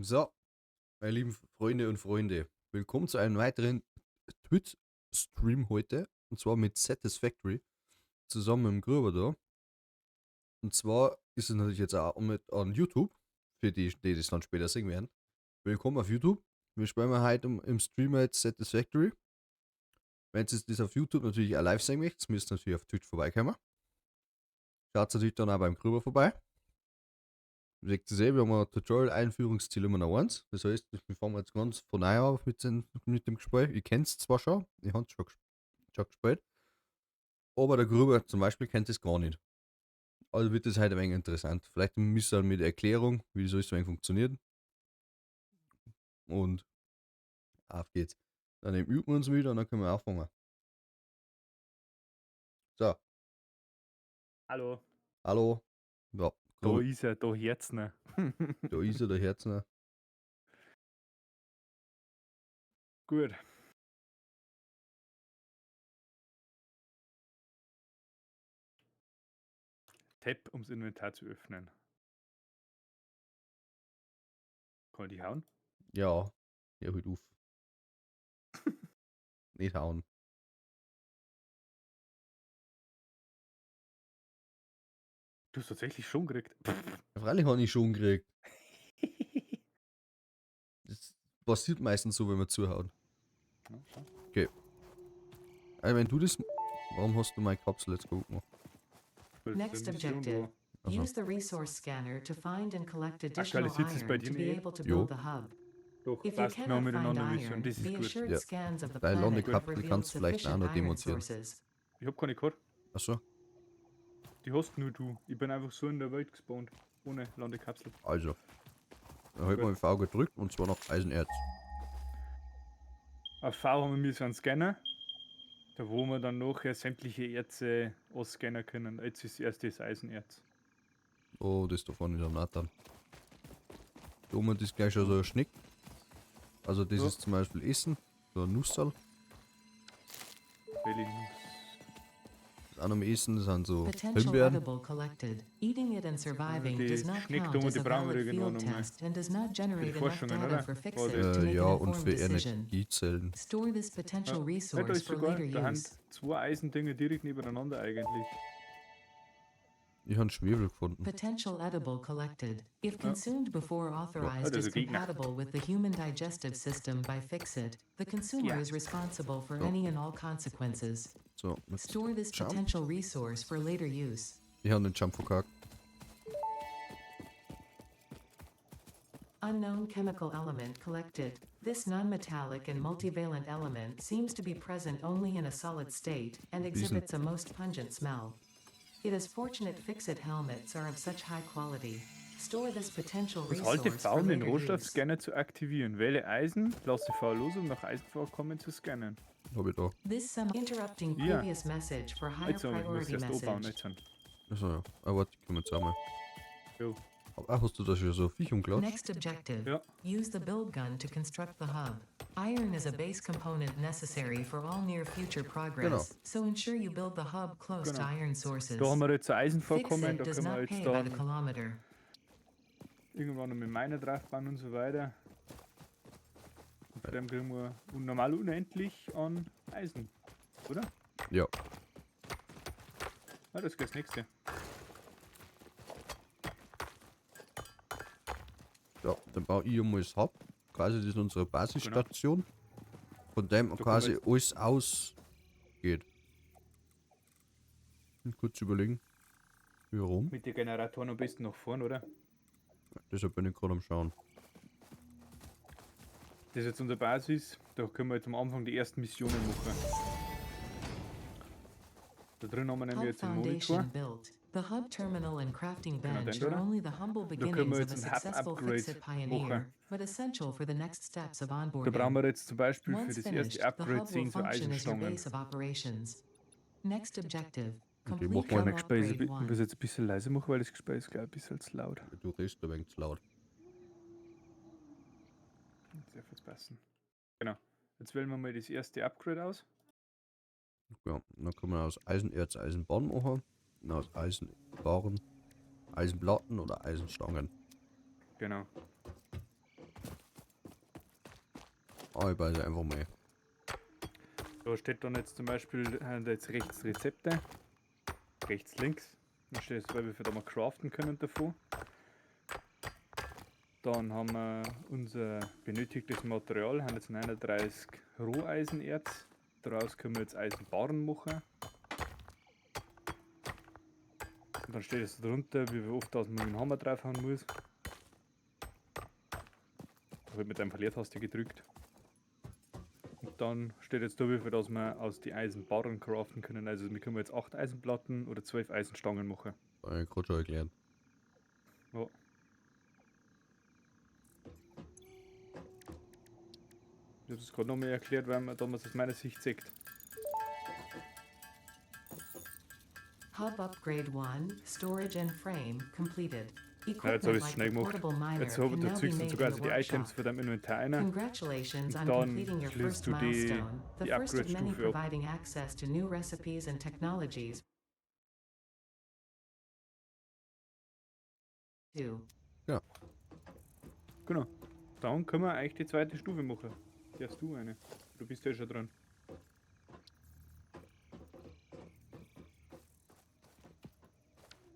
So, meine lieben Freunde und Freunde, willkommen zu einem weiteren Twitch-Stream heute. Und zwar mit Satisfactory. Zusammen mit dem Gruber da. Und zwar ist es natürlich jetzt auch mit an YouTube, für die, die das dann später sehen werden. Willkommen auf YouTube. Wir spielen heute im Stream jetzt Satisfactory. Wenn ihr das auf YouTube natürlich auch live sehen möchtet, müsst ihr natürlich auf Twitch vorbeikommen. Schaut natürlich dann auch beim Gruber vorbei. Seht ihr, wir haben ein Tutorial-Einführungsziel immer noch 1. Das heißt, wir fangen jetzt ganz von neu an mit dem Gespräch. Ich kenn's zwar schon, ich hab's schon gespielt, aber der Gruber zum Beispiel kennt es gar nicht. Also wird das heute ein wenig interessant. Vielleicht ein bisschen mit Erklärung, wie das alles ein wenig funktioniert. Und auf geht's. Dann üben wir uns wieder und dann können wir anfangen. So. Hallo. Hallo. Ja, Da Gruber. ist er, da Herzner. Da ist er, der Herzner. Gut. Tab, ums Inventar zu öffnen. Kann ich die hauen? Ja, ja, halt auf. Nicht hauen. Du hast tatsächlich schon gekriegt. Ja, freilich hab ich schon gekriegt. Das passiert meistens so, wenn man zuhaut. Ja, schau. Okay. Also wenn du das... Warum hast du meine Kapsel jetzt gut gemacht? Weil es Next eine Mission objective. war. Also. Use the resource scanner to find and collect additional Aktualisiert sich's bei iron to dir be nicht? able to Jo. build the hub. Doch, If you passt, wir haben cannot miteinander find Mission, iron, das ist be gut. assured Ja. scans of the Deine planet have Landekapsel revealed kannst du vielleicht auch sufficient noch iron demontieren. sources. Ich hab keine gehabt. Achso. Die hast nur du. Ich bin einfach so in der Welt gespawnt. Ohne Landekapsel. Also. Dann hab ich Gut. mal V gedrückt und zwar nach Eisenerz. Auf V haben wir so einen Scanner, da wo wir dann nachher sämtliche Erze ausscannen können. Jetzt ist erst das Eisenerz. Oh, das da vorne ist am Nathan. Da oben ist gleich schon so ein Schnick. Also das Ja. ist zum Beispiel Essen, so ein Nusserl. Welche Nuss? Das auch noch mal Essen, das sind so Potential Himbeeren. edible collected. Eating it and surviving Die does not Schneck count da und as die a valid brauchen wir irgendwann field noch mal. test and does not generate enough Forschungen, data oder? for War FICSIT das? to make Ja, an und informed für decision. Energiezellen. Store this potential Ja. Ja, da resource ist for sogar, later da haben use. zwei Eisendinge direkt nebeneinander eigentlich. Ich hab Schwefel gefunden. Potential edible collected. If Ja. consumed before authorized Ja, das as ist ein Gegner. compatible with the human digestive system by FICSIT, the consumer Ja. is responsible for So. any and all consequences. So, jetzt Store this Jump. potential resource for later use. Ich hab den Jump verkackt. Unknown chemical element collected. This non-metallic and multivalent element seems to be present only in a solid state and Diesen exhibits a most pungent smell. It is fortunate FICSIT helmets are of such high quality. Store this potential Was halte resource V, for um den later use. Rohstoffscanner zu aktivieren? Wähle Eisen, lasse V los, um nach Eisenvorkommen zu scannen. Hab ich da. This some interrupting Ja. previous message for higher Jetzt aber, ich muss priority erst anbauen, message. jetzt. Achso, ja. Ah, warte, ich komme jetzt auch mal. Jo. Ach, hast du da schon so ein Viech umklatscht? Next objective. Ja. Use the build gun to construct the hub. Iron is a base component necessary for all near future progress, Genau. so ensure you build the hub close to Genau. iron sources. Da haben wir jetzt ein Eisenvorkommen, FICSIT da does können wir not jetzt pay by the dann kilometer. irgendwann noch mit Miner draufbauen und so weiter. Und von dem kriegen wir normal unendlich an Eisen, oder? Ja. Ah, das geht das nächste. Ja, dann baue ich einmal das Hub. Quasi, das ist unsere Basisstation. Von dem Da quasi können wir alles ausgeht. Kurz überlegen. Warum? Mit den Generatoren am besten nach vorn, oder? Deshalb bin ich gerade am Schauen. Das ist jetzt unsere Basis. Da können wir jetzt am Anfang die ersten Missionen machen. Da drin haben wir nämlich Hub jetzt den Monitor. foundation built. The hub terminal and crafting Genau, bench den, are oder? only the humble Da können wir beginnings of jetzt a ein Hub successful Upgrade FICSIT pioneer, machen. but essential for the next steps of Da brauchen onboarding. wir jetzt zum Beispiel für Once das erste finished, the Upgrade hub will 10 so function as your Eisenstangen. base of operations. Next objective. Okay, Complete mach mal hub Mein Gespräch ist ein upgrade bi-, ich 1. muss jetzt ein bisschen leiser machen, weil das Gespräch ist, glaub ich, ein bisschen zu laut. Du redest ein wenig zu laut. Das darf jetzt passen. Genau. Jetzt wählen wir mal das erste Upgrade aus. Ja, dann kann man aus Eisenerz Eisenbahn machen. Und aus Eisenbarren, Eisenplatten oder Eisenstangen. Genau. Ah, ich weiß einfach mal. Da steht dann jetzt zum Beispiel jetzt rechts Rezepte, rechts links. Dann steht jetzt dabei, wie viel da wir craften können davon. Dann haben wir unser benötigtes Material, haben jetzt 39 Roheisenerz. Daraus können wir jetzt Eisenbarren machen. Und dann steht es drunter, wie oft das man mit dem Hammer draufhauen muss. Da wird mit einfach Leertaste gedrückt. Und dann steht jetzt da, wie viel das wir aus die Eisenbarren craften können. Also wir können jetzt 8 Eisenplatten oder 12 Eisenstangen machen. Hab ich gerade schon erklärt. Ja. Ich habe das gerade nochmal erklärt, weil man damals aus meiner Sicht sieht. Hub Upgrade 1, Storage and Frame completed. Ja, jetzt habe Equipment ich es like schnell the gemacht. portable miner Jetzt habe can da now be ziehst du made sogar in also the die Items workshop. von deinem Inventar rein. Congratulations Und on dann completing your schließt first du die, milestone, the die first of many Upgrade-Stufe ab. providing access to new recipes and technologies. 2. Genau. Dann können wir eigentlich die zweite Stufe machen. Darfst du eine? Du bist ja schon dran.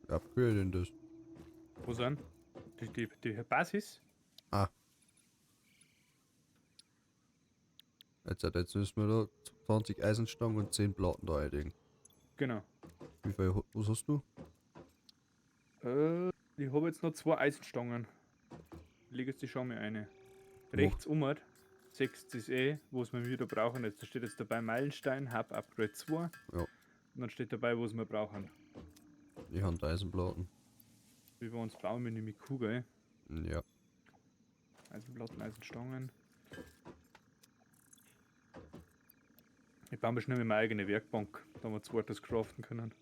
Wie upgrade denn das? Wo sind? Die Basis? Ah. Jetzt müssen wir da 20 Eisenstangen und 10 Platten da einlegen. Genau. Wie viel, was hast du? Ich habe jetzt noch 2 Eisenstangen. Ich lege jetzt die schon mal eine. Rechts um, sechs ist eh, was wir wieder brauchen. Jetzt da steht jetzt dabei Meilenstein, Hub Upgrade 2. Ja. Und dann steht dabei, was wir brauchen. Ich habe Eisenplatten. Wie wir uns bauen, wir nämlich Kuh, gell? Ja. Eisenplatten, Eisenstangen. Ich baue mir schnell meine eigene Werkbank, da wir zweites craften können.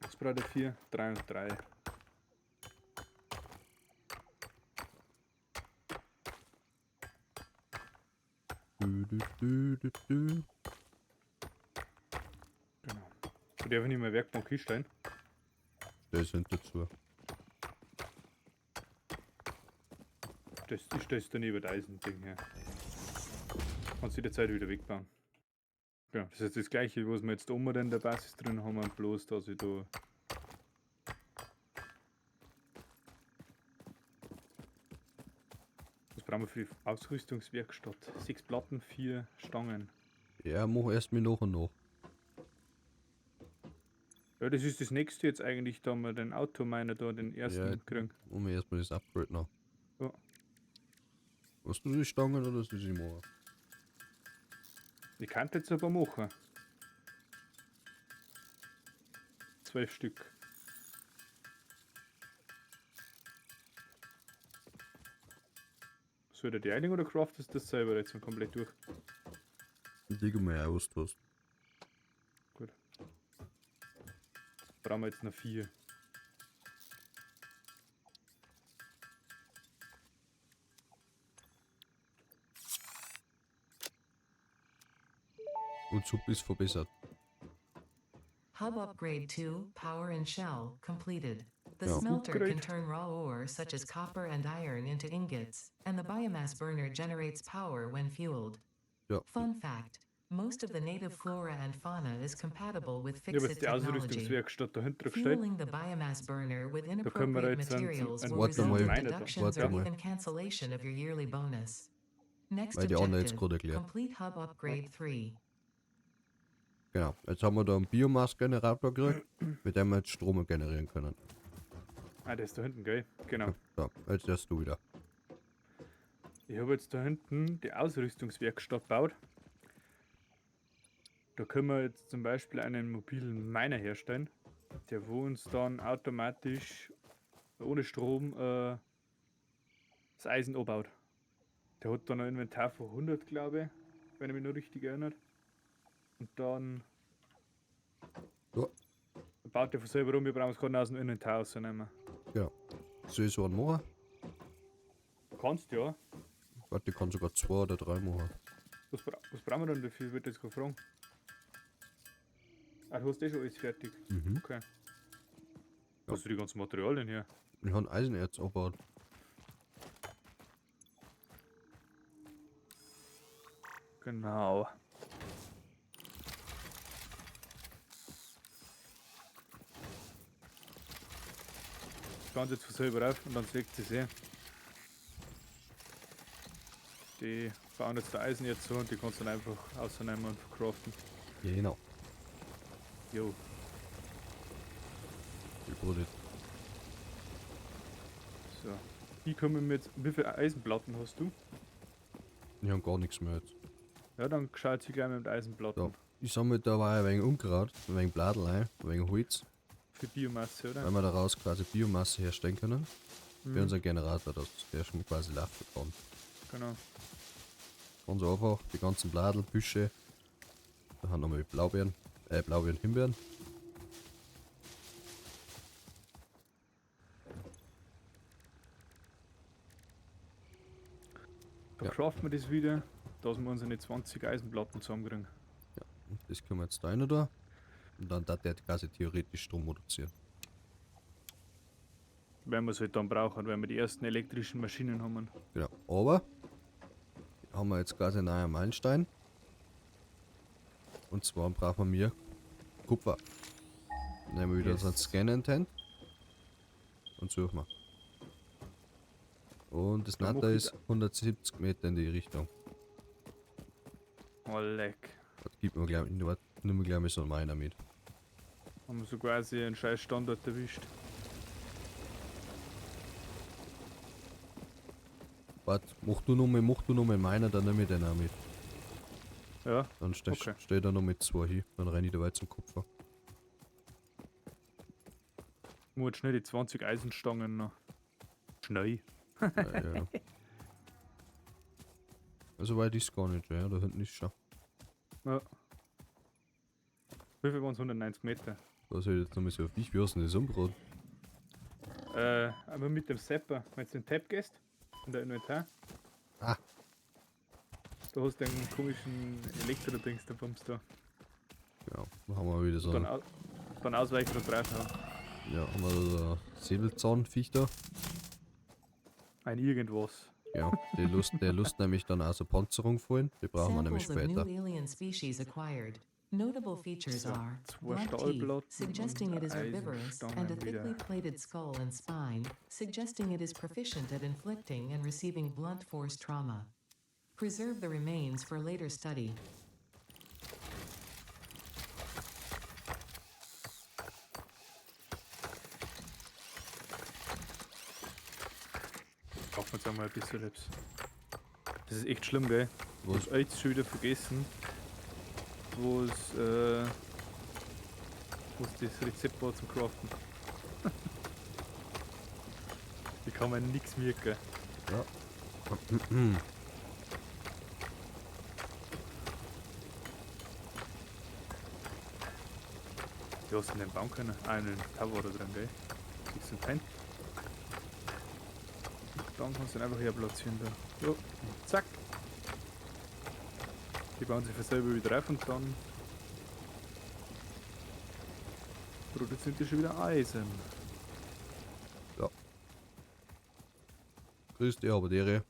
Das braucht 4, 3 und 3. Du, du, du, du, du. Genau. Ich darf nicht mehr Werkbank hinstellen. Das sind dazu. Das, ich stelle es dann über das Eisending her. Kannst du jederzeit wieder wegbauen. Ja, das ist jetzt das gleiche, was wir jetzt oben in der Basis drin haben, bloß dass ich da. Was brauchen wir für die Ausrüstungswerkstatt? 6 Platten, 4 Stangen. Ja, mach erst mir nach und nach. Ja, das ist das nächste jetzt eigentlich, da wir den Autominer da, den ersten Ja. kriegen. Machen wir erstmal das Upgrade noch. Ja. Hast du die Stangen oder soll ich sie machen? Ich kann jetzt aber machen. 12 Stück. Soll der die einigen oder craftest du das selber jetzt mal komplett durch? Ich lege mal ein, was du hast. Gut. Brauchen wir jetzt noch 4. Und Sub ist verbessert. Hub Upgrade 2, Power and Shell, completed. The Ja. smelter Upgrade. can turn raw ore such as copper and iron into ingots, and the biomass burner generates power when fueled. Ja. Fun fact, most of the native flora and fauna is compatible with Ich habe FICSIT jetzt die technology. Ausrüstungswerkstatt dahinter gestellt. Fueling the biomass burner with können wir inappropriate jetzt einen- materials einen will Warte result mal. in Miner da. deductions Warte or mal. even cancellation of your yearly bonus. Next Weil die andere jetzt objective, gerade erklärt. complete Hub Upgrade 3. Genau. Jetzt haben wir da einen Biomass-Generator gekriegt, mit dem wir jetzt Strom generieren können. Ah, der ist da hinten, gell? Genau. So, jetzt erst du wieder. Ich habe jetzt da hinten die Ausrüstungswerkstatt gebaut. Da können wir jetzt zum Beispiel einen mobilen Miner herstellen, der wo uns dann automatisch ohne Strom das Eisen abbaut. Der hat dann ein Inventar von 100, glaube ich, wenn ich mich noch richtig erinnere. Und dann Ja. baut der von selber rum, wir brauchen es gerade aus dem Inventar rausnehmen. Genau. Soll ich so einen machen? Kannst ja. Warte, ich kann sogar 2 oder 3 machen. Was brauchen wir denn dafür? Wird jetzt gerade fragen. Ah, du hast eh schon alles fertig. Mhm. Okay. Hast du die ganzen Materialien hier? Ich habe Eisenerz abgebaut. Genau. Ganz jetzt von selber auf und dann sägt sie sich. Die bauen jetzt da Eisen jetzt so und die kannst du dann einfach ausnehmen und verkraften. Genau. Jo. Die. So. Wie kommen wir jetzt. Wie viele Eisenplatten hast du? Ich hab gar nichts mehr jetzt. Ja, dann schaut sie gleich mit den Eisenplatten. Ja. Ich sammle da war ein wenig Unkraut, ein wenig Bladel ein, ein wenig Holz, Für Biomasse, oder? weil wir daraus quasi Biomasse herstellen können. Für Mhm, unseren Generator, dass der schon quasi laufen kann. Genau. Ganz einfach, die ganzen Bladel, Büsche. Da haben wir nochmal Blaubeeren, Blaubeeren, Himbeeren. Da Ja. craften wir das wieder, dass wir unsere 20 Eisenplatten zusammenkriegen. Und das können wir jetzt da rein da. Und dann darf der quasi theoretisch Strom produzieren. Wenn wir es halt dann brauchen, wenn wir die ersten elektrischen Maschinen haben. Genau. Aber haben wir jetzt quasi einen neuen Meilenstein. Und zwar brauchen wir mehr Kupfer. Nehmen wir wieder Yes. unseren Scan-Intent und suchen wir. Und das Da mach Natter ich ist 170 Meter in die Richtung. Oh, leck. Das gibt mir gleich, nimm mir gleich mal so einen Miner mit. Haben wir so quasi einen scheiß Standort erwischt. Warte, mach du noch mal, mach du noch mal einen Miner, dann nehme ich den auch mit. Ja, Dann steh, Okay. steh da noch mit zwei hin, dann renne ich dabei zum Kupfer. ich muss schnell die 20 Eisenstangen noch. Schnell. Ja, ja. Also weit ist gar nicht, ja, da hinten ist schon. Ja. Wie viel waren es? 190 Meter. Was soll ich jetzt nochmal so auf dich? Wie hast du denn das umgebracht? Aber mit dem Zapper, wenn du den Tab gehst, in der Inventar. Ah. Da hast du den komischen Elektro-Dings, der Bums da. Ja, dann haben wir wieder so Dann, einen, dann ausweichen und draufhauen. ja, haben wir so einen Säbelzahnviech da. Ein irgendwas. Ja, die Lust, der Lust nämlich dann auch so Panzerung fallen. Die brauchen wir nämlich Samples of später. new alien species acquired. Notable features So, are zwei blunt teeth, Stahlplatten suggesting und it is herbivorous, and a Eisenstangen thickly wieder. plated skull and spine, suggesting it is proficient at inflicting and receiving blunt force trauma. Preserve the remains for later study. Kaufen wir jetzt einmal ein bisschen Lips. Das ist echt schlimm, gell? Ich Was? hab jetzt schon wieder vergessen, wo es das Rezept war zum Craften. Ich kann mir nichts merken. Ja. Wie hast du denn den bauen können? Ah, einen Tower da drin, gell? Siehst du den Teil? Dann kannst du ihn einfach hier platzieren da. Jo, und zack. Die bauen sich von selber wieder auf und dann produzieren die schon wieder Eisen. Ja. Grüß dich, aber Dere.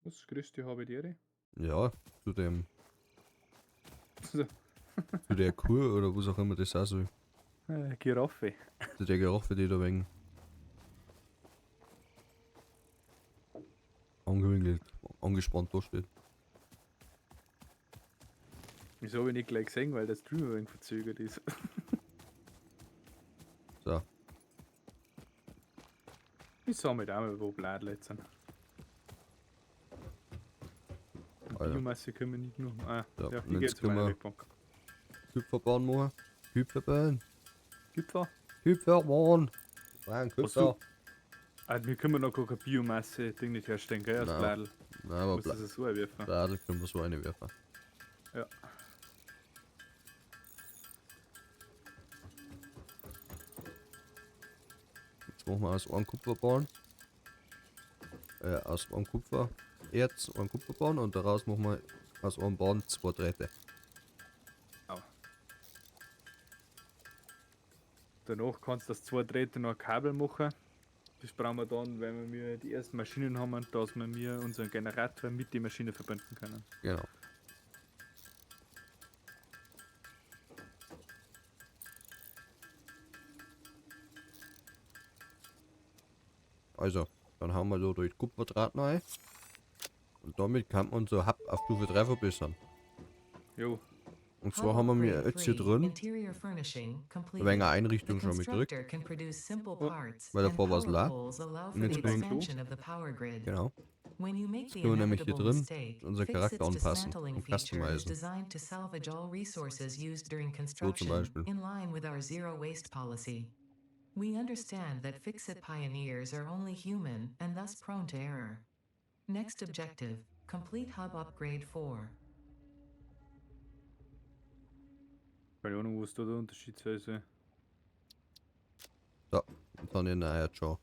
Was? Grüß dich, habe die. Ja, zu dem, So, zu der Kuh oder was auch immer das auch soll. Giraffe. Zu der Giraffe, die da wegen angewinkelt, angespannt da steht. Wieso habe ich nicht gleich gesehen, weil der Stream ein wenig verzögert ist. So, Ich sag mir auch mal, wo Bladel jetzt sind. Und Ah, ja. Biomasse können wir nicht nur. Ah, Ja, ja, und ich jetzt gehe jetzt zu können meiner wir- Werkbank. Kupferbahn machen. Kupferbahn. Kupfer? Kupferbahn. Nein, Hast Kupfer. Ah, wir können noch gar keine Biomasse-Ding nicht herstellen, gell? Aus Nein. Bladel. Nein, aber Muss das so einwerfen. Bladel können wir so eine werfen. Ja. Jetzt machen wir aus einem Kupferbahn. Aus einem Kupfererz einen Kupferbahn und daraus machen wir aus einem Bahn zwei Drähte. Au. Danach kannst du das zwei Drähte noch ein Kabel machen. Das brauchen wir dann, wenn wir die ersten Maschinen haben, dass wir mir unseren Generator mit der Maschine verbinden können. Genau. Also, dann haben wir da durch Kupferdraht neu. Und damit kann man unser Hub auf Stufe 3 verbessern. Jo. Und Hub zwar haben wir mir upgrade jetzt hier 3, drin interior furnishing ein completed. wenig The Einrichtung schon mitgekriegt. constructor can produce simple Oh. parts Weil and davor war's power leer. poles allow Und for jetzt the können wir- expansion of the power grid. Genau. When you make the können wir nämlich hier inevitable drin mistake, unseren Fixit's Charakter anpassen dismantling und feature is customizen. designed to salvage all resources used during So zum construction, Beispiel. in line with our zero waste policy. We understand that Fixit pioneers are only human and thus prone to error. Next objective, complete hub upgrade 4. Keine Ahnung, was da der Unterschied sein soll. So, und dann in der schon.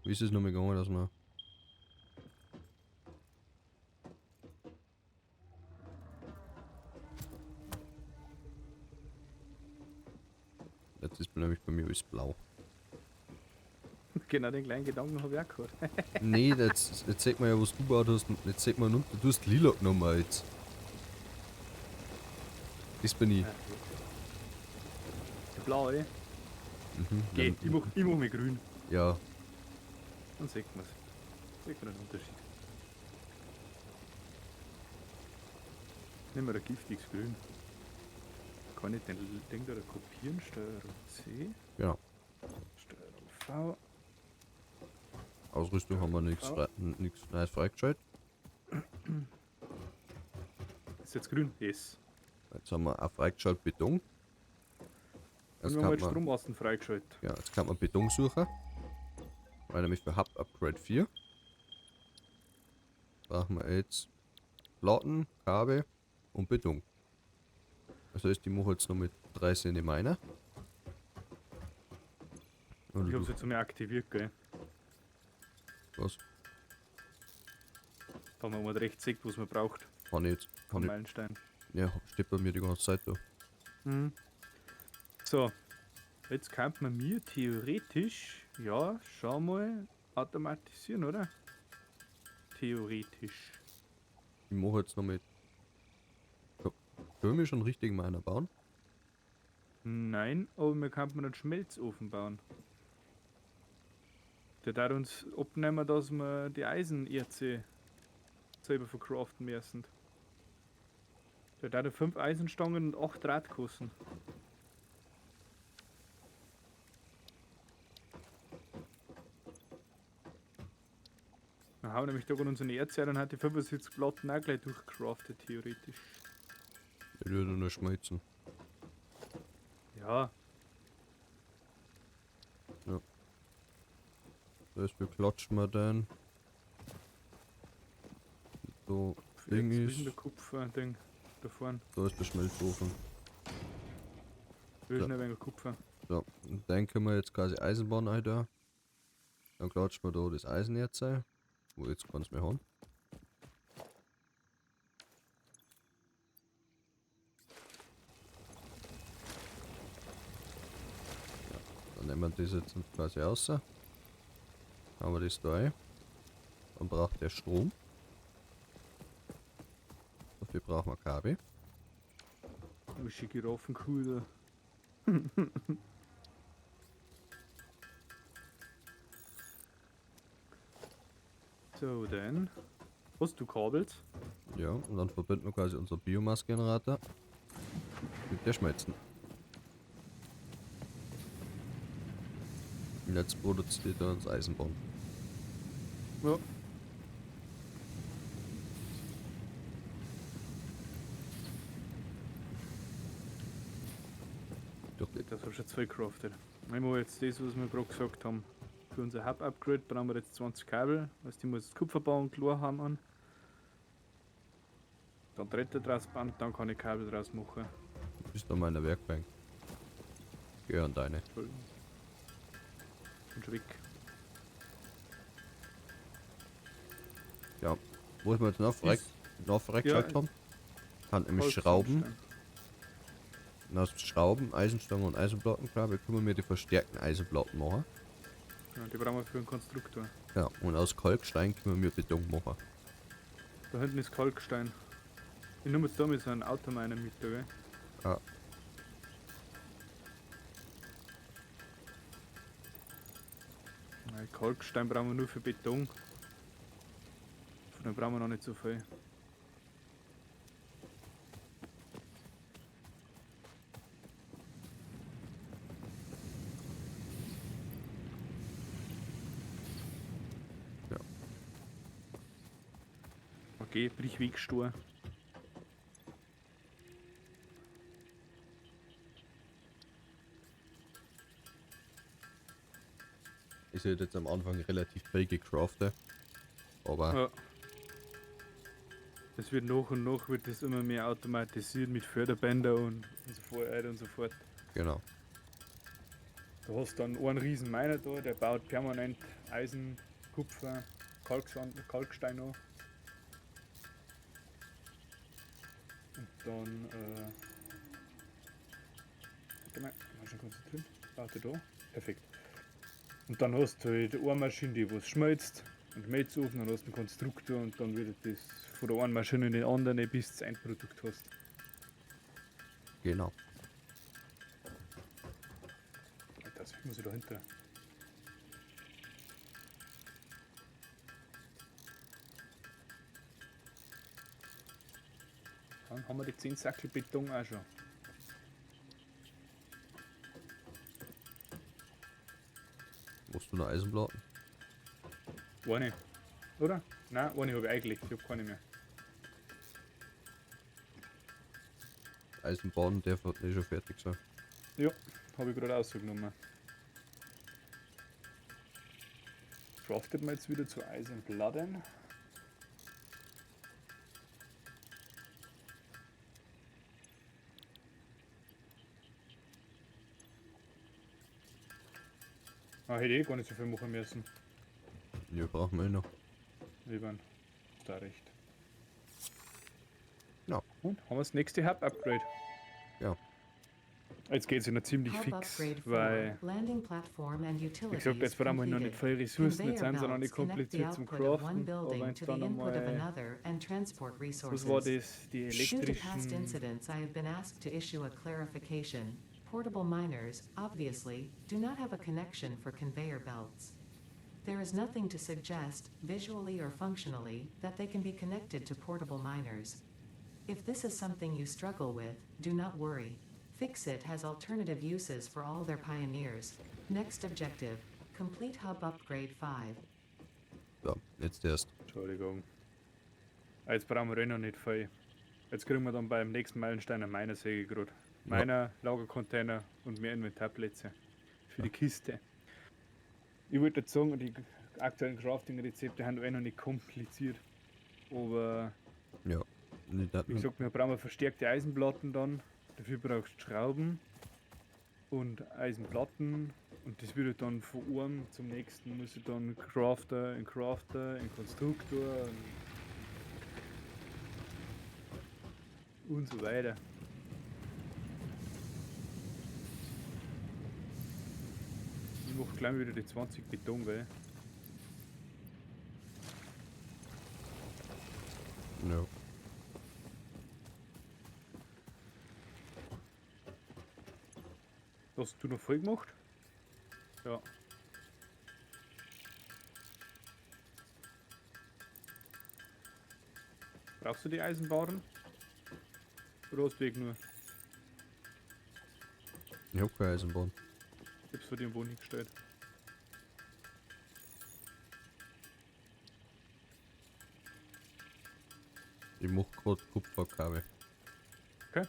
Wie ist es nochmal gegangen, dass wir. Jetzt ist nämlich bei mir alles blau. Genau den kleinen Gedanken habe ich auch gehabt. Nee, jetzt sieht man ja, was du gebaut hast. Und jetzt sieht man unten, du hast lila genommen jetzt. Das bin ich. Der blaue. Mhm, Geh, dann- ich mach mich grün. Ja, Dann sieht man's. Sieht man den Unterschied. Nehmen wir ein giftiges Grün. Kann ich den Ding da kopieren? Steuerung C. genau. Steuerung V. Ausrüstung haben wir nichts Ja. nichts Neues freigeschaltet. Ist jetzt grün? Yes. Jetzt haben wir auch freigeschaltet Beton. Und Jetzt wir haben kann jetzt man, Strommasten freigeschaltet. ja, jetzt kann man Beton suchen. Weil nämlich für Hub Upgrade 4 brauchen wir jetzt Platten, Kabel und Beton. Das heißt, ich mache jetzt noch mit 3 Cent Miner. Und Ich hab's du, jetzt einmal aktiviert, gell? was? Da haben wir mal recht sieht, was man braucht. Kann ich jetzt? Kann ich, Meilenstein. ja, steht bei mir die ganze Zeit da. Mhm. So, jetzt könnte man mir theoretisch, ja, schau mal, automatisieren, oder? Theoretisch. Ich mache jetzt noch mit. Können wir schon richtig Miner bauen? Nein, aber wir könnten einen Schmelzofen bauen. Der darf uns abnehmen, dass wir die Eisenerze selber verkraften müssen. Der darf 5 Eisenstangen und 8 Draht kosten. Dann haben wir nämlich da gerade unsere Erze und hat die 75 Platten auch gleich durchcraftet, theoretisch. Ich würde nur schmelzen. Ja, Das beklatschen wir dann. So, Ding jetzt ist ist. der Kupfer-Ding da vorne. Da ist der Schmelzofen. Wir Ja. sind ein wenig Kupfer. So, und dann können wir jetzt quasi Eisenbahn ein da. Dann klatschen wir da das Eisenerz ein. Wo jetzt kann's mehr haben. Ja, dann nehmen wir das jetzt quasi raus. Haben wir das da ein. Dann braucht der Strom. Dafür brauchen wir Kabel. Wische Giraffenkuh da. So, dann. Hast du Kabels? Ja, und dann verbinden wir quasi unser Biomass-Generator mit der Schmelzen. Und jetzt produziert er uns Eisenbahn. Ja. Durch die Das habe ich schon zwei crafted. Ich mache jetzt das, was wir gerade gesagt haben. Für unser Hub-Upgrade brauchen wir jetzt 20 Kabel. Heißt, ich muss jetzt Kupfer bauen und Chlor haben an. Dann Drähte draus bauen und dann kann ich Kabel draus machen. bist an meiner Werkbank. Geh an deine. Entschuldigung. Bin schon weg. Ja. Wo ist wir jetzt noch Ist- freigeschaltet Ja, haben? Kann nämlich Holz Schrauben. umstellen. Und aus Schrauben, Eisenstangen und Eisenplatten, glaube ich, können wir die verstärkten Eisenplatten machen. Ja, die brauchen wir für einen Konstruktor. Ja, und aus Kalkstein können wir Beton machen. Da hinten ist Kalkstein. Ich nehme jetzt da mit so einem Autominer mit, da, gell? Ja. Nein, Kalkstein brauchen wir nur für Beton. Von dem brauchen wir noch nicht so viel. Ja. Okay, brich weg, Stor. Ist halt jetzt am Anfang relativ viel gecraftet. Aber Ja. Das wird nach und nach wird das immer mehr automatisiert mit Förderbänder und so weiter und so fort. genau. Du hast dann einen riesen Miner da, der baut permanent Eisen, Kupfer, Kalksand, Kalkstein an. Und dann, warte mal, mal schon konzentrieren. Warte da. Perfekt. Und dann hast du halt eine Maschine, die was schmelzt und Schmelzofen, dann hast du einen Konstruktor und dann wird das von der einen Maschine in die andere, bis du das Endprodukt hast. Genau. Alter, was muss ich dahinter? Dann haben wir die 10 Sackel Beton auch schon. Musst du noch Eisenplatten? Eine. Oder? Nein, eine habe ich eingelegt, ich habe keine mehr. Eisenbahn, der wird nicht schon fertig sein. Ja, habe ich gerade rausgenommen. Craftet man jetzt wieder zu Eisenplatten. Ah, hätte ich eh gar nicht so viel machen müssen. Ja, brauchen wir eh noch. Lieber, hast da recht. Ja. Und haben wir das nächste Hub-Upgrade. Ja. Jetzt geht's ja noch ziemlich Hub fix, upgrade 4, weil, landing platform and wie utilities gesagt, jetzt brauchen wir noch nicht completed. viele Ressourcen, jetzt Conveyor sind sie noch nicht belts connect the kompliziert zum output of one Craften, aber building wenn to the dann input of einmal, another and transport was war resources. das, die Due to past elektrischen, incidents, I have been asked to issue a clarification. Portable miners, obviously, do not have a connection for conveyor belts. There is nothing to suggest, visually or functionally, that they can be connected to portable miners. If this is something you struggle with, do not worry. FICSIT has alternative uses for all their pioneers. Next objective, complete hub upgrade 5. So, jetzt erst. Entschuldigung. Ah, jetzt brauchen wir eh noch nicht viel. Jetzt kriegen wir dann beim nächsten Meilenstein eine Miner-Säge gerade. Ja. Miner, Lagercontainer und mehr Inventarplätze für die Kiste. Ich würde jetzt sagen, die aktuellen Crafting-Rezepte sind eh noch nicht kompliziert. Aber Ja. Nicht, wie gesagt, wir brauchen verstärkte Eisenplatten dann. Dafür brauchst du Schrauben und Eisenplatten. Und das würde dann von einem zum nächsten, muss ich dann Crafter, in Crafter, in Konstruktor und so weiter. Ich mach gleich wieder die 20 Beton, weil Ja. Hast du noch voll gemacht? Ja. Brauchst du die Eisenbahn? Oder hast du eh nur? Ich hab keine Eisenbahn. Ich hab's vor dir im Boden hingestellt. Ich mach grad Kupferkabel. Okay.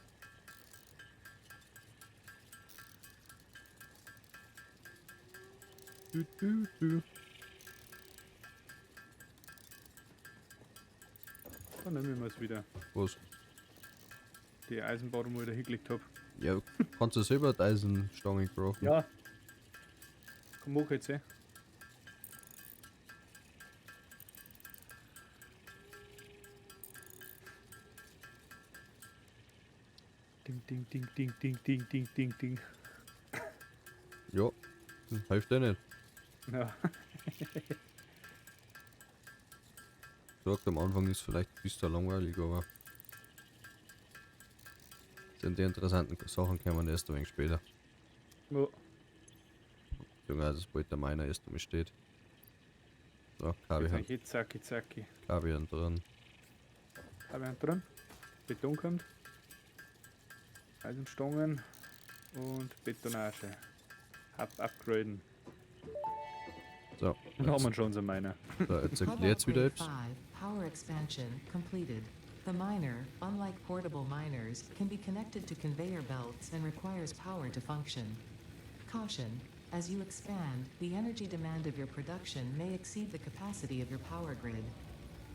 Du, du, du. Dann nehmen wir es wieder. Was? Die Eisenbahn, wo ich da hingelegt hab. Ja, kannst du selber die Eisenstange craften? Ja. Komm hoch jetzt, eh. Ding, ding, ding, ding, ding, ding, ding, ding, ding. Ja, hilft ja nicht. Ja. Sagt, am Anfang ist vielleicht ein bisschen langweilig, aber sind die interessanten Sachen kommen erst ein wenig später. Ja. Beziehungsweise sobald der Miner erst einmal steht. So, Kabel Jetzt zacki zacki. Kabel drin. Kabel drin. Beton kommt. Eisenstangen und Betonage. Hub upgraden. So, Dann haben wir schon unseren Miner. So, jetzt Hub erklärt's wieder upgrade etwas. 5, power expansion completed. The miner, unlike portable miners, can be connected to conveyor belts and requires power to function. Caution, as you expand, the energy demand of your production may exceed the capacity of your power grid.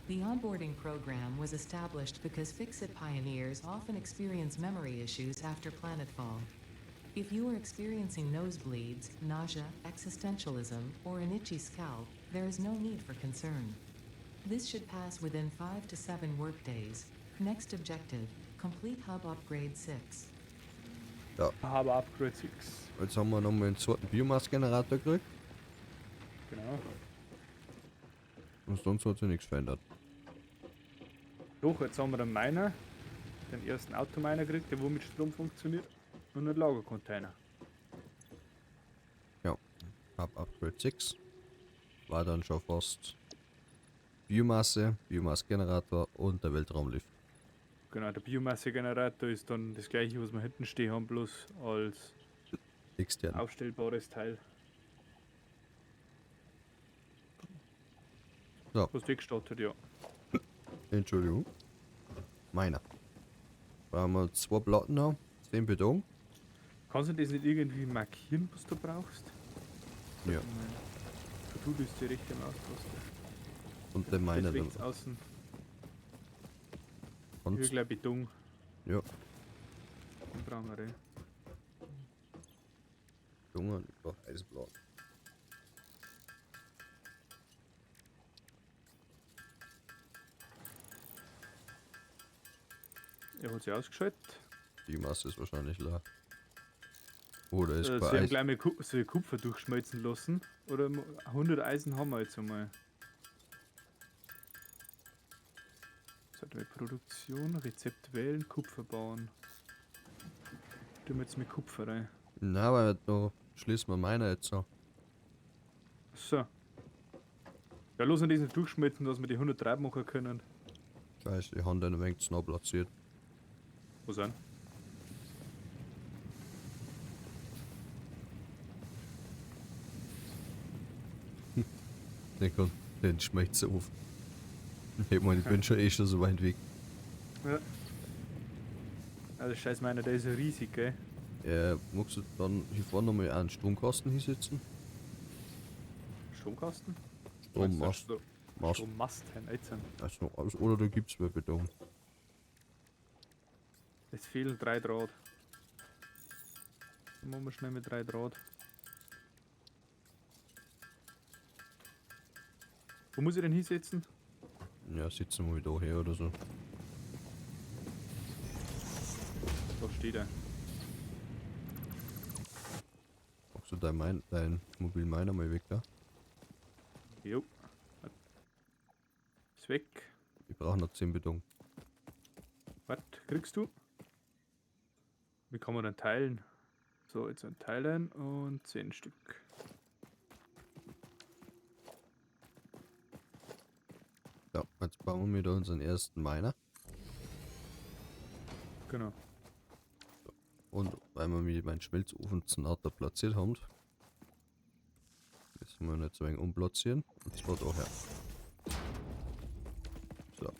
The onboarding program was established because FICSIT pioneers often experience memory issues after planetfall. If you are experiencing nosebleeds, nausea, existentialism, or an itchy scalp, there is no need for concern. This should pass within 5 to 7 workdays. Next objective, complete Hub Upgrade 6. Ja. Hub Upgrade 6. Jetzt haben wir nochmal einen zweiten Biomass-Generator gekriegt. Genau. Und sonst hat sich nichts verändert. Doch, jetzt haben wir den Miner, den ersten Autominer gekriegt, der wo mit Strom funktioniert, und einen Lagercontainer. Ja, Hub Upgrade 6 war dann schon fast Biomasse, Biomasse-Generator und der Weltraumlift. Genau, der Biomasse-Generator ist dann das gleiche, was wir hinten stehen haben, bloß als extern aufstellbares Teil. So. Was du gestartet, ja. Entschuldigung. Meiner. Da haben wir 2 Platten noch, 10 Beton. Kannst du das nicht irgendwie markieren, was du brauchst? Ja. Du bist die rechte Maustaste. Und den Miner Das dann. rechts außen. Und Hier gleich Beton. Ja. Den brauchen wir rein. Junge, ich brauch Eisenplatten. Er hat sich ausgeschaltet. Die Masse ist wahrscheinlich leer. Oder ist bei Sie haben Eis gleich mal so viel Kupfer durchschmelzen lassen. Oder 100 Eisen haben wir jetzt einmal. Sollten wir Produktion, Rezept wählen, Kupfer bauen. Tun wir jetzt mit Kupfer rein. Na, aber da schließen wir meiner jetzt so. So. Ja, lass uns das nicht durchschmelzen, dass wir die 103 machen können. Scheiße, ich habe den ein wenig zu nah platziert. Wo sind? Den, kann, den schmeckt's auf. Ich meine, ich bin schon eh schon so weit weg. Ja. Also scheiß meiner, der ist ja riesig, gell? Magst du dann hier vorne nochmal einen Stromkasten hinsetzen? Stromkasten? Strommast. Mast. Strommast, jetzt. Also, also, oder du gibst mir Beton. Es fehlen 3 Draht. Dann machen wir schnell mit 3 Draht. Wo muss ich denn hinsetzen? Ja, sitzen wir da her oder so. Da steht er. Machst du dein Mobil Miner mal weg da? Jo. Ist weg. Ich brauche noch 10 Beton. Was kriegst du? Wie kann man denn teilen? So, jetzt ein Teilen und 10 Stück. Ja, jetzt bauen wir da unseren ersten Miner. Genau. Und weil wir mir meinen Schmelzofen zu nah da platziert haben, müssen wir nicht so eng umplatzieren. Und zwar daher. So.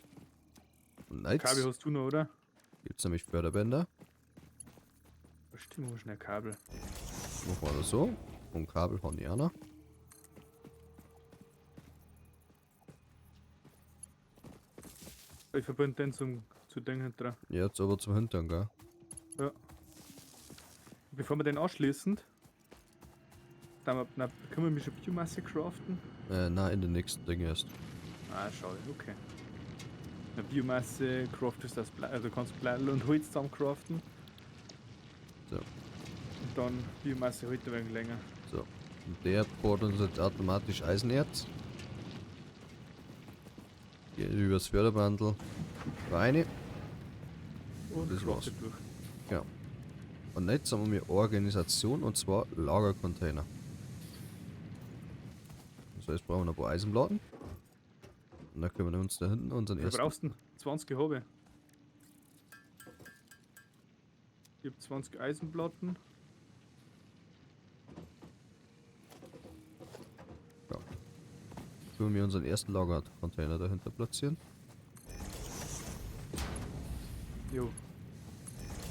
Und jetzt Kabel hast du noch, oder? gibt's nämlich Förderbänder. Stimmt, wo schnell Kabel. Machen wir das so. Und Kabel haben die auch noch. Ich verbinde den zu den hinten. Ja, jetzt aber zum Hintern, gell? Ja. Bevor wir den anschließen, dann, na, können wir schon Biomasse craften? Nein, in den nächsten Ding erst. Ah, schade, okay. Na, Biomasse craftest das, also kannst Blätter und Holz zusammen craften. So. Und dann Biomasse heute ein wenig länger. So. Und der bohrt uns jetzt automatisch Eisenerz. Geht übers Förderbandel rein. Und Das war's. durch. Genau. Und jetzt haben wir Organisation und zwar Lagercontainer. Das heißt, brauchen wir noch ein paar Eisenplatten. Und dann können wir uns da hinten unseren Wie ersten. brauchst du denn? 20 habe ich. Ich hab 20 Eisenplatten. Ja. Können wir unseren ersten Lagercontainer dahinter platzieren. Jo.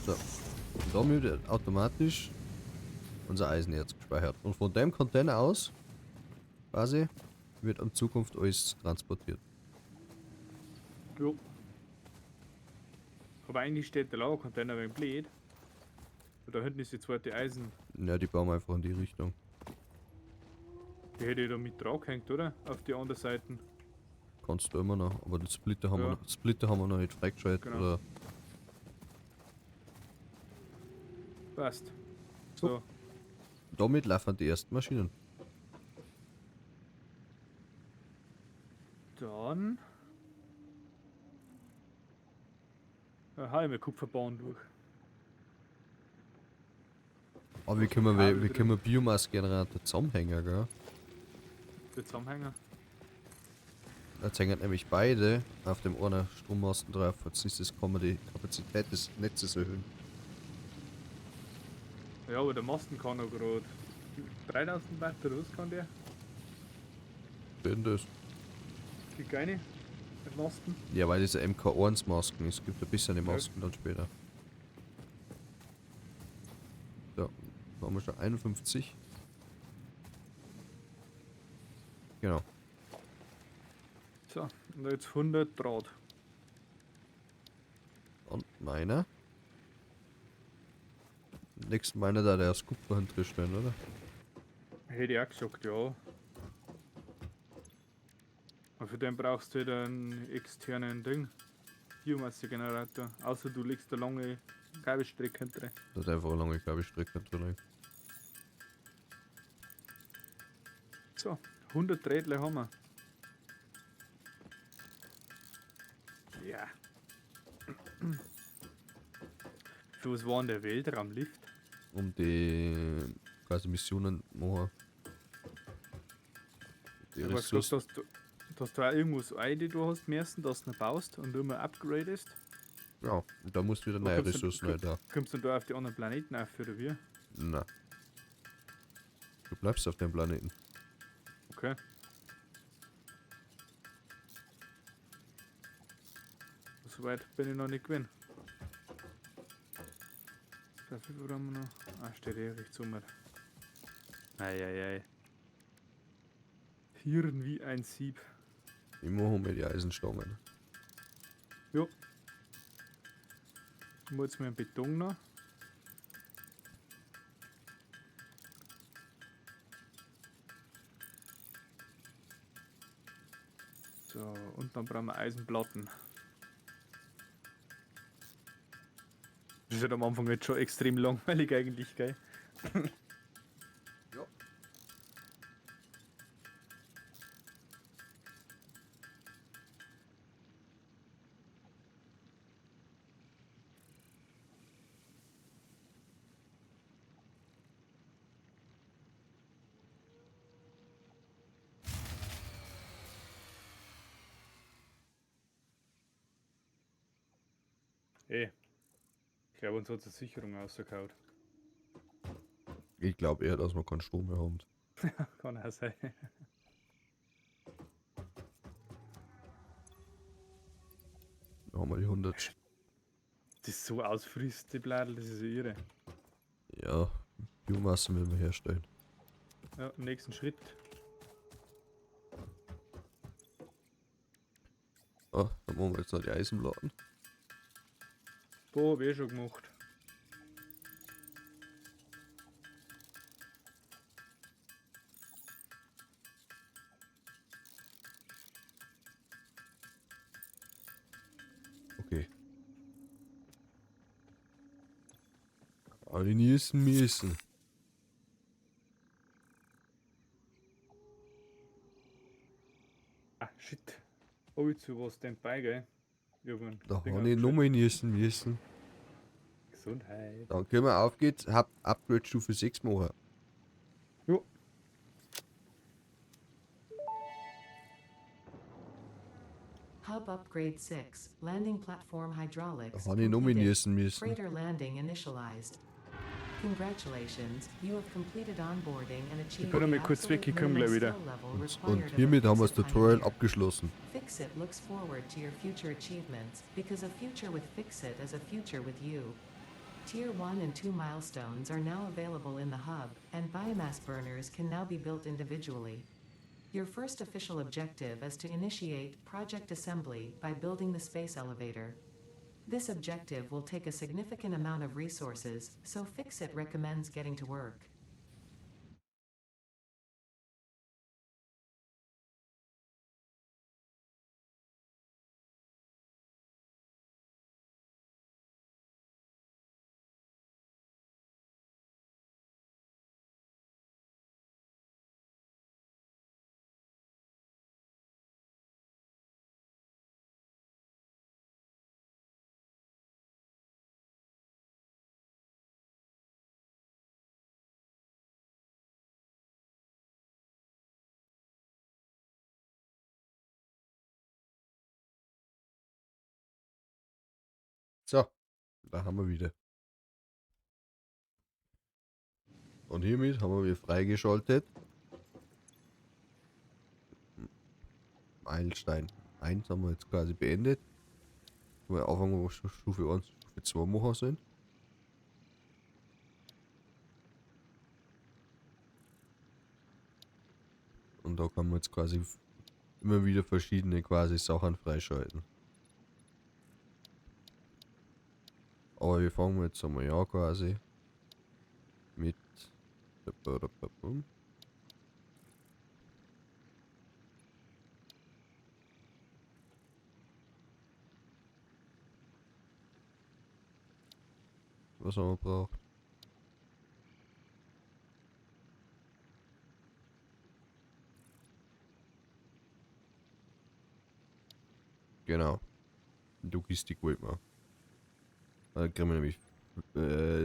So. Und damit wird automatisch unser Eisenerz gespeichert. Und von dem Container aus quasi wird in Zukunft alles transportiert. Jo. Aber eigentlich steht der Lagercontainer ein wenig blöd. Und da hinten ist die zweite Eisen. Ja, die bauen wir einfach in die Richtung. Die hätte ich da mit drauf gehängt, oder? Auf die andere Seite. Kannst du immer noch, aber den Splitter haben, Ja. wir, noch, Splitter haben wir noch nicht freigeschaltet. Genau. Oder Passt. So. So. damit laufen die ersten Maschinen. Dann. Hau ich mir Kupferbahn durch. Aber wie können wir, Kabel wie drin. können wir Biomasse-Generator zusammenhängen, gell? Der Zusammenhänger. Jetzt hängen nämlich beide auf dem einen Strommasten drauf. Jetzt ist das, kann man die Kapazität des Netzes erhöhen. Ja, aber der Masten kann noch gerade 3000 Watt oder was kann der? Denn das? Geht keine. Der Masten. Ja, weil diese MK1-Masken, es gibt ein bisschen die Ja. Masken dann später. So, da haben wir schon 51. Genau. So, und jetzt 100 Draht. Und meiner. Nächsten meiner da, der aus Kupfer hinten stehen, oder? Hätte ich auch gesagt, ja. Aber für den brauchst du wieder einen externen Ding. Biomasse-Generator. Außer du legst da lange Kabelstrecke hinter. Das ist einfach eine lange Kabelstrecke drin. So, 100 Drähtle haben wir. Ja. Für was war denn der Weltraumlift? Um die quasi Missionen machen. Die Ich weiß bloß, Ressourcen. dass du auch irgendwas eine, du hast müssen, dass du noch baust und immer upgradest. Ja, und da musst du wieder Wo neue kommst du- Ressourcen rein. Da. Kommst du da auf die anderen Planeten auf, oder wie? Na. Du bleibst auf dem Planeten. Okay. Soweit bin ich noch nicht gewesen. Dafür brauchen wir noch. Ah, steht eh rechts um. Eieiei. Hirn wie ein Sieb. Ich mache mir die Eisenstangen. Jo. Ich muss jetzt mal einen Beton noch. So, und dann brauchen wir Eisenplatten. Das ist halt am Anfang jetzt schon extrem langweilig eigentlich, gell? Ja. Ey. Ich glaube, uns hat die Sicherung rausgehauen. Ich glaube eher, dass wir keinen Strom mehr haben. Kann auch sein. Da haben wir die 100. Das ist so ausfrisst, die Bladel, das ist ja irre. Ja, Biomasse müssen wir herstellen. Ja, im nächsten Schritt. Ah, dann machen wir jetzt noch die Eisenplatten. Boah, hab ich eh schon gemacht. Okay. Habe ich niesen müssen. Ah, shit. Hab ich zu was denn bei, gell? Ich hab einen Da Ding habe ich abgeschaltet. nochmal niesen müssen. Gesundheit. Dann können wir auf geht's, hab Upgrade Stufe 6 machen. Jo. Hub Upgrade 6, Landing Platform Hydraulics. Da habe ich nochmal completed. niesen müssen. Freighter landing initialized. Congratulations, you have completed onboarding and achieved bin the einmal kurz weg, absolute ich komm gleich minimum wieder. skill level Und required of a hiermit haben wir das FICSIT Tutorial pioneer. abgeschlossen. FICSIT looks forward to your future achievements because a future with FICSIT is a future with you. Tier 1 and 2 milestones are now available in the hub, and biomass burners can now be built individually. Your first official objective is to initiate Project Assembly by building the space elevator. This objective will take a significant amount of resources, so FICSIT recommends getting to work. So, da haben wir wieder. Und hiermit haben wir freigeschaltet. Meilenstein 1 haben wir jetzt quasi beendet. Weil anfangen, wo wir Stufe 1, Stufe 2 machen sind. Und da kann man jetzt quasi immer wieder verschiedene quasi Sachen freischalten. Aber wir fangen jetzt einmal an quasi mit Was haben wir braucht? Genau. Logistik wollte man. Da kriegen wir nämlich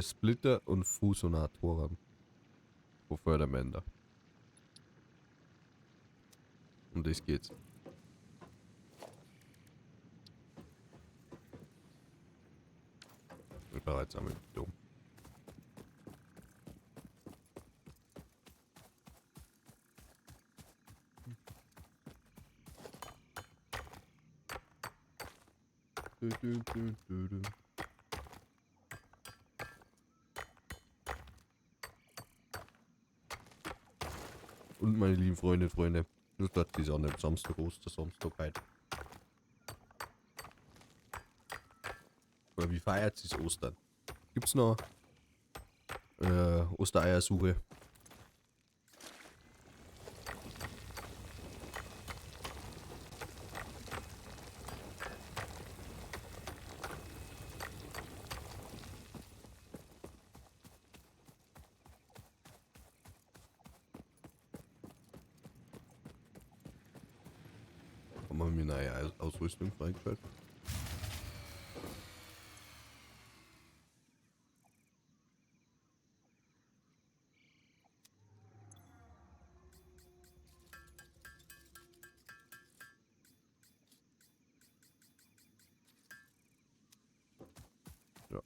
Splitter und Fusionatoren. Wo Förderbänder. Um das geht's. Ich war jetzt einmal dumm. Du, du, du, du, du. Und meine lieben Freunde, nur dort die Sonne am Samstag, Ostersamstag heute. Oder wie feiert sich Ostern? Gibt's noch Ostereiersuche? Haben wir mir neue Ausrüstung freigeschaltet? Ja.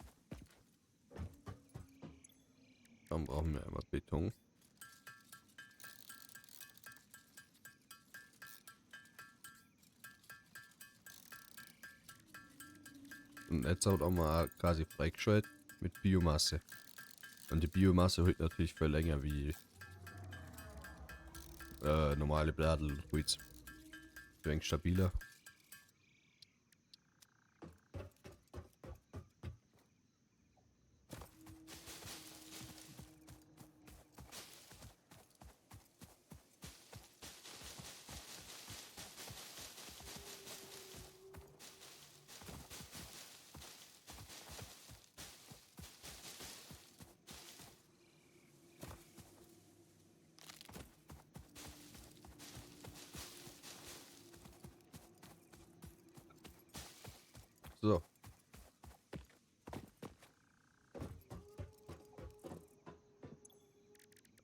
Dann brauchen wir einmal Beton. Und jetzt hat auch mal quasi freigeschaltet mit Biomasse. Und die Biomasse hält natürlich viel länger wie normale Bladel und Holz. Ein wenig stabiler.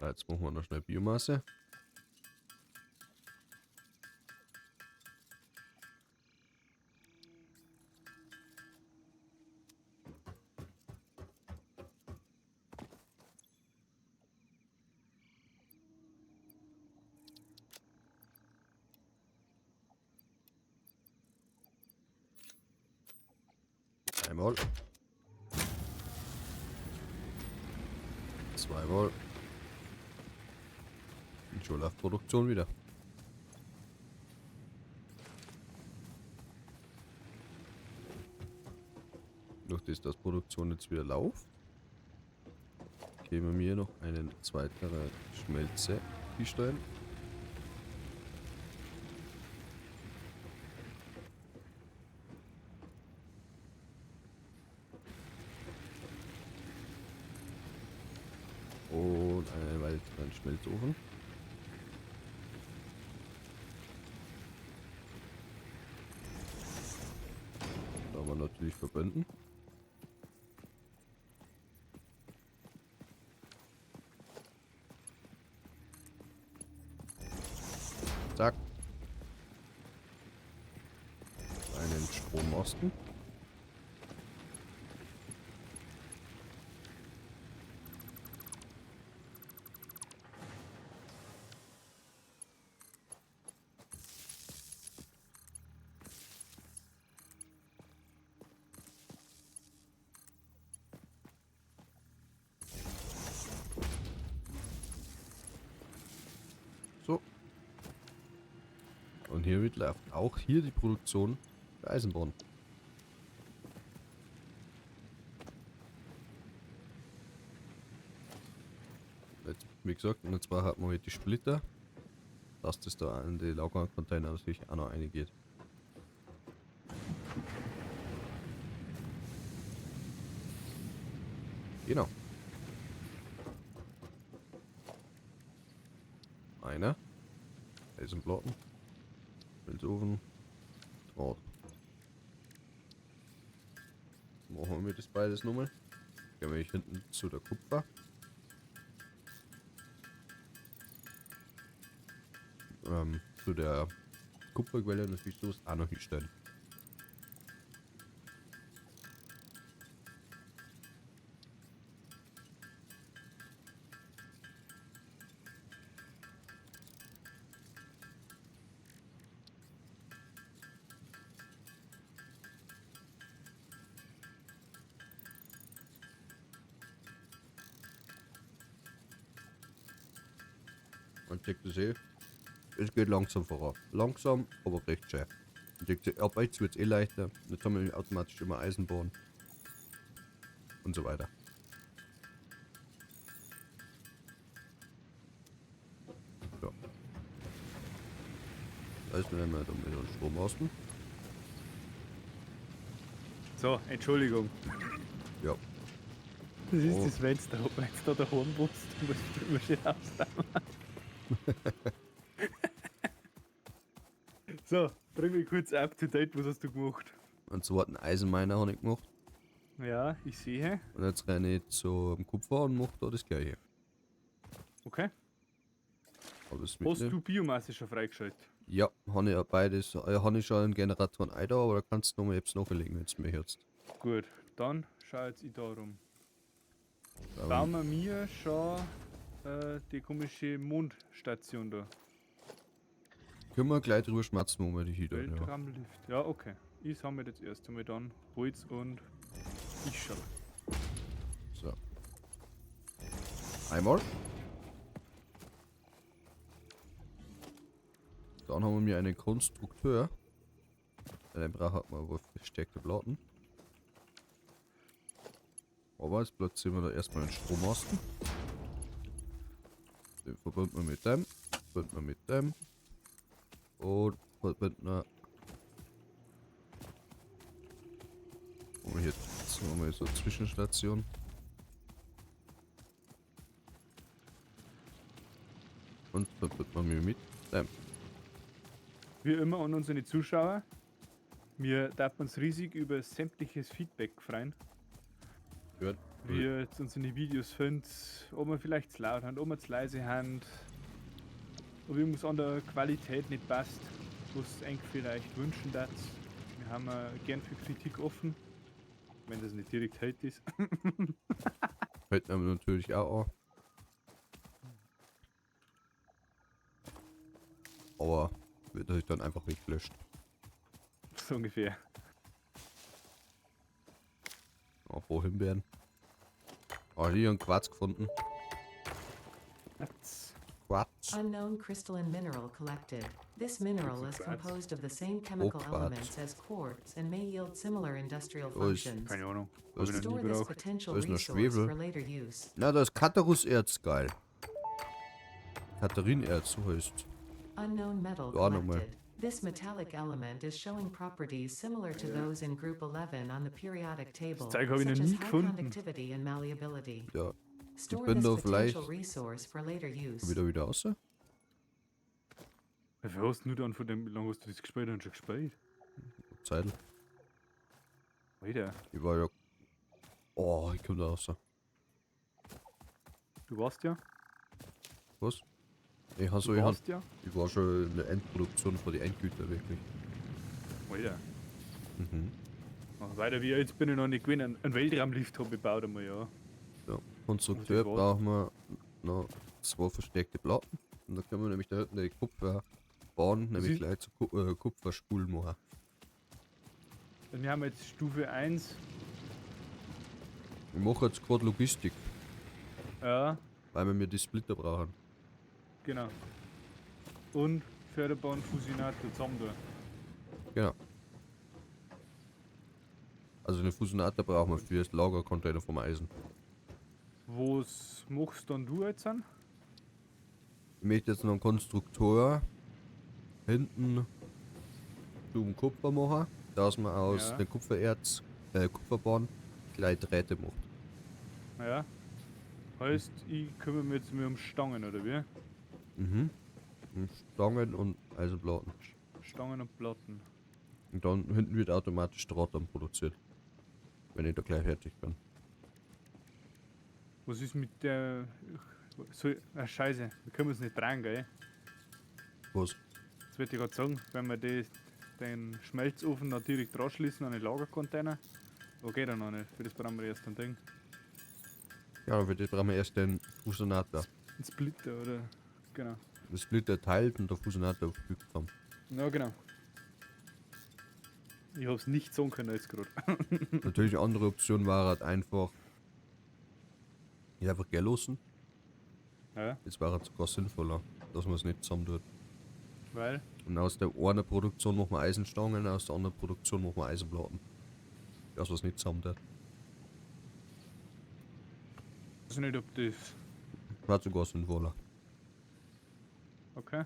Jetzt machen wir noch schnell Biomasse. Einmal. Zweimal. Und schon läuft Produktion wieder. Durch das, dass Produktion jetzt wieder läuft, geben wir mir noch einen zweiten Schmelze hinstellen. Und einen weiteren Schmelzofen. Da wir natürlich verbinden. Zack. Einen Strommasten. So. Und hier wird läuft auch hier die Produktion der Eisenbahn. Jetzt, wie gesagt, und zwar hat man halt die Splitter, dass das da in die Lagercontainer natürlich auch noch reingeht. Genau. Einer. Eisenplatten. Schmelzofen. Draht. Machen wir das beides nochmal. Gehen wir hier hinten zu der Kupfer. Zu der Kupferquelle natürlich sowas auch noch hinstellen. Und checkt das eh. Es geht langsam voran. Langsam, aber recht schön. Und checkt, ab jetzt wird's eh leichter. Jetzt haben wir automatisch immer Eisenbahn. Und so weiter. So. Da ist mir einmal da mit dem Strommasten. So, Entschuldigung. Ja. Das ist Oh. das Fenster, ob man jetzt da daheim wohnst, du musst immer schön ausräumen. So, bring mich kurz up to date, was hast du gemacht? Und so hat ein Eisenminer habe ich gemacht. Ja, ich sehe. Und jetzt renne ich zum Kupfer und mache da das gleiche. Okay. Aber das Hast mitnehmen. du Biomasse schon freigeschaltet? Ja, habe ich ja beides. Habe ich schon einen Generator ein da, aber da kannst du nochmal etwas nachlegen, wenn du möchtest. Gut, dann schau jetzt ich da rum. Bauen wir mir schon die komische Mondstation da. Können wir gleich drüber schmatzen, wo wir die hier tun, ja. Weltraumlift. Ja, okay. Ich sammle jetzt erst einmal dann Holz und ich schau. So. Einmal. Dann haben wir mir einen Konstrukteur. Den braucht man aber verstärkte Platten. Aber jetzt platzieren wir da erstmal einen Strommasten. Den verbinden wir mit dem. Verbinden wir mit dem. Und verbinden wir. Und hier haben wir so eine Zwischenstation. Und verbinden wir mit dem. Wie immer an unsere Zuschauer, wir darf uns riesig über sämtliches Feedback freuen. Gut. Wie ihr jetzt unsere Videos findet, ob wir vielleicht zu laut haben, ob wir zu leise haben, ob irgendwas an der Qualität nicht passt, was eng vielleicht wünschen dat. Wir haben gern für Kritik offen, wenn das nicht direkt Hate ist. Hätten wir natürlich auch an. Aber wird natürlich dann einfach weggelöscht. So ungefähr. Apropos Himbeeren. Ah, hier einen Quarz gefunden. Quarz. Quarz. Unknown crystalline mineral collected. This mineral is Quarz. composed of the same chemical Quarz. elements as quartz and may yield similar industrial Oh, ist- functions. Keine Ahnung. Da ist Hab ich noch nie Store this gebraucht. potential Da ist noch resource Schwefel. for later use. Na, da ist Kateruserz, geil. Katharinerz, so heißt. Unknown metal Ja, nochmal. collected. This metallic element is showing properties similar to those in group 11 on the periodic table, Zeug hab ich noch such as nie high gefunden. conductivity and malleability. Ja, Store bin this da potential vielleicht resource for later use. wieder raus. Wie viel hast du dann von dem, wie lange hast du das gespielt und schon gespielt? Zeitl. Alter, Ich war ja. Oh, ich komm da raus. du warst ja. Was? Ich, hab so, Du ich, hab, warst ja. ich war schon in der Endproduktion von den Endgüter, wirklich. Alter. Mhm. Mach weiter wie jetzt bin ich noch nicht gewesen. Einen Weltraumlift habe ich gebaut einmal, ja. Ja. Konstrukteur Und das brauchen wir noch zwei verstärkte Platten. Und da können wir nämlich da hinten die Kupferbahn, nämlich ist- gleich zu Kupferspulen machen. Also wir haben jetzt Stufe 1. Ich mache jetzt gerade Logistik, Ja, weil wir mir die Splitter brauchen. genau. Und Förderbahn Fusionator zusammen da. Genau. Also den Fusionator brauchen wir für das Lagercontainer vom Eisen. Was machst dann du jetzt an? Ich möchte jetzt noch einen Konstruktor hinten zum Kupfer machen, dass man aus Ja. dem Kupfererz, Kupferbahn gleich Drähte macht. Ja. Heißt, ich kümmere mich jetzt mehr um Stangen, oder wie? Mhm. Und Stangen und Eisenplatten. Stangen und Platten. Und dann hinten wird automatisch Draht dann produziert. Wenn ich da gleich fertig bin. Was ist mit der. So, ah, Scheiße, wir können uns nicht dran, gell? Was? Das wollte ich gerade sagen, wenn wir die, den Schmelzofen da direkt anschließen an den Lagercontainer. Okay, dann noch nicht. Für das brauchen wir erst ein Ding. Ja, für das brauchen wir erst den Fusionator. Ein Splitter, oder? Genau. Das Splitter teilt und der Fusionator fügt zusammen. Ja, genau. Ich hab's nicht sagen können jetzt gerade. Natürlich eine andere Option war halt einfach. Ich einfach gehen lassen. Ja, Das war halt sogar sinnvoller, dass man es nicht zusammen tut. weil. Und aus der einen Produktion machen wir Eisenstangen, aus der anderen Produktion machen wir Eisenplatten. Das, was nicht zusammen tut. Ich weiß nicht, ob das. War sogar sinnvoller. Okay.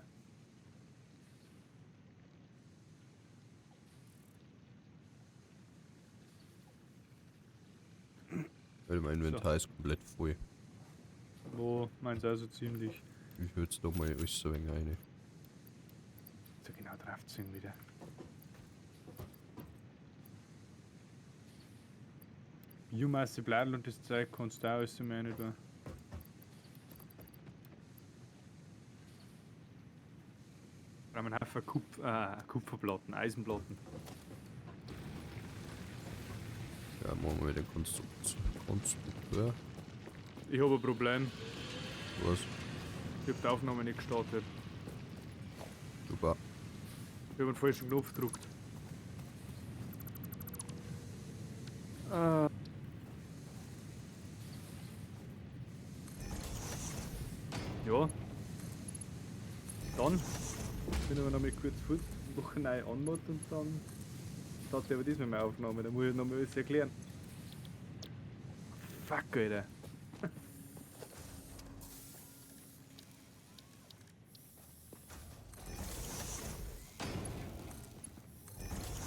Weil mein Inventar ist komplett voll. Wo meins also ziemlich. Ich würde da mal alles so ein wenig rein. So genau draufziehen wieder. Biomasse, Bladel und das Zeug kannst du auch alles mehr nicht tun. Brauchen wir einen Haufen Kupferplatten, Eisenplatten. Ja, machen wir wieder den Konstrukteur. Ich habe ein Problem. Was? Ich habe die Aufnahme nicht gestartet. Super. Ich habe einen falschen Knopf gedrückt. Ja. Dann bin ich noch mal kurz fort, mache eine neue Anmod und dann starte ich aber diesmal meine Aufnahme. Da muss ich noch mal alles erklären. Fuck, Alter.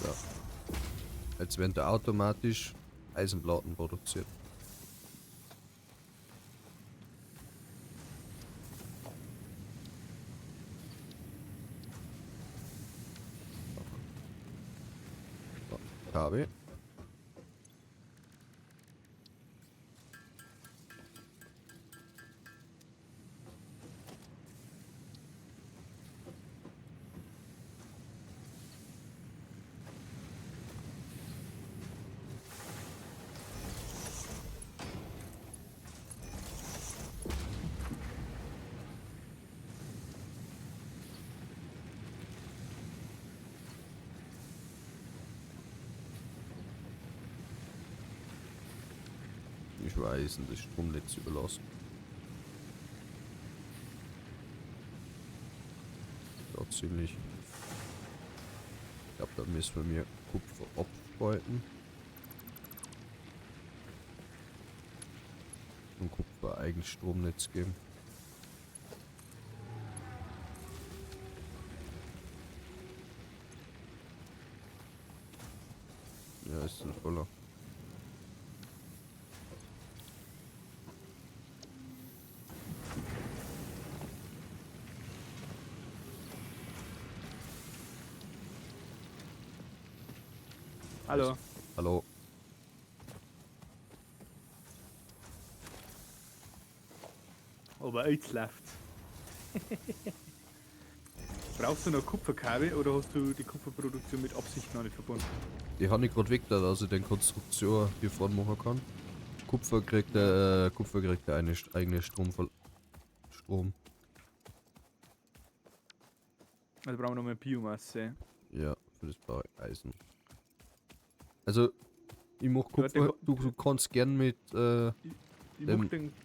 Ja. Jetzt werden da automatisch Eisenplatten produziert. So, Kabel. Logischerweise das Stromnetz überlassen. Da ziemlich. Ich glaube, da müssen wir mir Kupfer abspalten. Und Kupfer eigenes Stromnetz geben. Ja, ist ein voller. Hallo. Hallo. Aber jetzt läuft's. Brauchst du noch Kupferkabel oder hast du die Kupferproduktion mit Absicht noch nicht verbunden? Die habe ich gerade weg, da, dass ich den Konstruktion hier vorne machen kann. Kupfer kriegt der, eine eigene Strom. Also brauchen wir noch mehr Biomasse. Ja, für das brauche ich Eisen. Also, ich mach Kupfer, du kannst gern mit dem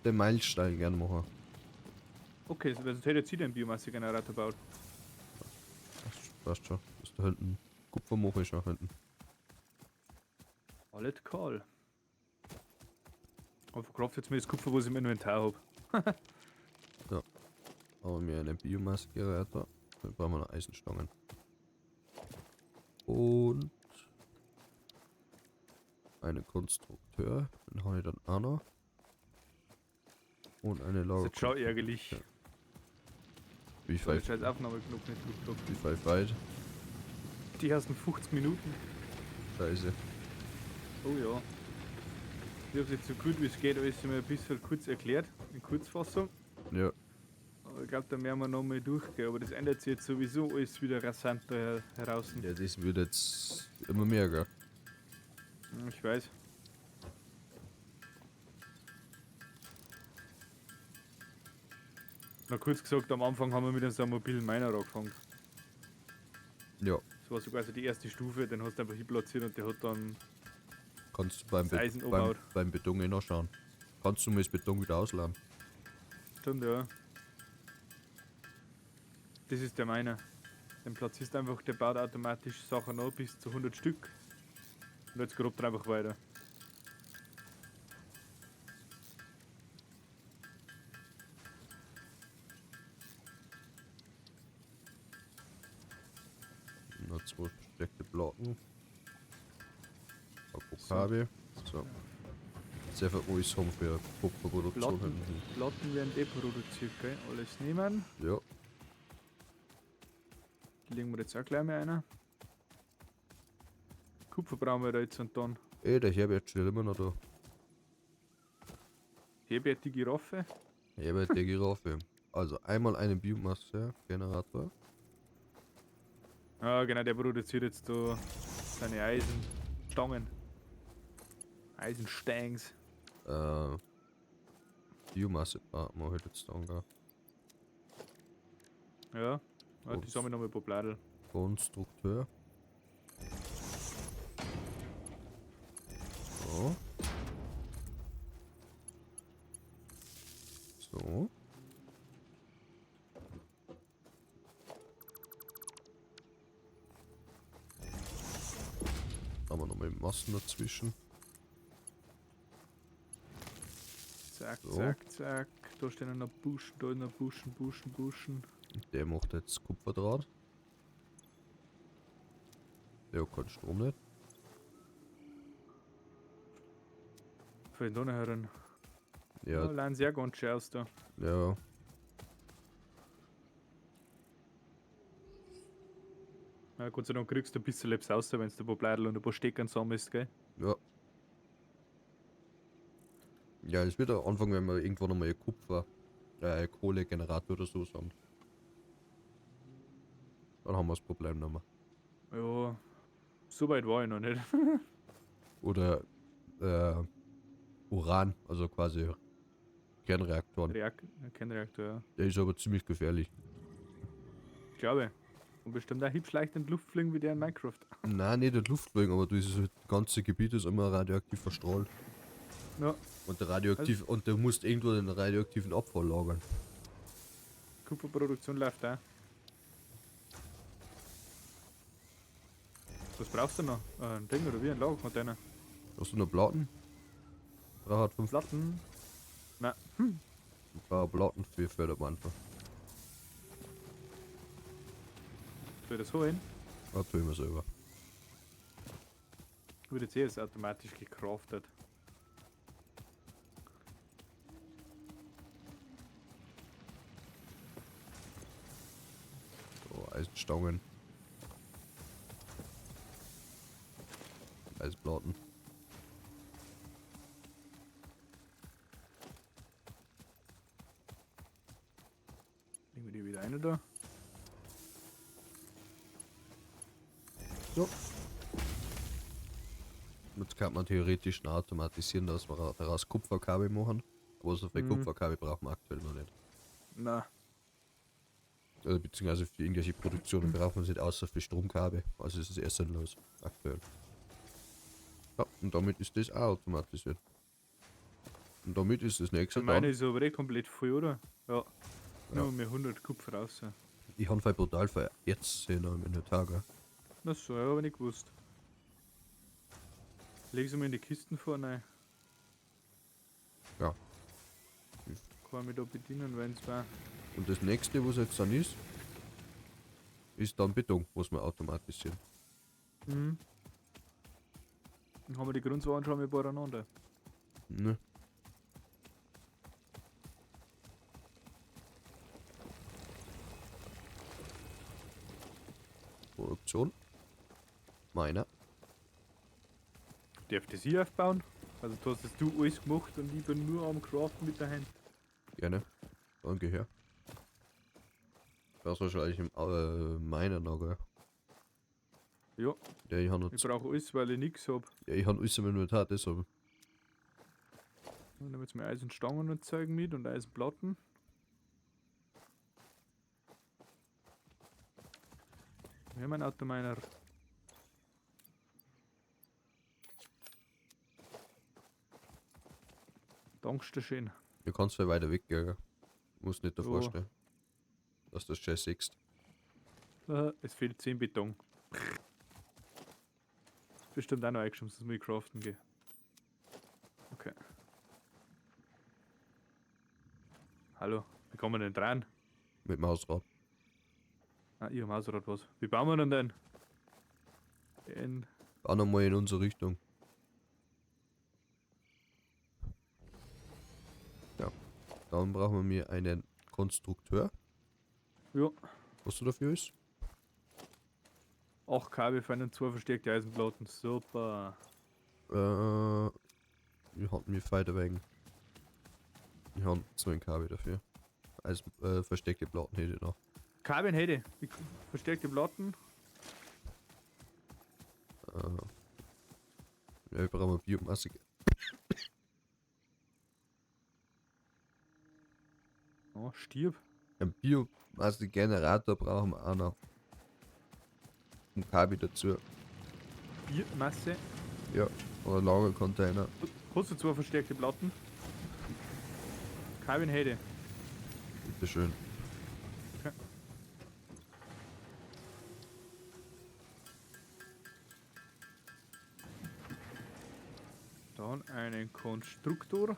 Meilenstein gern machen. Okay, also sonst hätte jetzt jeder einen Biomassegenerator gebaut. Passt schon. Das da hinten. Kupfer mache ich schon hinten. Alles call. Aber verkauft jetzt mir das Kupfer, was ich im Inventar habe. Ja. Aber mir einen Biomassegenerator. Dann brauchen wir noch Eisenstangen. Und einen Konstrukteur. Den habe ich dann auch noch. Und eine Lager. Das ist schon ärgerlich. Ja. Wie viel? Scheiß Aufnahmeknopf nicht gedrückt. Wie viel weit? Die ersten 50 Minuten. Scheiße. Oh ja. Ich habe jetzt so gut wie es geht alles mal ein bisschen kurz erklärt, in Kurzfassung. Ja. Aber ich glaube, da werden wir nochmal durchgehen. Aber das ändert sich jetzt sowieso alles wieder rasant da heraus. Ja, das wird jetzt immer mehr, gell? Ich weiß. Na, kurz gesagt, am Anfang haben wir mit so einem mobilen Miner angefangen. Ja. Das war so quasi die erste Stufe, den hast du einfach hier platziert und der hat dann. Kannst du beim Beton eh noch schauen. Kannst du mir das Beton wieder ausladen? Stimmt, ja. Das ist der Miner. Den platzierst einfach, der baut automatisch Sachen an bis zu 100 Stück. Und jetzt grabt er einfach weiter. Noch zwei versteckte Platten. Kabel. So. Sehr viel alles haben für Kupferproduktion. Platten werden eh produziert, gell? Alles nehmen. Ja. Die legen wir jetzt auch gleich mal einer. Kupfer brauchen wir da jetzt und dann. Ey, der Herbert steht immer noch da. Herbert die Giraffe? Herbert der Giraffe. Also einmal einen Biomasse-Generator. Ah, genau, der produziert jetzt da seine Eisenstangen. Eisenstangs. Biomasse machen wir jetzt dann, gell? Ja, die sammeln noch mal ein paar Bladel. Konstrukteur. So. So. Haben wir nochmal Massen dazwischen. Zack, So. zack, zack. Da stehen noch Buschen, da noch Buschen, Buschen, Buschen. Der macht jetzt Kupferdraht. Der hat keinen Strom nicht. Von da herin. Ja. Ja, lernen sehr ganz schön aus da. Ja. Ja, Gott sei Dank kriegst du ein bisschen etwas raus, wenn du ein paar Bladel und ein paar Steckern sammelst, gell? Ja. Ja, es wird am Anfang, wenn wir irgendwann nochmal Kupfer, Kohlegenerator oder so haben. Dann haben wir das Problem nicht mehr. Ja, so weit war ich noch nicht. Oder Uran, also quasi Kernreaktoren. Kernreaktor, ja. Der ist aber ziemlich gefährlich. Ich glaube. Und bestimmt auch hübsch leicht in die Luft fliegen wie der in Minecraft. Nein, nicht in die Luft fliegen, aber dieses ganze Gebiet ist immer radioaktiv verstrahlt. Ja, Und der radioaktiv und du musst irgendwo den radioaktiven Abfall lagern. Kupferproduktion läuft auch. Was brauchst du noch? Ein Ding oder wie? Ein Lagercontainer? Hast du noch Platten? Braucht 5 Platten? Nein. Ein paar Platten für Förderband. Soll ich das holen? Das tue ich mir selber. Wird jetzt eh alles automatisch gecraftet. So, Eisenstangen. Eisenplatten. Legen wir die wieder rein da. So. Jetzt kann man theoretisch noch automatisieren, dass wir daraus Kupferkabel machen. Aber so viel Mhm. Kupferkabel brauchen wir aktuell noch nicht. Na, Also, beziehungsweise für irgendwelche Produktionen brauchen wir es nicht, außer für Stromkabel. Also es ist eher sinnlos aktuell. Ja, und damit ist das auch automatisiert. Und damit ist das nächste meine dann. ist aber eh komplett voll, oder? Ja. Ja. Nur mehr 100 Kupfer raus. Ich habe voll brutal viel Erz in einem Inventar, gell? Na so, ja, hab ich nicht gewusst. Leg sie mal in die Kisten vor, nein. Ja. Kann ich mich da bedienen, wenn's war. Und das nächste, was jetzt dann ist, ist dann Beton, was wir automatisieren. Mhm. Dann haben wir die Grundsachen schon mal beieinander. Ne? Produktion. Meiner. Darf das ich aufbauen? Also du hast das du alles gemacht und ich bin nur am Craften mit der Hand. Gerne. Danke her. Das wahrscheinlich im meiner noch, gell? Ja, Ja, ich habe ich brauche alles, weil ich nichts hab. ja, ich hab alles im Inventar, deshalb. Ich nehme jetzt mal Eisenstangen und Zeug mit und Eisenplatten. Wir haben einen Autominer. Dankeschön. Du kannst viel weiter weg, gell? Musst nicht davor Ja. stehen. Dass du das scheiß siehst. Es fehlt 10 Beton. Bestimmt auch noch eingeschrieben, sonst muss ich craften gehen. Okay. Hallo, wie kommen wir denn dran? Mit dem Hausrad. Ah, ich hab Mausrad was. Wie bauen wir denn denn? In Auch nochmal in unsere Richtung. Ja. Dann brauchen wir mir einen Konstrukteur. ja, Was du dafür ist? 8 Kabel für einen 2 verstärkte Eisenplatten. Super. Wir hatten mir weiter wegen. Ich habe 2 Kabel dafür. Also versteckte Platten hätte ich noch. Kabel hätte ich. Verstärkte Platten. Ja, ich brauche Biomasse. Oh, stirb. Ein Biomasse-Generator brauchen wir auch noch. Ein Kabel dazu. Biomasse. Ja, oder Lagercontainer. Hast du 2 verstärkte Platten? Kabel hätte. Bitteschön. Okay. Dann einen Konstruktor.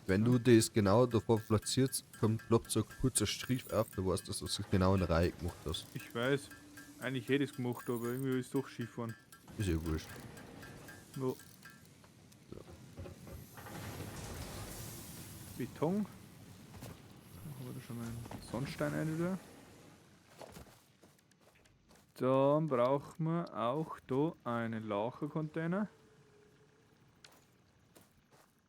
Wenn du das genau davor platzierst, kommt ploppt so ein kurzer Strich auf, du weißt, dass du es genau in der Reihe gemacht hast. Ich weiß, eigentlich hätte ich es gemacht, aber irgendwie ist es doch schief gefahren. Ist ja wurscht. Ja. Beton. Da haben wir da schon mal einen Sonnenstein rein, oder? Dann brauchen wir auch da einen Lagercontainer.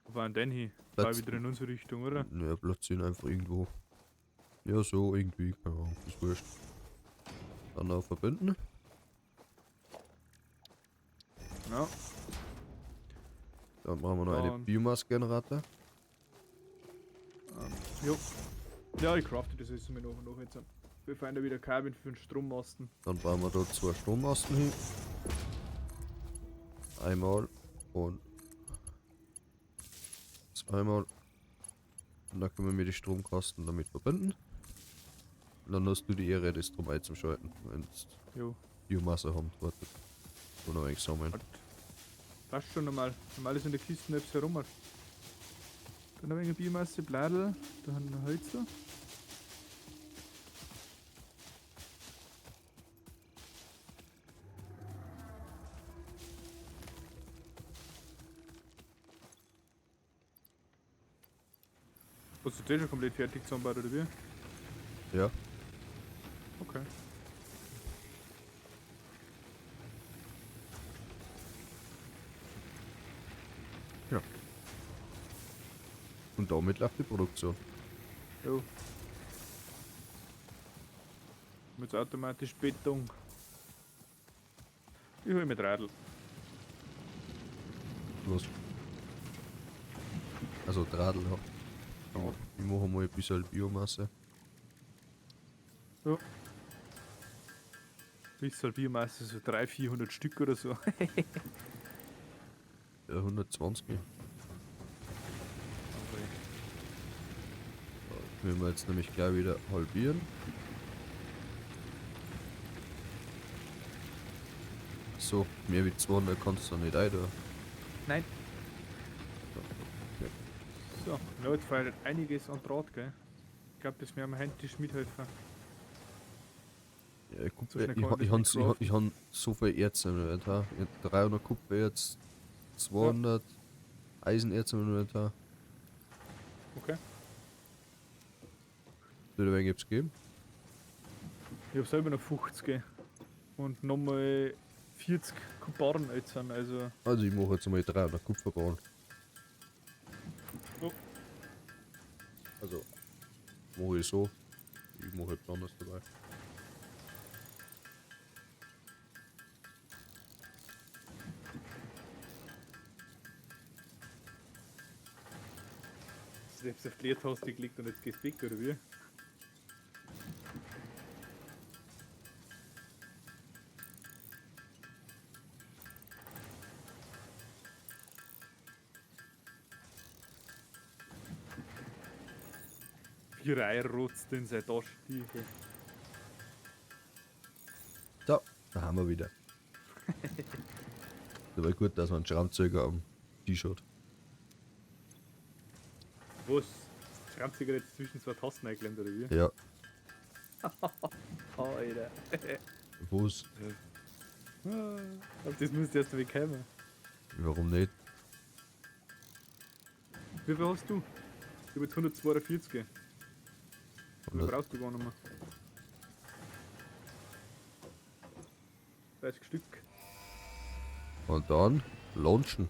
Wo war denn hin? War Platz- wieder in unsere Richtung, oder? Ja, platzieren einfach irgendwo. Ja, so irgendwie, keine Ahnung, ist wurscht. Dann noch verbinden. Ja. Dann brauchen wir noch einen Dann- Biomasse-Generator. Jo. Ja, ich crafte das jetzt mir noch und noch jetzt. Wir fahren da wieder Kabel für den Strommasten. Dann bauen wir da 2 Strommasten hin. Einmal und zweimal. Und dann können wir die Stromkasten damit verbinden. Und dann hast du die Ehre, das drum einzuschalten, wenn Jo. Biomasse haben. Warte. Und noch ein sammeln. Passt schon normal. Normal ist in der Kiste etwas herum. Dann ein wenig Biomasse, Bladel, da haben wir Hölzer. Hast du den schon komplett fertig zusammengebaut, oder wie? Ja. Okay. Ja. Und damit läuft die Produktion. Jo. Mit automatisch Beton. Ich hol mit Radl. Was? Also Radl, ja. Ich mache mal ein bisschen Biomasse. Ja. Bisschen Biomasse, so 300, 400 Stück oder so. Ja, 120. Okay. Wenn wir jetzt nämlich gleich wieder halbieren. So, mehr wie 200 kannst du nicht ein, da. Nein. Okay. So, ja, jetzt fällt einiges an Draht, gell? Ich glaub, das werden wir händisch mithelfen. Ja, ich, So schnell ich, kann man ich, das nicht ich, ich han so viel Erz im Inventar. Ich hab 300 Kupfererz, 200 Eisenerz im Inventar. Okay. Soll ich ein wenig geben? Ich hab selber noch 50 und nochmal 40 Kuparen jetzt sind, also. Also ich mache jetzt mal 300 Kupferbarren. Oh. Also mache ich so. Ich mache etwas anderes dabei. Selbst auf die Leertaste geklickt und jetzt geht's weg, oder wie? Wie reinrotzt in seine Tasche. Da, da haben wir wieder. Aber gut, dass man einen Schraubzieher am T-Shirt. Was? Schraubzieher jetzt zwischen zwei Tasten eingeklemmt, oder wie? Ja. Oh, Alter. Was? Auf das musst du erst mal kommen. Warum nicht? Wie viel hast du? Ich hab jetzt 142. Wie viel 100. brauchst du gar nicht mehr? 30 Stück. Und dann launchen.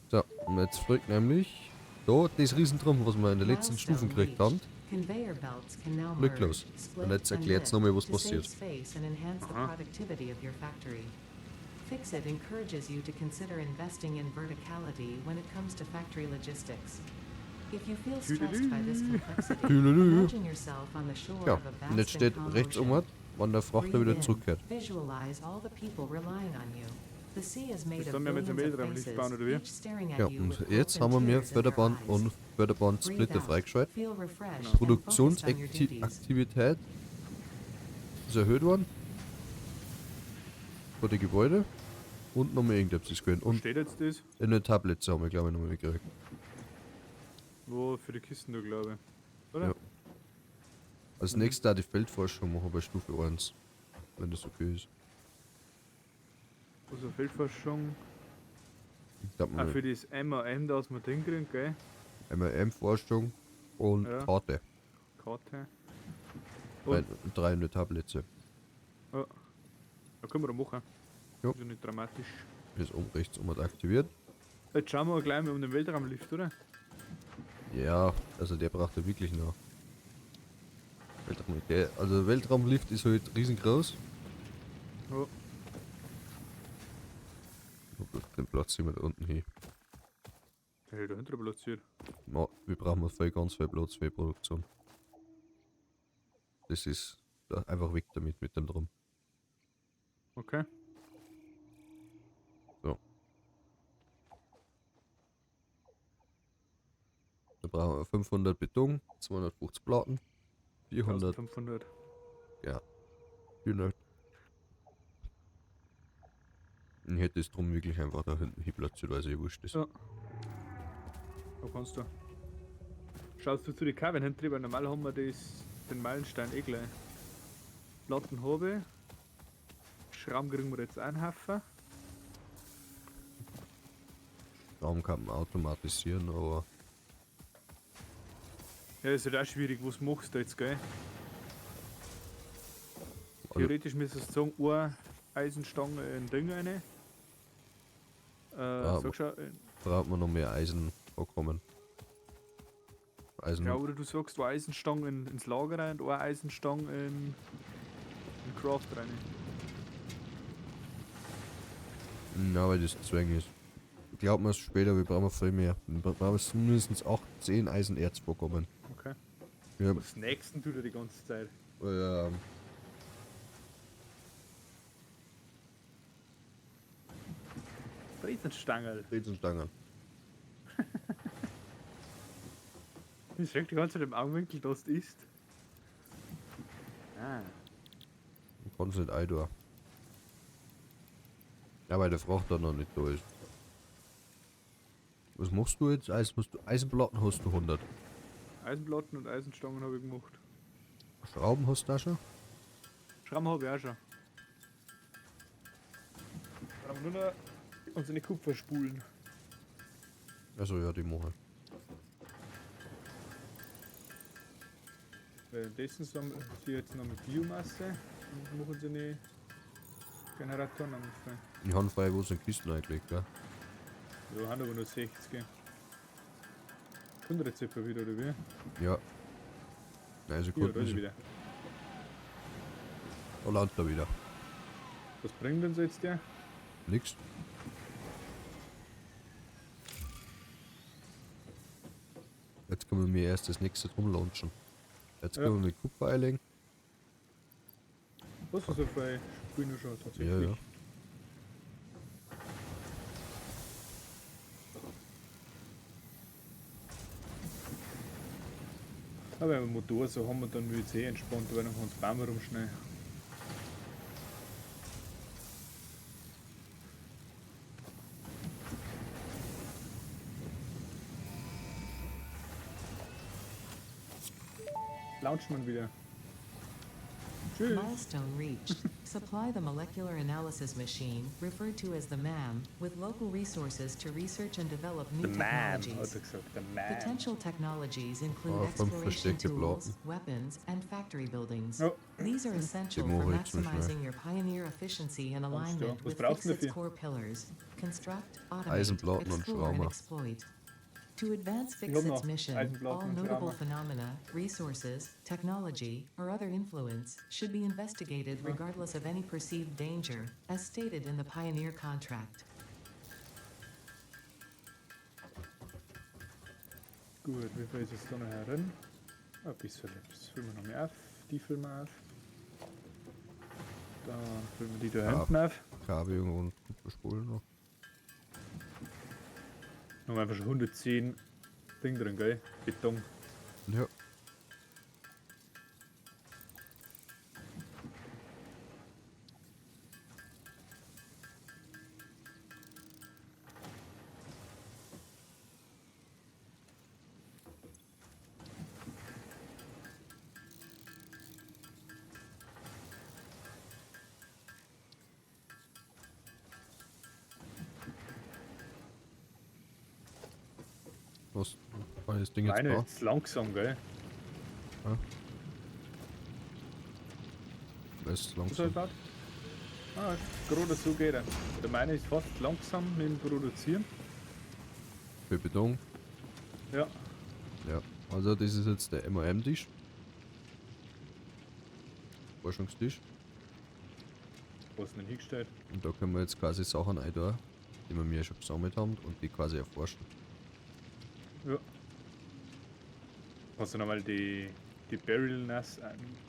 So, und jetzt folgt nämlich da das Riesentrum, was wir in den letzten Stufen gekriegt haben. Conveyor belts can now Glück los. merge, split Und jetzt and erklärt's lift nochmal, was to save passiert. space and enhance the Aha. productivity of your factory. FICSIT encourages you to consider investing in verticality when it comes to factory logistics. If you feel stressed by this complexity, Tüdelü. imagine yourself on the shore Ja, of a und jetzt vast and steht calm rechts ocean. um, wann der Frachter Breathe wieder in. zurückkehrt. Visualize all the people relying on you. The sea is made Jetzt of haben wir mit dem billions of Weltraumlift faces, bauen, oder wie? each staring at Ja, you und with hope jetzt and haben wir mehr tears in their Förderband eyes. und Förderband-Splitter Breathe out. freigeschaltet. Feel refreshed and focused on your duties. Produktionsaktivität ist erhöht worden. Vor die Gebäude. Und nochmal irgendetwas ist gewesen. Wo Und steht jetzt das? in den Tablets haben wir, glaube ich, nochmal gekriegt. Wo für die Kisten da, glaube ich. Oder? Ja. Als nächstes da die Feldforschung machen bei Stufe 1. Wenn das okay ist. Also Feldforschung. Ich glaub, Ah, für das MAM, da aus dem Ding kriegen, gell? MAM-Forschung und Ja. Karte. Karte. Drei, Und, 300 Tablets. ja. Da können wir da machen. Jo. Ist ja nicht dramatisch. Ist um rechts um und aktiviert. Jetzt schauen wir gleich mal um den Weltraumlift, oder? Ja, also der braucht ja wirklich noch. Weltraum, der, also Weltraumlift ist halt riesengroß. Ja. Den Platz sind wir da unten hin. Der hat da hinten platziert. Ma, wir brauchen voll ganz viel Platz für die Produktion. Das ist da einfach weg damit mit dem Drum. Okay. So. Da brauchen wir 500 Beton, 250 Platten, 400, 1500. Ja. 400. Ich hätte es drum wirklich einfach da hinten hin platziert, weil es eh wurscht ist. Ja. Da kannst du. Schaust du zu den Kabeln hinten drüber? Normal haben wir das, den Meilenstein eh gleich. Platten habe ich. Schramm kriegen wir jetzt einen Haufen. Schramm kann man automatisieren, aber. Ja, ist halt auch schwierig, was machst du jetzt, gell? Also, Theoretisch müsstest du sagen, eine Eisenstange in Ding rein. Ja, Sag schon, braucht man noch mehr Eisen vorkommen. Eisen. ja, oder du sagst, eine Eisenstange ins Lager rein und eine Eisenstange in Craft rein. Na, weil das Zwang ist. Glaubt mir später, wir brauchen viel mehr. Wir brauchen mindestens 8, 10 Eisenerz vorkommen. Okay. Ja, Was snackst denn du da die ganze Zeit? Brezenstangerl. Brezenstangerl. Ich schreck die ganze Zeit im Augenwinkel, dass du isst. Ah. Du kannst nicht ein. Ja, weil der Frachter noch nicht da ist. Was machst du jetzt? Eisen, musst du, Eisenplatten hast du 100. Eisenplatten und Eisenstangen habe ich gemacht. Schrauben hast du auch schon? Schrauben habe ich auch schon. Brauchen wir nur noch unsere Kupferspulen. Also ja, die mache ich. Währenddessen sammeln sie jetzt noch mit Biomasse und machen sie eine Generatoren am. Ich habe frei wo sind Kisten eingelegt, gell? Ja, haben aber nur 60. 100 etwa wieder, oder wie? Ja. 9 Ja, Sekunden. da ist er wieder. Da landet er wieder. Was bringt uns jetzt der? Nix. Jetzt können wir erst das nächste drum launchen. Jetzt Ja. können wir mit Kupfer einlegen. Was ist so viel Spulen schon tatsächlich? Ja, ja. Aber im Motor so haben wir dann wird's eh entspannt, weil dann kannst du Bäume rumschneiden. Launchen wir wieder. Tschüss. Milestone reached. Supply the molecular analysis machine, referred to as the MAM, with local resources to research and develop new The Man, technologies. hat er gesagt. The Man. Potential technologies include Ah, fünf exploration versteckte tools, Platten. weapons, and factory buildings. Ja. These are essential Die for mache ich jetzt mal schnell. maximizing your pioneer efficiency and Kannst du. alignment Was with brauchst du FICSIT's dafür? core pillars: construct, automate, Eisenplatten und explore, and Schrauber. exploit. To advance Ich hab FICSIT's noch mission, all Eisenplatten und notable Schrauber. phenomena, resources, technology, or other influence should be investigated regardless of any perceived danger, as stated in the Pioneer contract. Gut, wie viel ist jetzt da noch herin? Ein bisschen. Das füllen wir noch mehr auf. Die füllen wir auf. Dann füllen wir die da Ja. hinten auf. Kabel und Kupferspulen noch. Dann haben wir einfach schon 110 Ding drin, gell? Beton. Ja. Was war das Ding jetzt Meine da? ist langsam, gell? Das ist Was langsam. hab ich gebaut? Ah, gerade so geht er. Der meine ist fast langsam mit dem Produzieren. Für Beton. Ja. Ja. Also das ist jetzt der MAM-Tisch. Forschungstisch. Was denn hingestellt? Und da können wir jetzt quasi Sachen einbauen, die wir mir schon gesammelt haben und die quasi erforschen. Ja. Hast du nochmal die Die Beryl Nuss,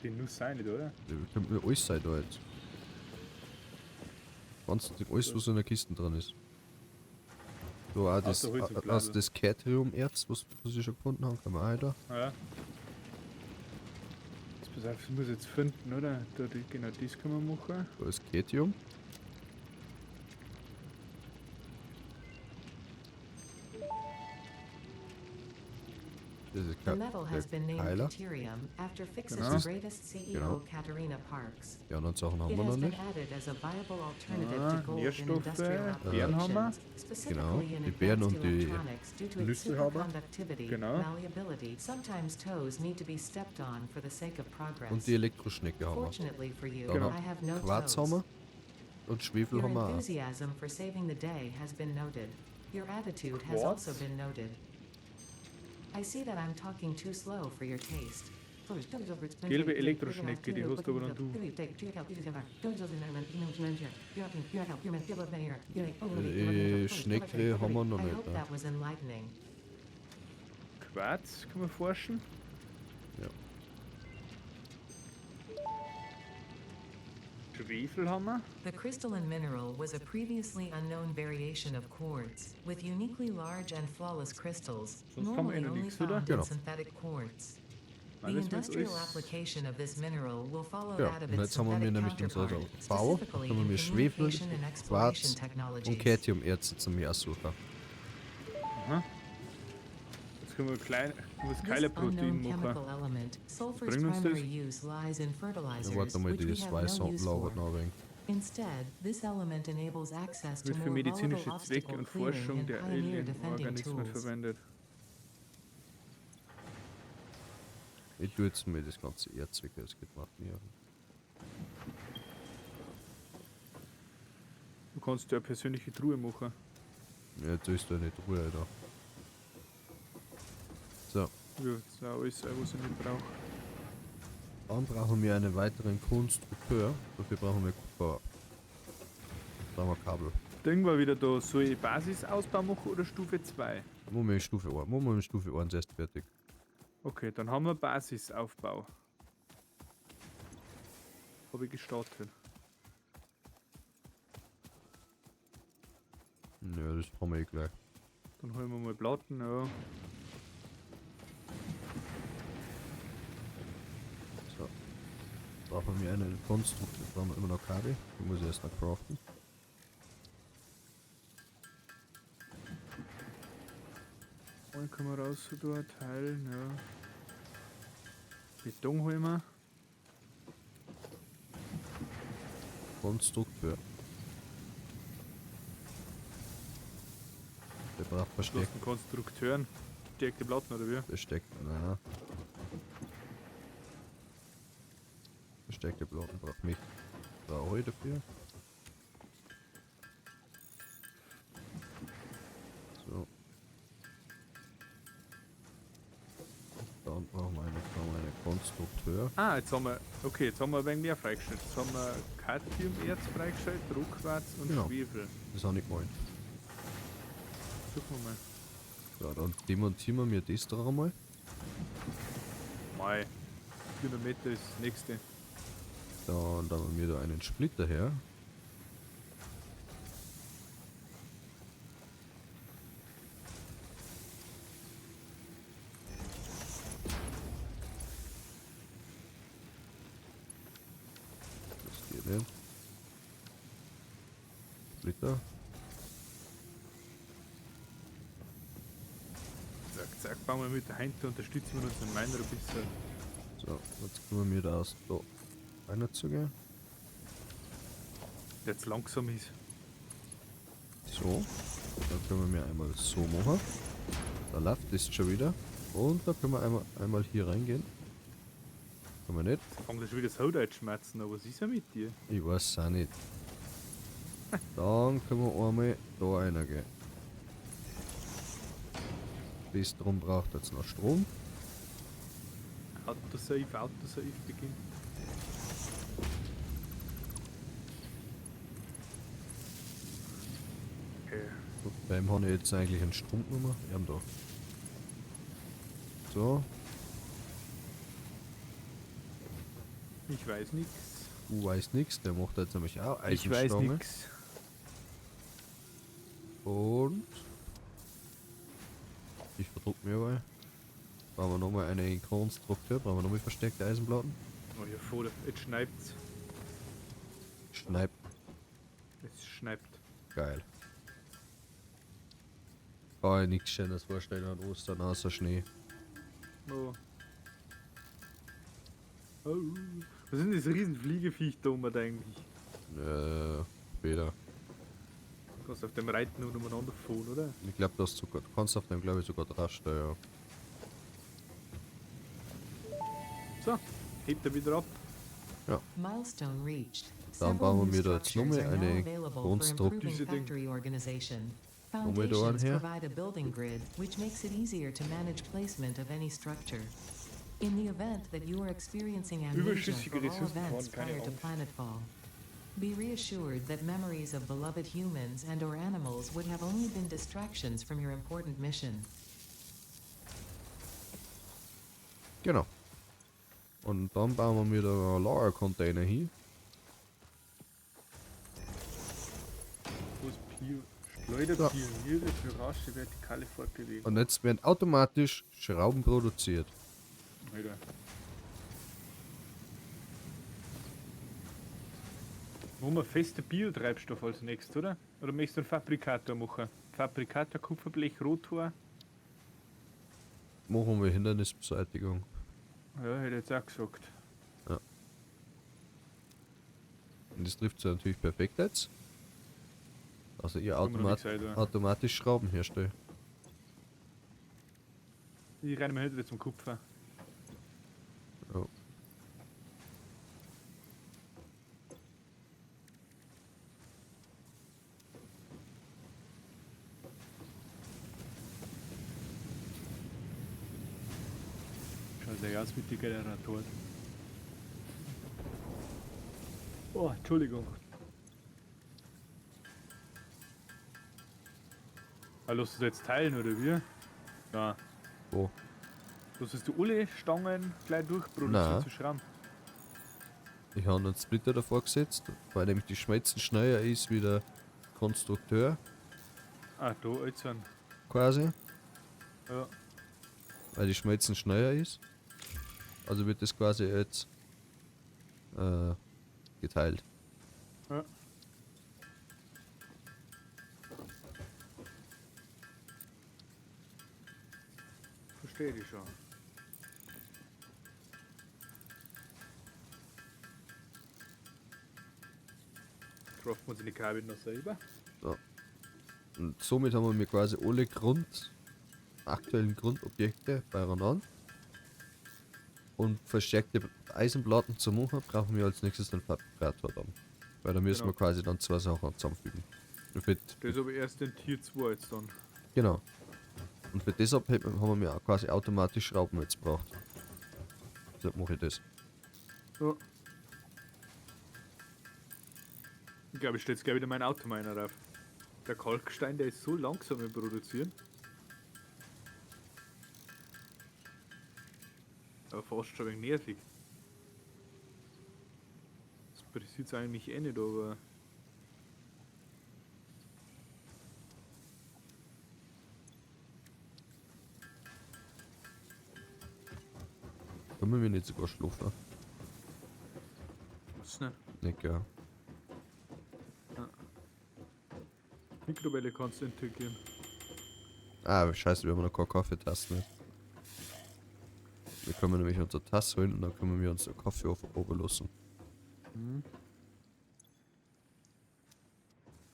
die Nuss auch nicht, oder? Ja, könnte mir alles sein da jetzt. Ganz alles, was in der Kiste dran ist. So, auch das, Außer Holz und also Blasen. das Catrium-Erz, was ich schon gefunden habe, kann man auch da. Ja. Jetzt pass auf, das muss ich jetzt finden, oder? Da, die, genau das können wir machen. Da ist Catrium. Das ist The metal has been named Keiler. Caterium after Fixit's Genau. greatest CEO Genau. Katerina Parks. Die anderen Sachen haben It wir noch has been nicht. added as a viable alternative Ah, to gold in Nährstoffe, industrial Beeren haben wir. applications, specifically in Genau, die Beeren advanced und die electronics due to its Nüsse haben wir. superconductivity, Genau. malleability. Sometimes toes need to be stepped on for the sake of progress. Und die Elektroschnecke haben wir. Fortunately for you, Dann Genau. I have no Quarz toes. haben wir. Und Schwefel Your haben wir auch. enthusiasm for saving the day has been noted. Your attitude has Quartz? also been noted. I see that I'm talking too slow for your taste. Gelbe Elektroschnecke, die hast aber dann du. Schnecke haben wir noch I nicht, hope ne? that was enlightening. Quarz kann man forschen. Ja. Schwefel haben wir. The crystalline mineral was a previously unknown variation of quartz, with uniquely large and flawless crystals, Sonst haben wir eh normally noch only nichts, oder? found in Genau. synthetic quartz. Nein, The das wird industrial alles- application of this mineral will follow Ja, that of und its jetzt haben wir synthetic nämlich unseren counterpart, Bau, specifically dann haben in wir Schwefel, communication and exploration Quarz und technologies. Catrium-Erz jetzt haben wir auch suchen. Aha. Jetzt können wir klein, können wir das This Keilerprotein unknown machen. chemical element, sulfur's Bringt uns das? primary use lies in Ja, fertilizers, warte mal, which we das have no Weiße use labert for. noch ein wenig. Instead, this element enables access to Wird für more volatile medizinische Zwecke obstacle und clearing Forschung and der pioneer defending Alien-Organismen tools. verwendet. Ich tue jetzt mal das ganze Erz weg, das geht mir. Du kannst ja eine persönliche Truhe machen. Ja, jetzt ist da nicht Ruhe, Alter. So, Ja, das ist auch alles, was ich nicht brauche. dann brauchen wir einen weiteren Konstrukteur. Dafür brauchen wir Kupfer. Brauchen wir Kabel. Ding war wieder da, soll ich Basisausbau machen oder Stufe 2? Moment, Stufe 1. Moment, Stufe 1 erst fertig. Okay, dann haben wir Basisaufbau. Habe ich gestartet. Ja, das haben wir eh gleich. Dann holen wir mal Platten, ja. So. Brauchen wir einen Konstrukteur. Brauchen wir immer noch Kabel. Ich muss erst noch craften. Dann können wir raus da teilen, ja. Beton holen wir. Konstrukteur. Der braucht Du hast versteckt. einen Konstrukteuren. Stärkte Platten, oder wie? Versteckt. Na. Versteckte Platten braucht mich. Brauche ich dafür. So. Dann brauchen wir einen Konstrukteur. Ah, jetzt haben wir. Okay, jetzt haben wir ein wenig mehr freigeschaltet. Jetzt haben wir Cadmiumerz freigeschaltet, Druckquarz und Genau. Schwefel. Das habe ich gemeint. Suchen wir mal. So, dann demontieren wir mir das da einmal. Mei. 400 Meter ist das nächste. Dann haben wir da einen Splitter her. Das geht nicht. Splitter. Zack, zack, bauen wir mit der Hand, unterstützen wir unseren Miner ein bisschen. So, jetzt können wir da aus da einer zugehen. Der jetzt langsam ist. So, dann können wir einmal so machen. Da läuft es schon wieder. Und da können wir einmal hier reingehen. Können wir nicht? Jetzt fängt er schon wieder das Haut einzuschmerzen, aber was ist ja mit dir? Ich weiß auch nicht. Dann können wir einmal da reingehen. Das drum braucht jetzt noch Strom. Autosave, Autosave beginnt. Okay. Beim habe ich jetzt eigentlich einen Strom genommen. Ja, da. So. Ich weiß nix. Du weißt nix, der macht jetzt nämlich auch Ich weiß Eisenstange. nix. Und ich verdruck mir mal. Brauchen wir nochmal eine Konstrukteur, brauchen wir nochmal verstärkte Eisenplatten. Oh ja, voll. Jetzt schneit's. Schneip. Es schneibt. Geil. Kann ich nichts Schönes vorstellen an Ostern außer Schnee. Oh. Oh. Was ist denn das riesen Fliegeviech da oben eigentlich? Später. Du kannst auf dem reiten und umeinander fahren, oder? Ich glaube, das sogar, du kannst auf dem, glaube ich, sogar drasten, ja. So, hebt er wieder ab. Milestone reached. Dann Several bauen new wir da jetzt structures nochmal are now eine available for Konstrukt- improving Diese Ding. factory organization. Nochmal da einen Foundations her. provide a building grid, which makes it easier to manage placement of any structure. In the event that you are experiencing amnesia Überschüssige for all Ressourcen events fahren, keine prior to Angst. planetfall, be reassured that memories of beloved humans and or animals would have only been distractions from your important mission. Genau. Und dann bauen wir mir da einen Lagercontainer hin. Wo ist Pio? Schleuder So. Pioniere für rasche vertikale Fortbewegung. Und jetzt werden automatisch Schrauben produziert. Alter. Wo wir feste Biotreibstoff als nächstes, oder? Oder möchtest du einen Fabrikator machen? Fabrikator, Kupferblech, Rotor? Machen wir Hindernisbeseitigung. Ja, hätte ich jetzt auch gesagt. Und das trifft sich natürlich perfekt jetzt. Also ihr Kann man noch nichts sagen. automatisch Schrauben herstellt. Ich renne mir hinter zum Kupfer. Ja. Schaut sehr aus mit den Generatoren. Oh, Entschuldigung. Ah, lass du jetzt teilen, oder wie? Na. Wo? Lass du alle Stangen gleich durchproduzieren Nein. zu schrauben? Ich habe einen Splitter davor gesetzt, weil nämlich die Schmelzen schneller ist wie der Konstrukteur Ah, da, jetzt sind. quasi. Ja. Weil die Schmelzen schneller ist. Also wird das quasi jetzt geteilt. Ja. Verstehe ich schon. Craften wir uns die Kabel noch selber. So. Und somit haben wir mir quasi alle aktuellen Grundobjekte beieinander. Und verstärkte Eisenplatten zu machen, brauchen wir als nächstes den Fabrikator dann. Weil da müssen Genau. wir quasi dann zwei Sachen zusammenfügen. Und für, Das ist aber erst in Tier 2 jetzt dann. genau. Und für das haben wir mir auch quasi automatisch Schrauben jetzt braucht. Deshalb mache ich das. Ja. Ich glaube, ich stelle jetzt gleich wieder meinen Autominer auf. Der Kalkstein, der ist so langsam im Produzieren. Aber fast schon ein wenig nervig. Das passiert eigentlich eh nicht, aber. Können wir nicht sogar schlafen? Was nicht? Nicht, ja. Mikrowelle kannst du integrieren. Ah, scheiße, wir haben noch keine Kaffeetasse nicht. Wir können nämlich unsere Tasse holen und dann können wir uns den Kaffee auf oben lassen.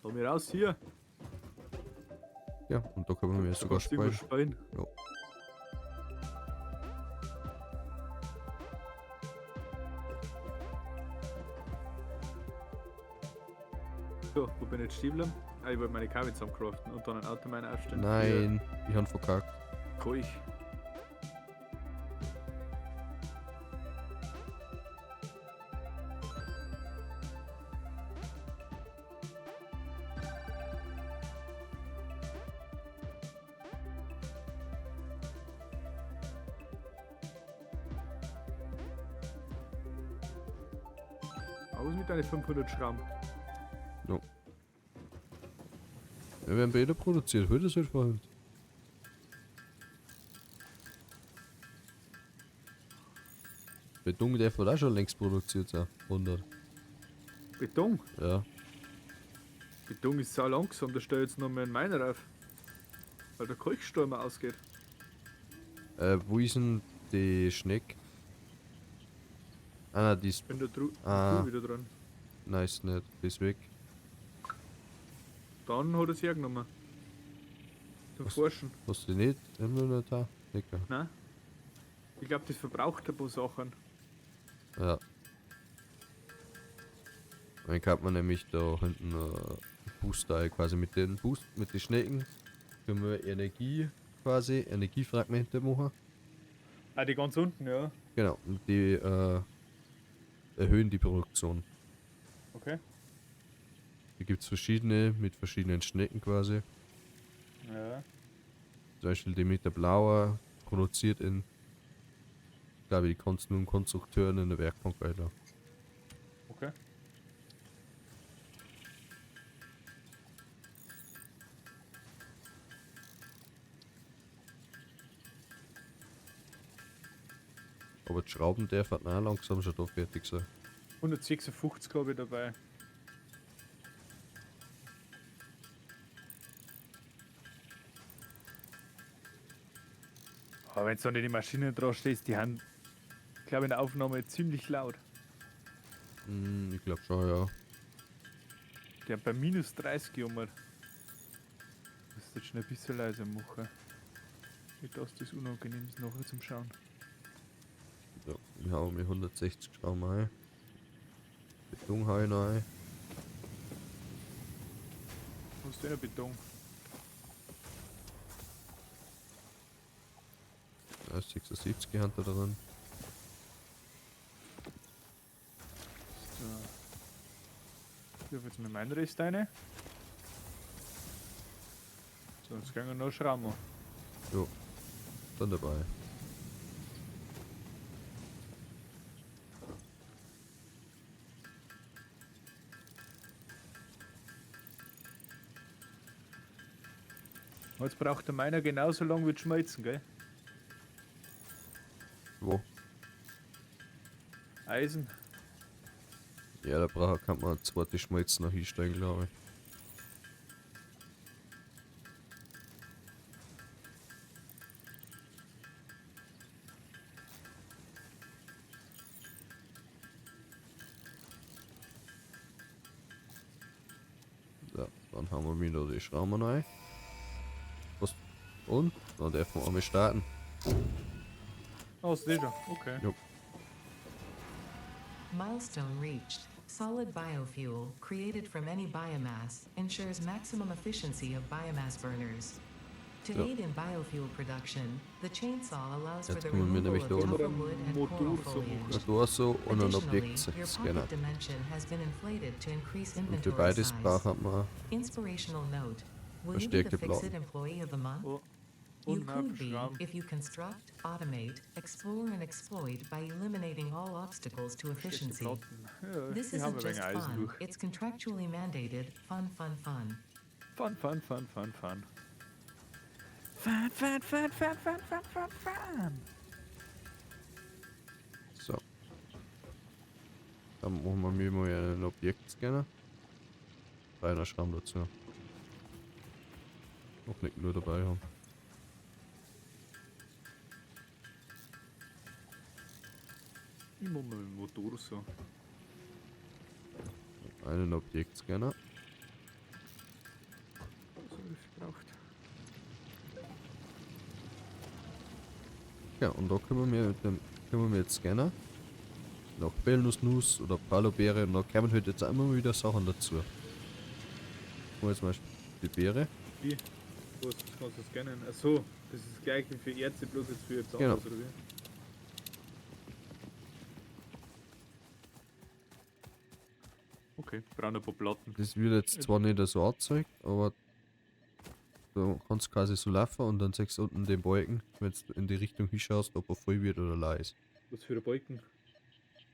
Komm hier raus hier. Ja, und da können wir sogar Kannst du irgendwo sparen. speien. Ja. So, wo bin ich jetzt stehen geblieben? Ah, ich wollte meine Kabel zusammencraften und dann ein Autominer aufstellen. Nein, ich hab verkackt. Für Keuch. Aber was mit deinen 500 Schrauben? Ja. Wir werden beide produziert. Heute ist halt vorhin. Beton der wird auch schon längst produziert sein. 100. Beton? Ja. Beton ist so langsam, da stell jetzt noch mal einen Miner auf. Weil der Kalksturm ausgeht. Wo ist denn die Schneck? Ah, nein, die ist. Bin der Tru Ah. wieder dran. Nein, ist nicht. Die ist weg. Dann hat er sie hergenommen. Zum Was? Forschen. Hast du die nicht im Inventar? Nicht, gell? Nein. Ich glaube, das verbraucht ein paar Sachen. Ja. Dann kann man nämlich da hinten Booster quasi mit den Boost, mit den Schnecken können wir Energie quasi, Energiefragmente machen. Ah, die ganz unten, ja. Genau, und die erhöhen die Produktion. Okay. Da gibt es verschiedene mit verschiedenen Schnecken quasi. Ja. Zum Beispiel die mit der blauen produziert in, glaube ich, die kannst nur Konstrukteuren in der Werkbank weiter. Okay. Aber die Schrauben dürfen auch langsam schon da fertig sein. 156 habe ich dabei. Aber wenn du an die Maschinen dran stehst, die haben, glaube ich, in der Aufnahme ziemlich laut. Ich glaube schon, ja. Die haben bei minus 30 gejammert. Muss jetzt schon ein bisschen leiser machen. Nicht, dass das unangenehm ist nachher zum Schauen. Ja, wir haben mir 160 Schrauben ein. Beton hau ich noch ein. Hast du eh noch Beton? Ja, 76 haben da drin. So. Ich werfe jetzt mal meinen Rest rein. So, jetzt gehen wir noch Schrauben an. Jo, dann dabei. Jetzt braucht der meiner genauso lang wie die Schmelzen, gell? Wo? Eisen. Ja, da braucht, kann man eine zweite Schmelze noch hinstellen, glaube ich. Ja, dann haben wir wieder die Schrauben rein. Was? Und? Dann dürfen wir einmal starten. Oh, ist schon. Okay. Jo. Milestone reached. Solid biofuel, created from any biomass, ensures maximum efficiency of biomass burners. To Ja. aid in biofuel production, the chainsaw allows for Jetzt the kommen wir removal nämlich of da tougher unten. wood and Motor coral so foliage. Motor so und ein Additionally, Objekt your Scanner. pocket dimension has been inflated to increase Und für inventory beides size. braucht man Inspirational note. Will you be the verstärkte Fix-It Platten. Employee of the Month? Oh. You Und could be Schrauben. if you construct, automate, explore, and exploit by eliminating all obstacles to Versteckte efficiency. Platten. Ja, This ich hab isn't ein wenig just Eisen fun, durch. it's contractually mandated fun, fun, fun. Fun, fun, fun, fun, fun. Fun, fun, fun, fun, fun, fun, fun, fun. So. Dann machen wir mir mal einen Objektscanner. Reiner Schramm dazu. Noch nicht nur dabei haben. Ich mach mal mit dem Motor so. Einen Objektscanner. So viel braucht. Ja, und da können wir mit dem können wir jetzt Scanner noch Bellnuss oder Palobeere und da kommen halt jetzt auch immer wieder Sachen dazu. Wo jetzt zum Beispiel die Beere. Wie? Was kannst du scannen? Achso, das ist das gleiche für Erze, bloß jetzt für etwas Genau. anderes, oder wie? Okay, brauche ein paar Platten. Das wird jetzt zwar nicht so angezeigt, aber du kannst quasi so laufen und dann siehst du unten den Balken, wenn du in die Richtung hinschaust, ob er voll wird oder leer ist. Was für ein Balken?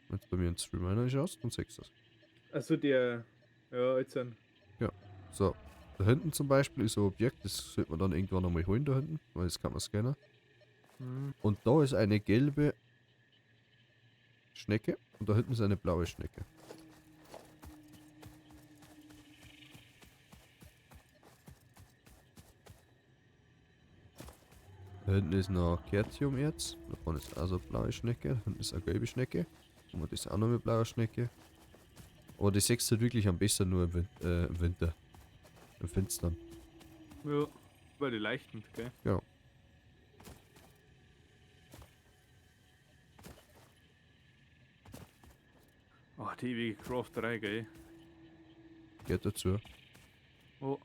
Wenn du bei mir ins Stream reinschaust, dann siehst du das. Also der. Ja, jetzt dann. So, da hinten zum Beispiel ist ein Objekt, das sollte man dann irgendwann nochmal holen da hinten, weil das kann man scannen. Mhm. Und da ist eine gelbe Schnecke und da hinten ist eine blaue Schnecke. Da hinten ist noch Kertiumerz. Da vorne ist auch so eine blaue Schnecke. Da hinten ist eine gelbe Schnecke. Und das ist auch noch eine blaue Schnecke. Aber die sechs halt wirklich am besten nur im, im Winter. Im Finstern. Ja, weil die leichten, gell? Ja. Oh, die ewige Crafterei, gell? Geht dazu. Oh.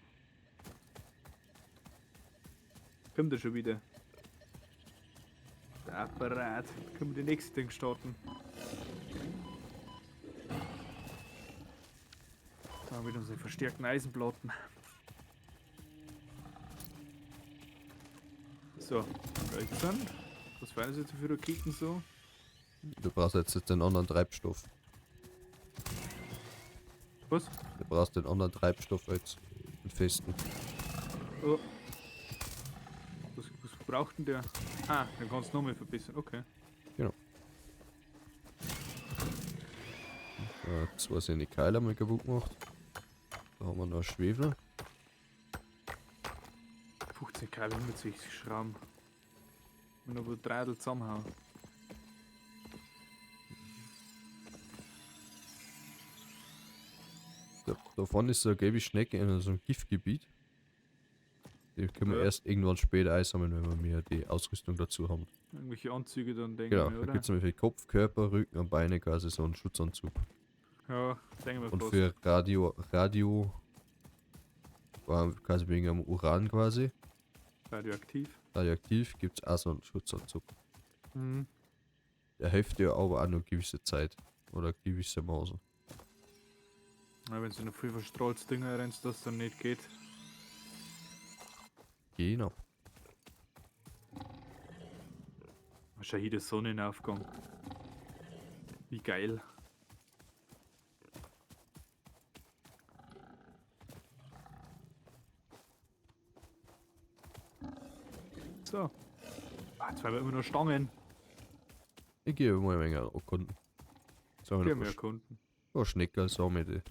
Kommt er schon wieder. Der Apparat. Können wir die nächste Ding starten. Da mit unseren verstärkten Eisenplatten. So, jetzt dann. Was waren das jetzt für Raketen so? Du brauchst jetzt den anderen Treibstoff. Was? Du brauchst den anderen Treibstoff als den festen. Oh. Was braucht denn der? Ah, dann kannst du nochmal verbessern. Okay. Genau. Zwei sind die Keile mal kaputt gemacht. Da haben wir noch Schwefel. 15 Keile 160 Schramm. Und aber drei zusammenhauen. Da vorne ist so eine gelbe Schnecke in so einem Giftgebiet. Die können wir Ja. erst irgendwann später einsammeln, wenn wir mehr die Ausrüstung dazu haben. Irgendwelche Anzüge dann, denke Genau, ich mir, da oder? gibt es nämlich für Kopf, Körper, Rücken und Beine quasi so einen Schutzanzug. Ja, denke ich mir Und fast. für Radio, war quasi wegen am Uran quasi, Radioaktiv. radioaktiv, gibt es auch so einen Schutzanzug. Mhm. Der hilft dir aber auch nur gewisse Zeit oder gewisse Maße. Ja, wenn du noch viel verstrahltes Ding rennst, das dann nicht geht. Genau. Schau hier der Sonnenaufgang. Wie geil. So. Ah, jetzt haben wir immer noch Stangen. Ich gehe mal ein wenig erkunden. Sollen wir Gehen wir noch erkunden. ein paar Schneckerl sammeln.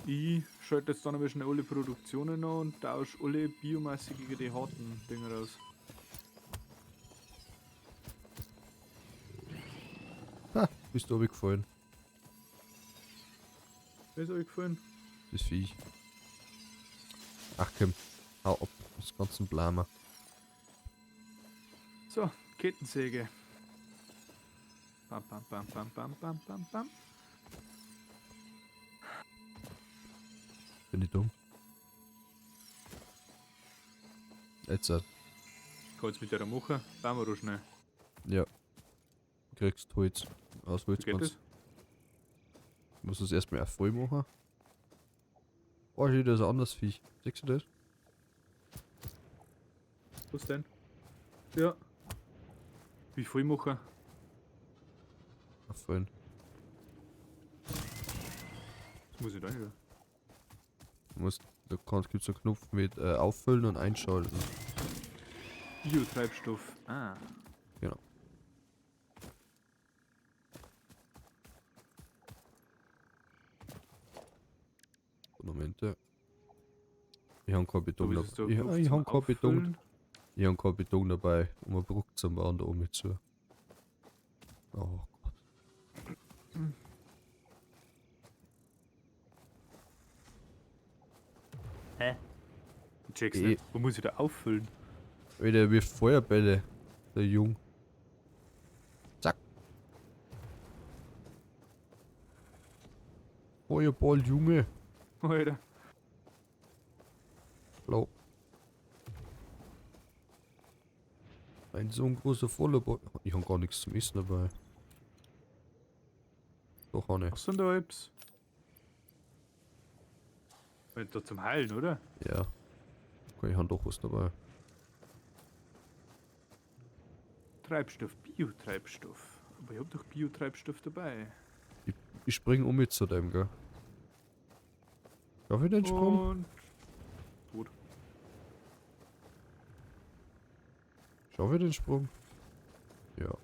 Ich schalte jetzt dann ein bisschen alle Produktionen an und tausche alle Biomasse gegen die harten Dinger raus. Ha, bist du gefallen. Wer ist euch gefallen? Das Viech. Ach komm, hau ab, das ganze Blamer. So, Kettensäge. Bam, bam, bam, bam, bam, bam, bam, bam. Bin ich dumm. Jetzt, Kannst mit der machen? Bauen wir doch schnell. ja. Kriegst Holz. Aus Holz Wie geht kannst das? musst du es erstmal auch voll machen. Oh, hier, da ist ein anderes Viech. Siehst du das? Was denn? Ja. Wie voll machen? Auffüllen. Das muss ich da hin. Du musst, da gibt es einen Knopf mit Auffüllen und Einschalten. Biotreibstoff. Ah. Genau. Momente. Ich habe keinen Beton Da ist es dabei. so Ich, Knopf ich zum habe keinen Beton. Auffüllen. Ich habe keinen Beton dabei, um eine Brücke zu bauen da oben zu. Oh Gott. Hä? Ich check's Eh. nicht. Wo muss ich da auffüllen? Alter, der wirft Feuerbälle. Der Jung. Zack. Feuerball, Junge. Alter. Blau. Ein so ein großer Feuerball. Ich habe gar nichts zum Essen dabei. Doch auch nicht. Was sind da Apps? Da zum Heilen, oder? Ja. Okay, ich habe doch was dabei. Treibstoff, Biotreibstoff. Aber ich hab doch Biotreibstoff dabei. Ich spring um mit zu dem, gell? Darf ich den Sprung? Und tot. Schau ich den Sprung? Ja.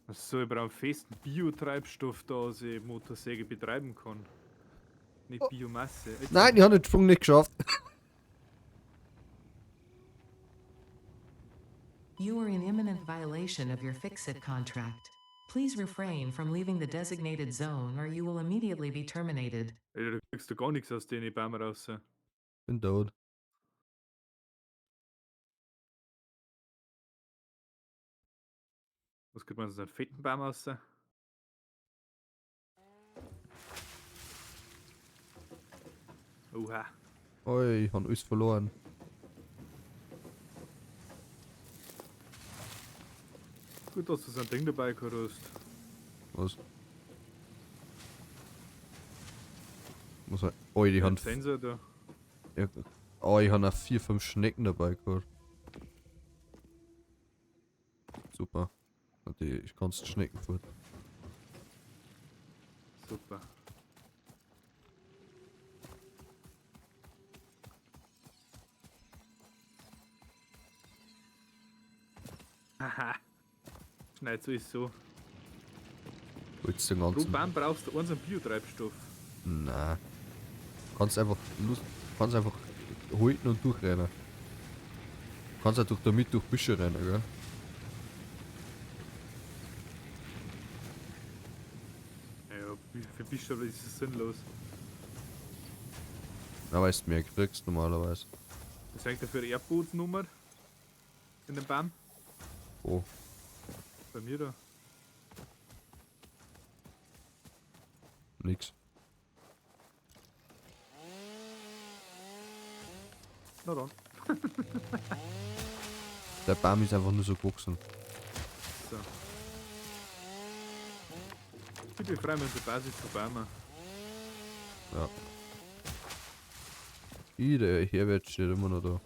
So, ich brauche einen festen Biotreibstoff, da ich Motorsäge betreiben kann. Nicht Oh. Biomasse. Alter. Nein, ich habe den Sprung nicht geschafft. You are in imminent violation of your FICSIT contract. Please refrain from leaving the designated zone or you will immediately be terminated. Alter, da kriegst du gar nichts aus den Bäumen raus. Bin tot. Was kriegt man aus einem fetten Baum raus? Oha. Oi, ich habe alles verloren. Gut, dass du so ein Ding dabei gehabt hast. Was? Was? Oi, die Den haben. Sensor da. Ja, oh, ich habe noch 4, 5 Schnecken dabei gehabt. Super. Die, ich kann's Schnecken fort. Super. Haha. Schneid so ist so. Holst den Pro ganzen. Baum brauchst du unseren Biotreibstoff. Na. Kannst einfach Lust, kannst einfach halten und durchrennen. Kannst auch durch damit durch Büsche rennen, gell? Ja, für Bischof ist es sinnlos. Na, weil du mehr kriegst normalerweise. Was hängt da für eine Erdbodenummer in dem Baum? Oh, Bei mir da. nix. Na dann. Der Baum ist einfach nur so gewachsen. So. Ich befreie mich unsere Basis von Bäumen. Ja. I, der Herbert steht immer noch da.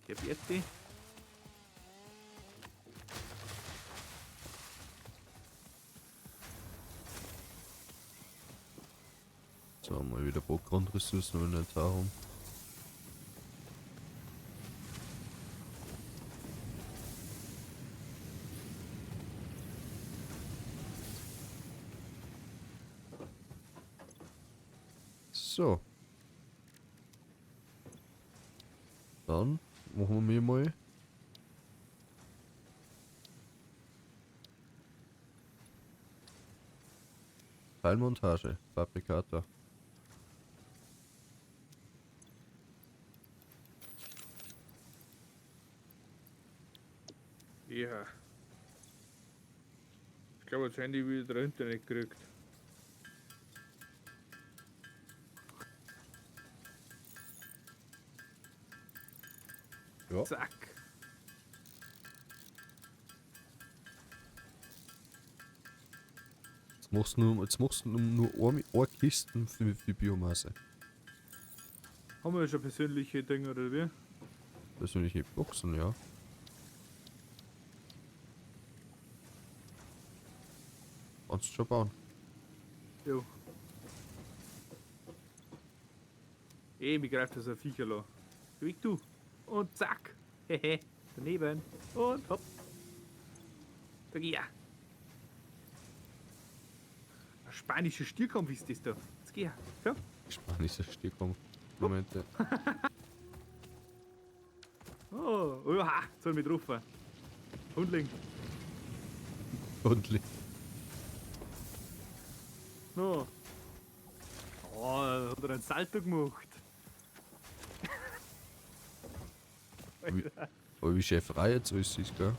Der Berti. So, mal wieder Background-Ressourcen im Inventar haben. So. Dann machen wir mal. Teilmontage, Fabrikator. Ja. Ich glaube, das Handy wieder Internet gekriegt. Ja. Zack. Jetzt machst du nur, eine Kisten für die Biomasse. Haben wir schon persönliche Dinge oder wie? Persönliche Boxen, ja. Kannst du schon bauen. Jo. Ey, mir greift das ein Viecherl an. Beweg du. Und zack. Hehe. Daneben. Und hopp. Da geh ja. Ein spanischer Stierkampf ist das da. Jetzt geh her. Komm. Spanischer Stierkampf. Moment. Oh, oha, jetzt hab ich mich getroffen. Hundling. Hundling. No. Oh, hat er einen Salto gemacht. Aber wie schön frei jetzt alles ist, gell?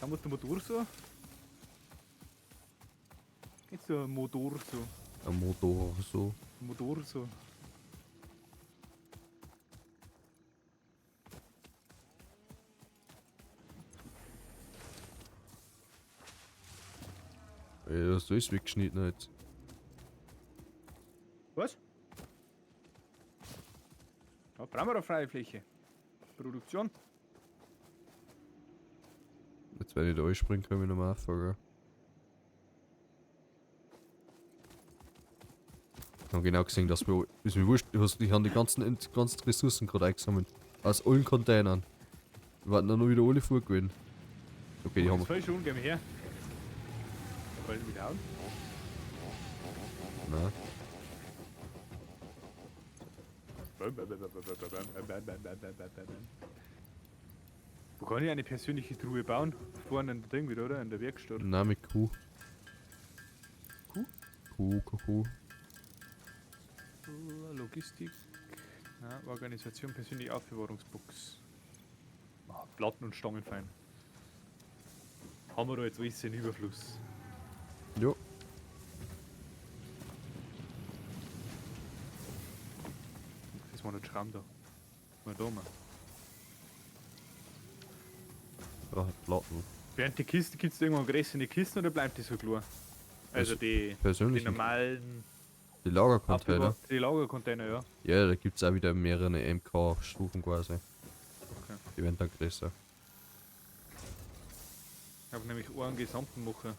Haben wir den Motor so? Jetzt so ein Motor so. Ein Motor so. Motor so. Ey, das ist weggeschnitten jetzt. Was? Da brauchen wir eine freie Fläche. Produktion. Jetzt, wenn ich da einspringen kann, ich nochmal anfangen. Ich habe genau gesehen, dass wir. Ist mir wurscht, ich habe die ganzen Ressourcen gerade eingesammelt. Aus allen Containern. Wir warten dann nur wieder alle vorgewesen. Okay, die haben wir. Das schon, geh mal her. Wollen wir wieder hauen? Nein. Wo kann ich eine persönliche Truhe bauen? Vorne in der Ding wieder, oder? In der Werkstatt. Nein, mit Q. Q? Q, Q, Q. Logistik. Ja, Organisation, persönliche Aufbewahrungsbox. Ah, Platten und Stangen fein. Haben wir da jetzt alles in Überfluss. Jo. Das war nicht Schramm da. Mal da mal. Brauche Platten. Während die Kiste, gibt es irgendwann größere Kisten oder bleibt die so klar? Also die normalen Die Lagercontainer. Die Lagercontainer, ja. Ja, da gibt es auch wieder mehrere MK-Stufen quasi. Okay. Die werden dann größer. Ich habe nämlich einen gesamten machen.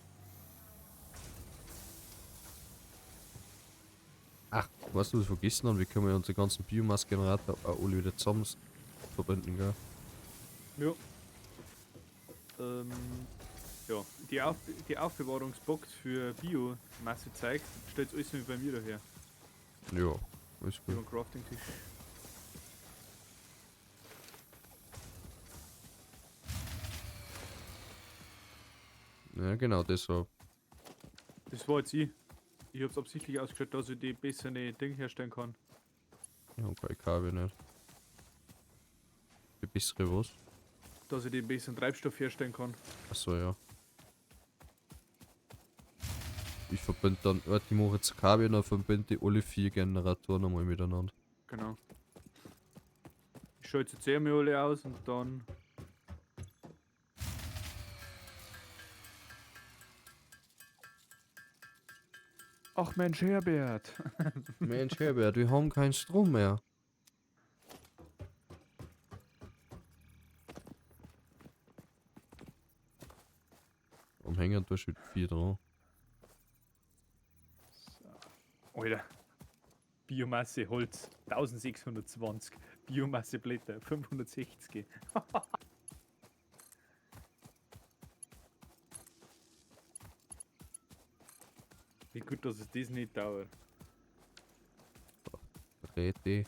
Ach, weißt du, was wir vergessen haben? Wir können ja unsere ganzen Biomasse-Generator auch alle wieder zusammen verbinden, gell? Ja. Ja, die Aufbewahrungsbox für Biomasse-Zeug stellt alles mit bei mir daher. Ja, ist Über gut. den Crafting-Tisch. Ja, genau, deshalb. Das war jetzt ich. Ich hab's absichtlich ausgeschaut, dass ich die bessere Ding herstellen kann. Ja, okay, KW nicht. Die bessere was? Dass ich den besseren Treibstoff herstellen kann. Achso, ja. Ich verbinde dann, warte, ich mache jetzt KW und dann verbinde ich alle 4 Generatoren nochmal miteinander. Genau. Ich schalte jetzt eh mal alle aus und dann. Ach Mensch, Herbert. Mensch, Herbert, wir haben keinen Strom mehr. Warum hängen da schon 4 dran? So. Alter. Biomasse Holz 1620. Biomasse Blätter 560. Wie gut, dass es das nicht dauert. Rete.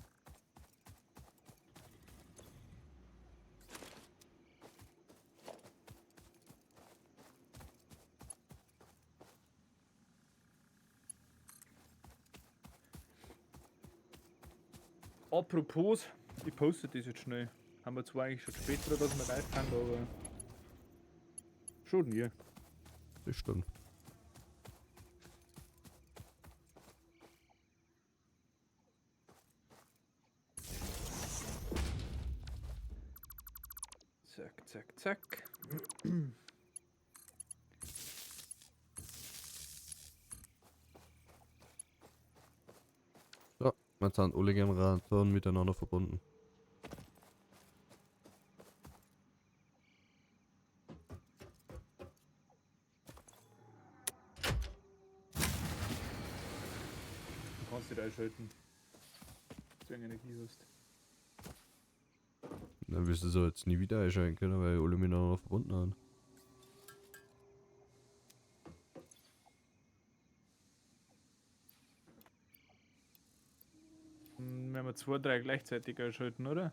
Apropos, ich poste das jetzt schnell. Haben wir zwar eigentlich schon später, dass wir live sind, aber schon hier. Das stimmt. Zack, zack, zack. So, man sind alle Generatoren miteinander verbunden. Du kannst dich einschalten. Wenn du Energie hast. Dann wirst du so jetzt nie wieder einschalten können, weil alle miteinander verbunden sind. Wenn wir 2, 3 gleichzeitig einschalten, oder?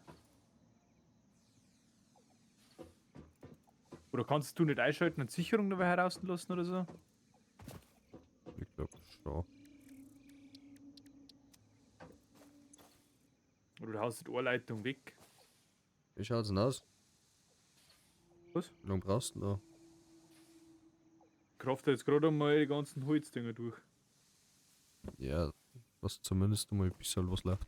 Oder kannst du nicht einschalten und Sicherung dabei herauslassen oder so? Ich glaub schon. Oder du haust die Ohrleitung weg. Wie schaut's denn aus? Was? Wie lange brauchst du denn da? Kraft jetzt gerade einmal die ganzen Holzdinger durch. Ja, dass zumindest einmal ein bisschen was läuft.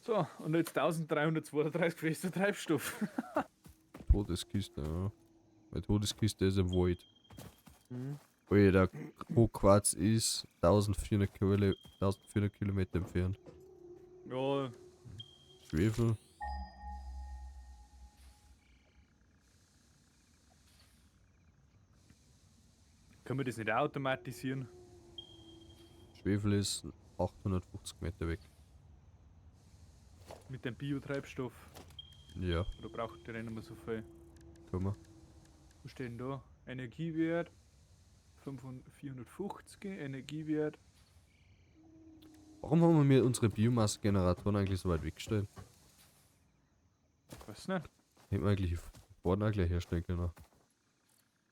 So, und jetzt 1332 fester Treibstoff. Todeskiste, ja. Weil Todeskiste ist im Void. Mhm. Ui, der Hochquarz ist 1400 Quelle, 1400 Kilometer entfernt. Ja, Schwefel. Können wir das nicht automatisieren? Schwefel ist 850 Meter weg. Mit dem Biotreibstoff. Ja, Oder braucht der nicht mehr so viel? können wir. Wo steht denn da? Energiewert 500 450, Energiewert. Warum haben wir unsere Biomasse-Generatoren eigentlich so weit weggestellt? Weiß nicht. Hätten wir eigentlich vorne auch gleich herstellen können.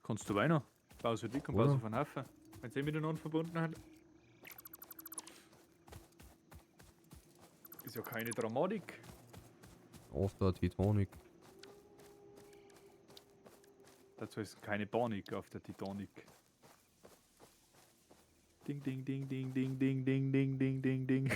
Kannst du weiter? Baust halt weg und Oder? baust auf einen Haufen. Wenn sie miteinander verbunden hat. Ist ja keine Dramatik. Auf der Titanic. Dazu ist keine Panik auf der Titanic. Ding, ding, ding, ding, ding, ding, ding, ding, ding, ding, ding.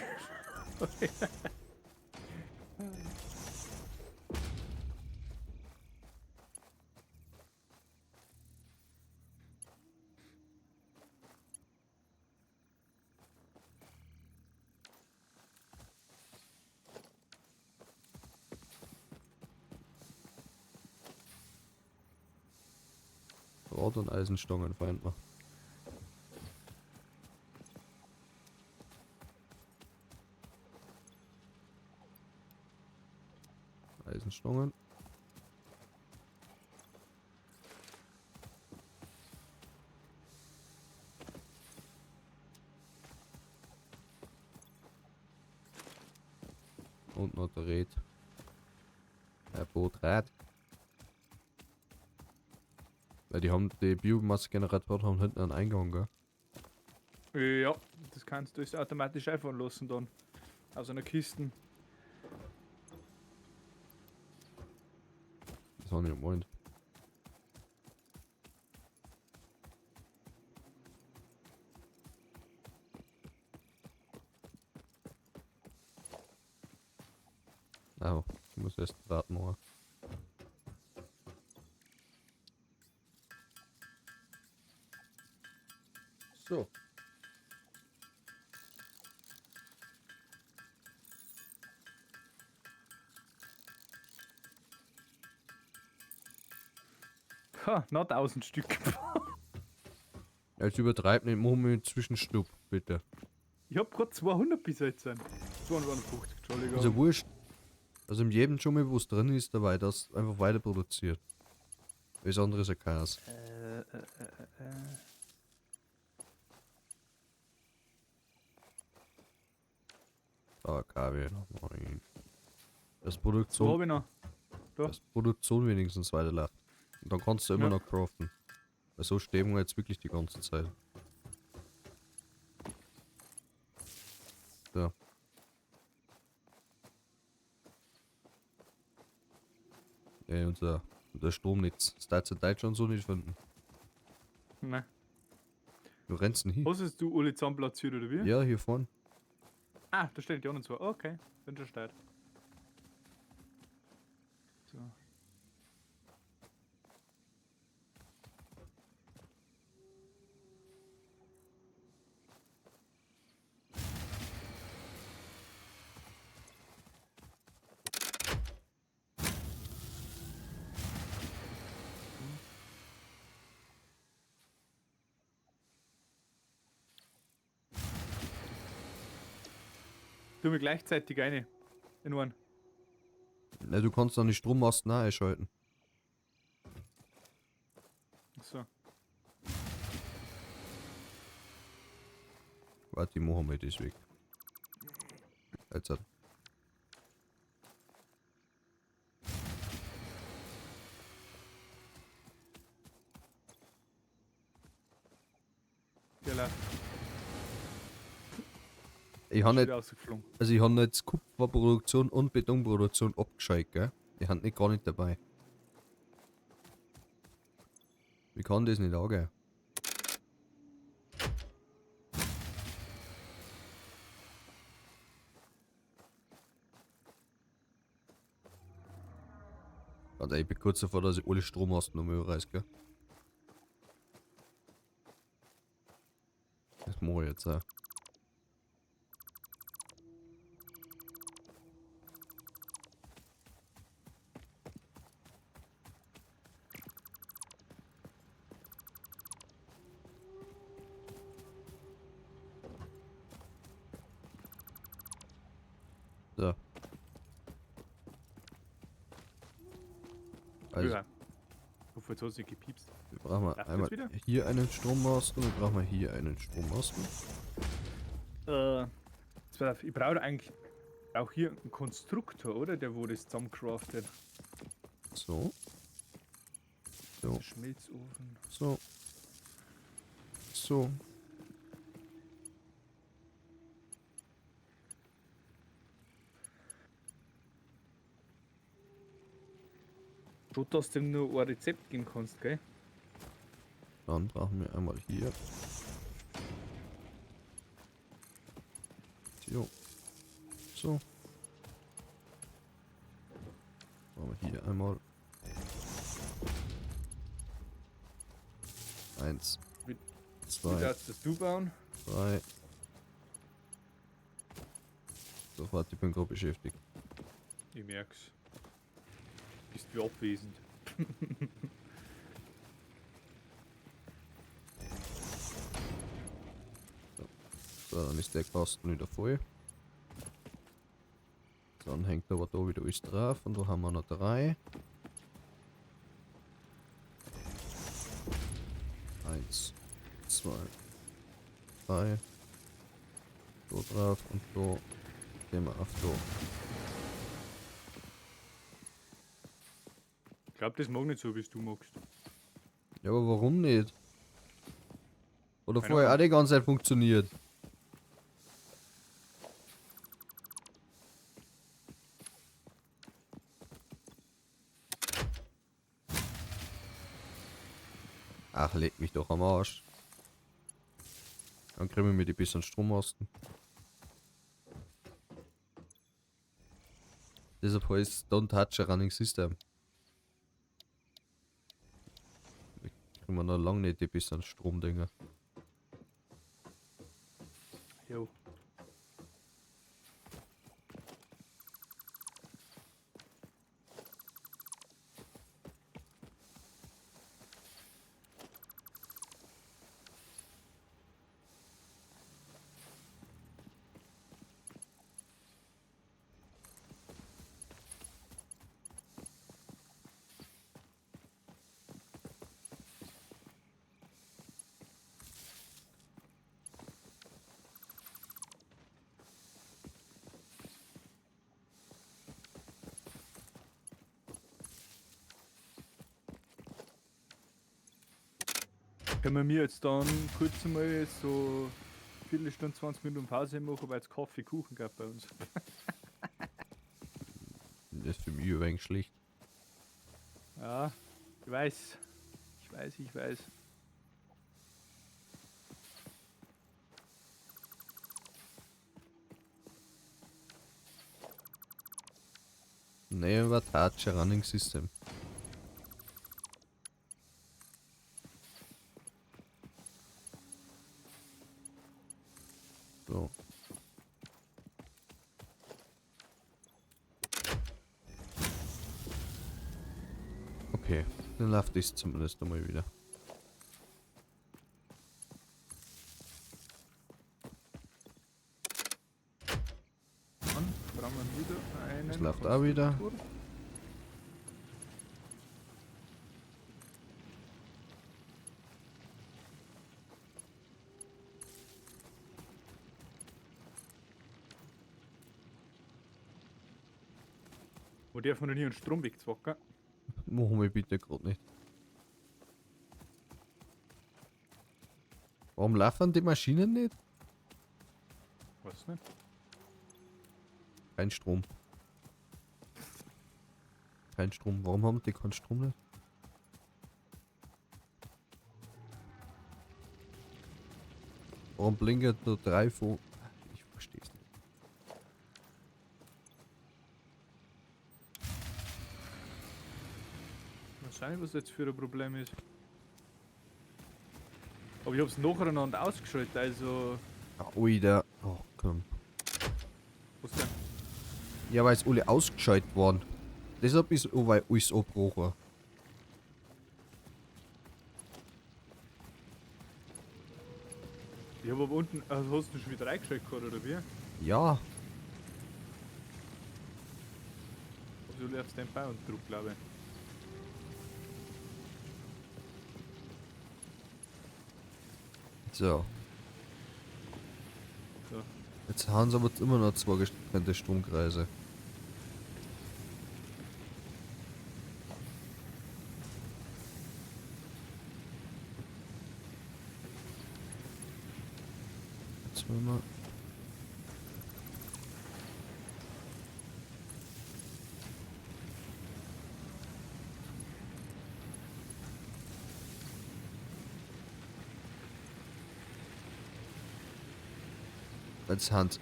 Draht und Eisenstangen feind man. Eisenstangen. Und noch der Red. Der Bootrad. Weil die haben die Biomasse-Generatoren haben hinten einen Eingang, gell? Ja, das kannst du jetzt automatisch einfahren lassen dann. Aus einer Kiste. Das habe ich gemeint. Au, ich muss erst Draht machen. So. Ha, noch 1000 Stück. Jetzt übertreib nicht, machen wir einen Zwischenstopp, bitte. Ich hab grad 200 bis jetzt. 251, Entschuldigung. Ist ja wurscht. Also in jedem Dschungel, wo es drin ist, dabei, das einfach weiter produziert. Alles andere ist ja Chaos. Da, KW noch rein. Das Wo hab Produktion, ich noch? Da. das Produktion wenigstens weiterläuft. Und dann kannst du immer Ja. noch craften. Weil so stehen wir jetzt wirklich die ganze Zeit. So. Ey, unser Stromnetz. Das darfst du in Deutschland so nicht finden. Nein. Du rennst denn hin. Hast es du alle zusammen platziert oder wie? Ja, hier vorne. Ah, da stehen die anderen zwei. Okay, bin schon steht. So. Tu mir gleichzeitig eine. In einen. Na, du kannst dann die Strommasten auch einschalten. So. Warte, ich mache mal das weg. Jetzt hat. Der läuft. Ich habe nicht, Wieder rausgeflogen. also ich habe jetzt Kupferproduktion und Betonproduktion abgeschaltet, gell? Ich habe nicht gar nicht dabei. Wie kann das nicht angehen? Warte, ich bin kurz davor, dass ich alle Strommasten noch mal reiß, gell? Das mache ich jetzt auch. So. Also, Ja. Hoffe, jetzt hat sie gepiepst. wir brauchen Läuft einmal jetzt wieder? hier einen Strommasten und brauchen wir hier einen Strommasten. Jetzt pass auf, ich brauche eigentlich auch hier einen Konstruktor, oder? Der wo das zusammencraftet. So. So. Schmelzofen. So. So. Schon, dass du dem nur ein Rezept geben kannst, gell? Dann brauchen wir einmal hier. So. So. Brauchen wir hier einmal. 1. Wie 2. darfst das du bauen? 3. So, warte, ich bin gerade beschäftigt. Ich merk's. Bist du abwesend. So, dann ist der Kasten wieder voll. Dann hängt aber da wieder alles drauf und da haben wir noch 3. 1, 2, 3. So drauf und da gehen wir auf da. Ich glaub, das mag nicht so, wie du magst. Ja, aber warum nicht? Oder Keine vorher Ahnung. auch die ganze Zeit funktioniert. Ach, leg mich doch am Arsch. Dann kriegen wir die bisschen Strommasten. Deshalb heißt Don't Touch a Running System. Wir kriegen wir noch lange nicht die bisschen Stromdinger. Jo. Können wir mir jetzt dann kurz mal so Viertelstunde, 20 Minuten Pause machen, weil es Kaffee Kuchen gab bei uns. Das ist für mich ein wenig schlecht. Ja, ich weiß. Ich weiß, ich weiß. Never touch a running system. So. Okay, dann läuft das zumindest einmal wieder. Dann brauchen wir wieder einen. Das läuft auch wieder. Konstruktor. Wo darf man denn hier einen Stromweg zwacken? Machen wir bitte grad nicht. Warum laufen die Maschinen nicht? Weiß nicht. Kein Strom. Kein Strom. Warum haben die keinen Strom nicht? Warum blinkt nur 3 von... Ich versteh's nicht. Weiß auch nicht, was das jetzt für ein Problem ist. Aber ich hab's nacheinander ausgeschaltet, also. Ah, ui, der. Oh, komm. Was denn? Ja, weil es alle ausgeschaltet waren. Deshalb ist oh, weil alles abgebrochen. Ich hab aber unten. Also hast du schon wieder reingeschaltet gehabt, oder wie? Ja, Also auf Standby und Druck, glaube ich. So. So. Jetzt haben sie aber immer noch zwei getrennte Stromkreise. Jetzt wollen wir.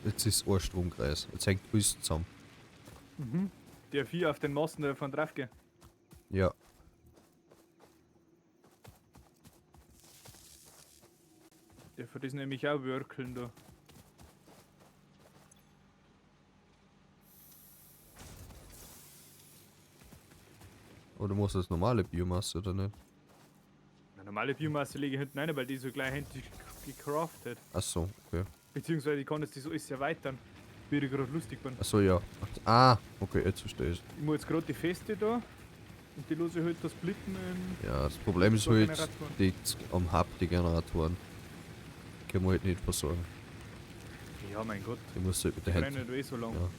Jetzt ist ein Stromkreis. Jetzt hängt alles zusammen. Mhm. Der vier auf den Masten davon drauf gehen. Ja. Der von das nämlich auch wörkeln da. Oder muss das normale Biomasse oder nicht? Na, normale Biomasse lege ich hinten rein, weil die so gleich hinten gecraftet. Ach so, okay. Beziehungsweise ich kann jetzt das alles erweitern, wie ich gerade lustig bin. Ach so, ja. Ah, okay, jetzt verstehe ich. Ich muss jetzt gerade die Feste da und die lose halt das Splitten in. Ja, das Problem ist Zwei halt, Generatoren. die am Hub, die Generatoren. Können wir halt nicht versorgen. Ja, mein Gott. Die musst du halt mit der Die Hand. brennen eh so lang. Ja.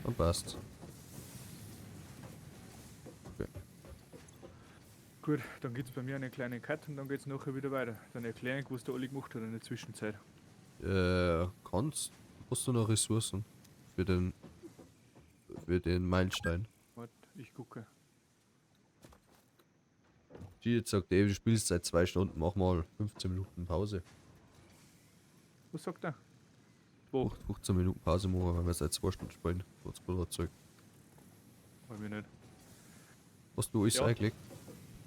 Dann passt. Okay. Gut, dann gibt es bei mir einen kleinen Cut und dann geht es nachher wieder weiter. Dann erkläre ich, was der Olli gemacht hat in der Zwischenzeit. Kannst. Hast du noch Ressourcen für den Meilenstein? Warte, ich gucke. Die jetzt sagt, ey, du spielst seit 2 Stunden, mach mal 15 Minuten Pause. Was sagt er? Wo? 15 Minuten Pause machen, weil wir seit 2 Stunden spielen. Kurz Zeug. Weiß ich nicht. Hast du alles Ja. eingelegt?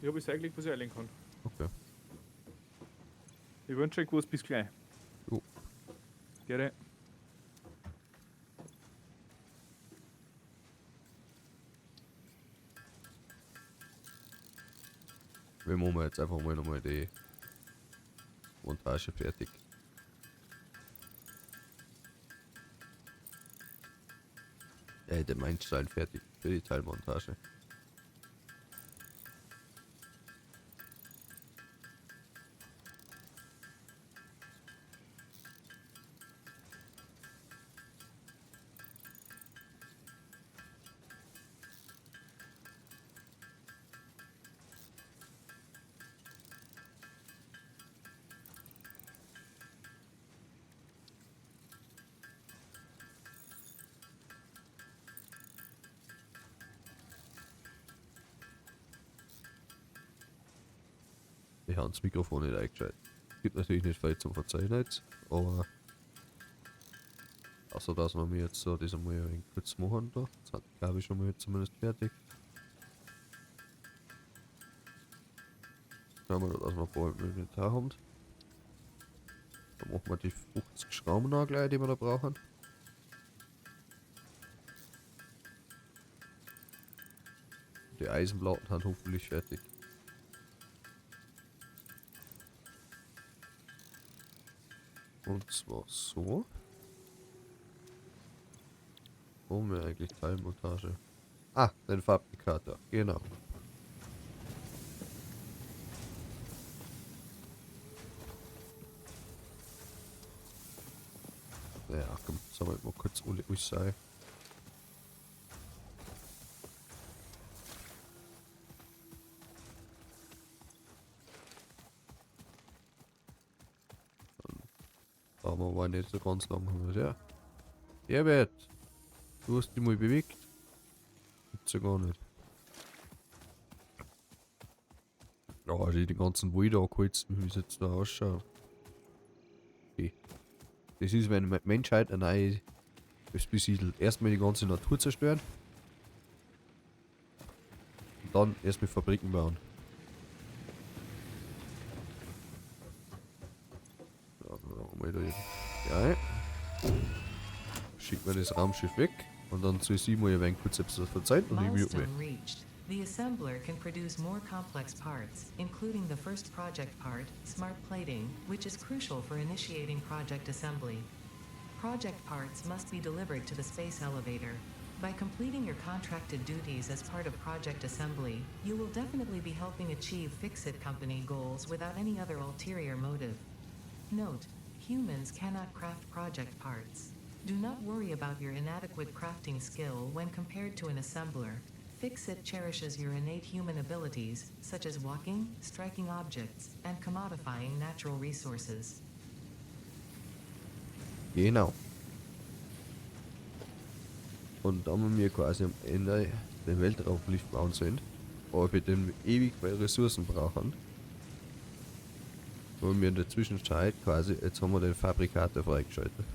Ich habe es eigentlich, was ich einlegen kann. Okay. Ich wünsche euch was, bis gleich. Jo. Gerne. Wir machen jetzt einfach mal nochmal die Montage fertig. Den Meilenstein fertig für die Teilmontage. Ich habe das Mikrofon nicht eingeschaltet. Gibt natürlich nicht viel zum Verzeichnen jetzt, aber außer dass wir mir jetzt so das einmal ein wenig kurz machen da. Das hat, glaube ich, schon mal zumindest fertig. Schauen wir, dass wir vorher im Inventar haben. Dann machen wir die 50 Schrauben noch gleich, die wir da brauchen. Die Eisenplatten sind hoffentlich fertig. Und zwar so. Wo haben wir eigentlich Teilmontage? Ah, den Fabrikator, genau. Ja, komm, sagen wir mal kurz alle alles sein. Aber war nicht so ganz lang. Ja. Herbert, du hast dich mal bewegt. Gibt's ja gar nicht. Ja, also die ganzen Wälder angeholzt, wie es jetzt da ausschaut. Okay. Das ist, wenn die Menschheit eine neue besiedelt. Erstmal die ganze Natur zerstören. Dann erst mit Fabriken bauen. Ja, mal da hier. Ja. Schicken wir das Raumschiff weg. Und dann soll sie mal ein wenig kurz etwas verzeihen und ich mute mich. Milestone reached. The assembler can produce more complex parts, including the first project part, smart plating, which is crucial for initiating project assembly. Project parts must be delivered to the space elevator. By completing your contracted duties as part of project assembly, you will definitely be helping achieve FICSIT Company goals without any other ulterior motive. Note, humans cannot craft project parts. Do not worry about your inadequate crafting skill when compared to an assembler. FICSIT cherishes your innate human abilities, such as walking, striking objects, and commodifying natural resources. Genau. Und da haben wir quasi am Ende den Weltraumlift bauen sollen, aber wir den ewig bei Ressourcen brauchen. Wollen wir in der Zwischenzeit quasi, jetzt haben wir den Fabrikator freigeschaltet.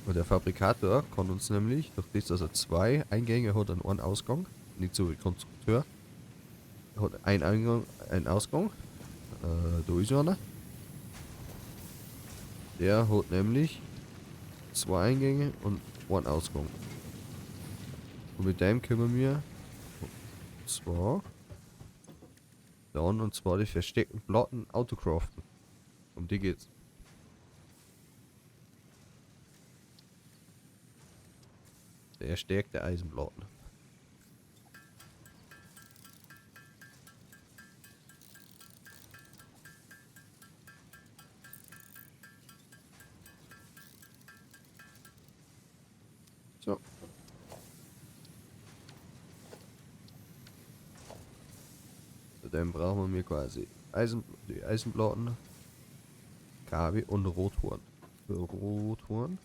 Und der Fabrikator kann uns nämlich, durch das, dass er 2 Eingänge hat und einen Ausgang, nicht so wie Konstrukteur, er hat einen Eingang, einen Ausgang, da ist einer. Der hat nämlich 2 Eingänge und einen Ausgang. Und mit dem können wir zwar dann und zwar die versteckten Platten autocraften. Um die geht's. Der erstärkte Eisenplatten. So. Dann brauchen wir quasi die Eisenplatten, Kabel und Rotoren. Rotoren.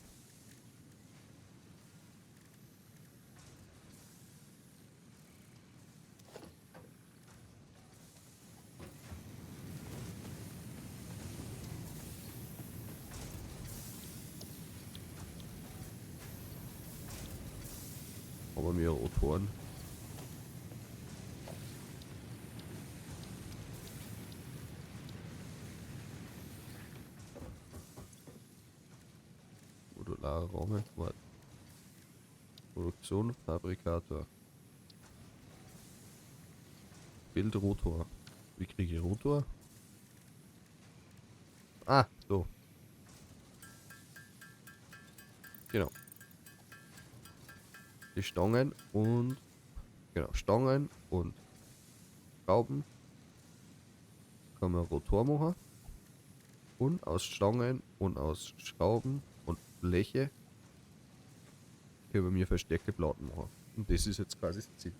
Aber mehr Rotoren. Modulare Räume. Warte. Produktion, Fabrikator. Bildrotor. Wie kriege ich Rotor? Ah, so. Genau. Die Stangen und genau, Stangen und Schrauben kann man Rotor machen. Und aus Stangen und aus Schrauben und Bleche können wir verstärkte Platten machen. Und das ist jetzt quasi das Ziel.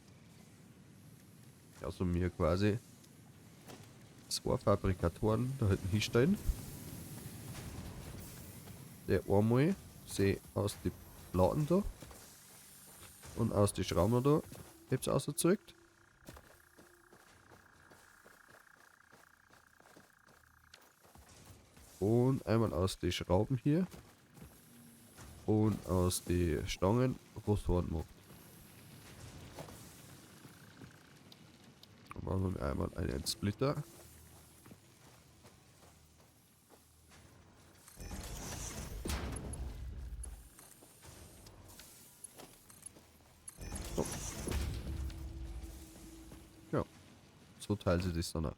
Also mir quasi 2 Fabrikatoren da hinten hinstellen. Der einmal sehe aus die Platten da und aus die Schrauben da hab's auserzeugt. Und einmal aus die Schrauben hier und aus die Stangen Rotoren macht. Dann machen wir einmal einen Splitter. So. Ja, so teilt sich das dann auf.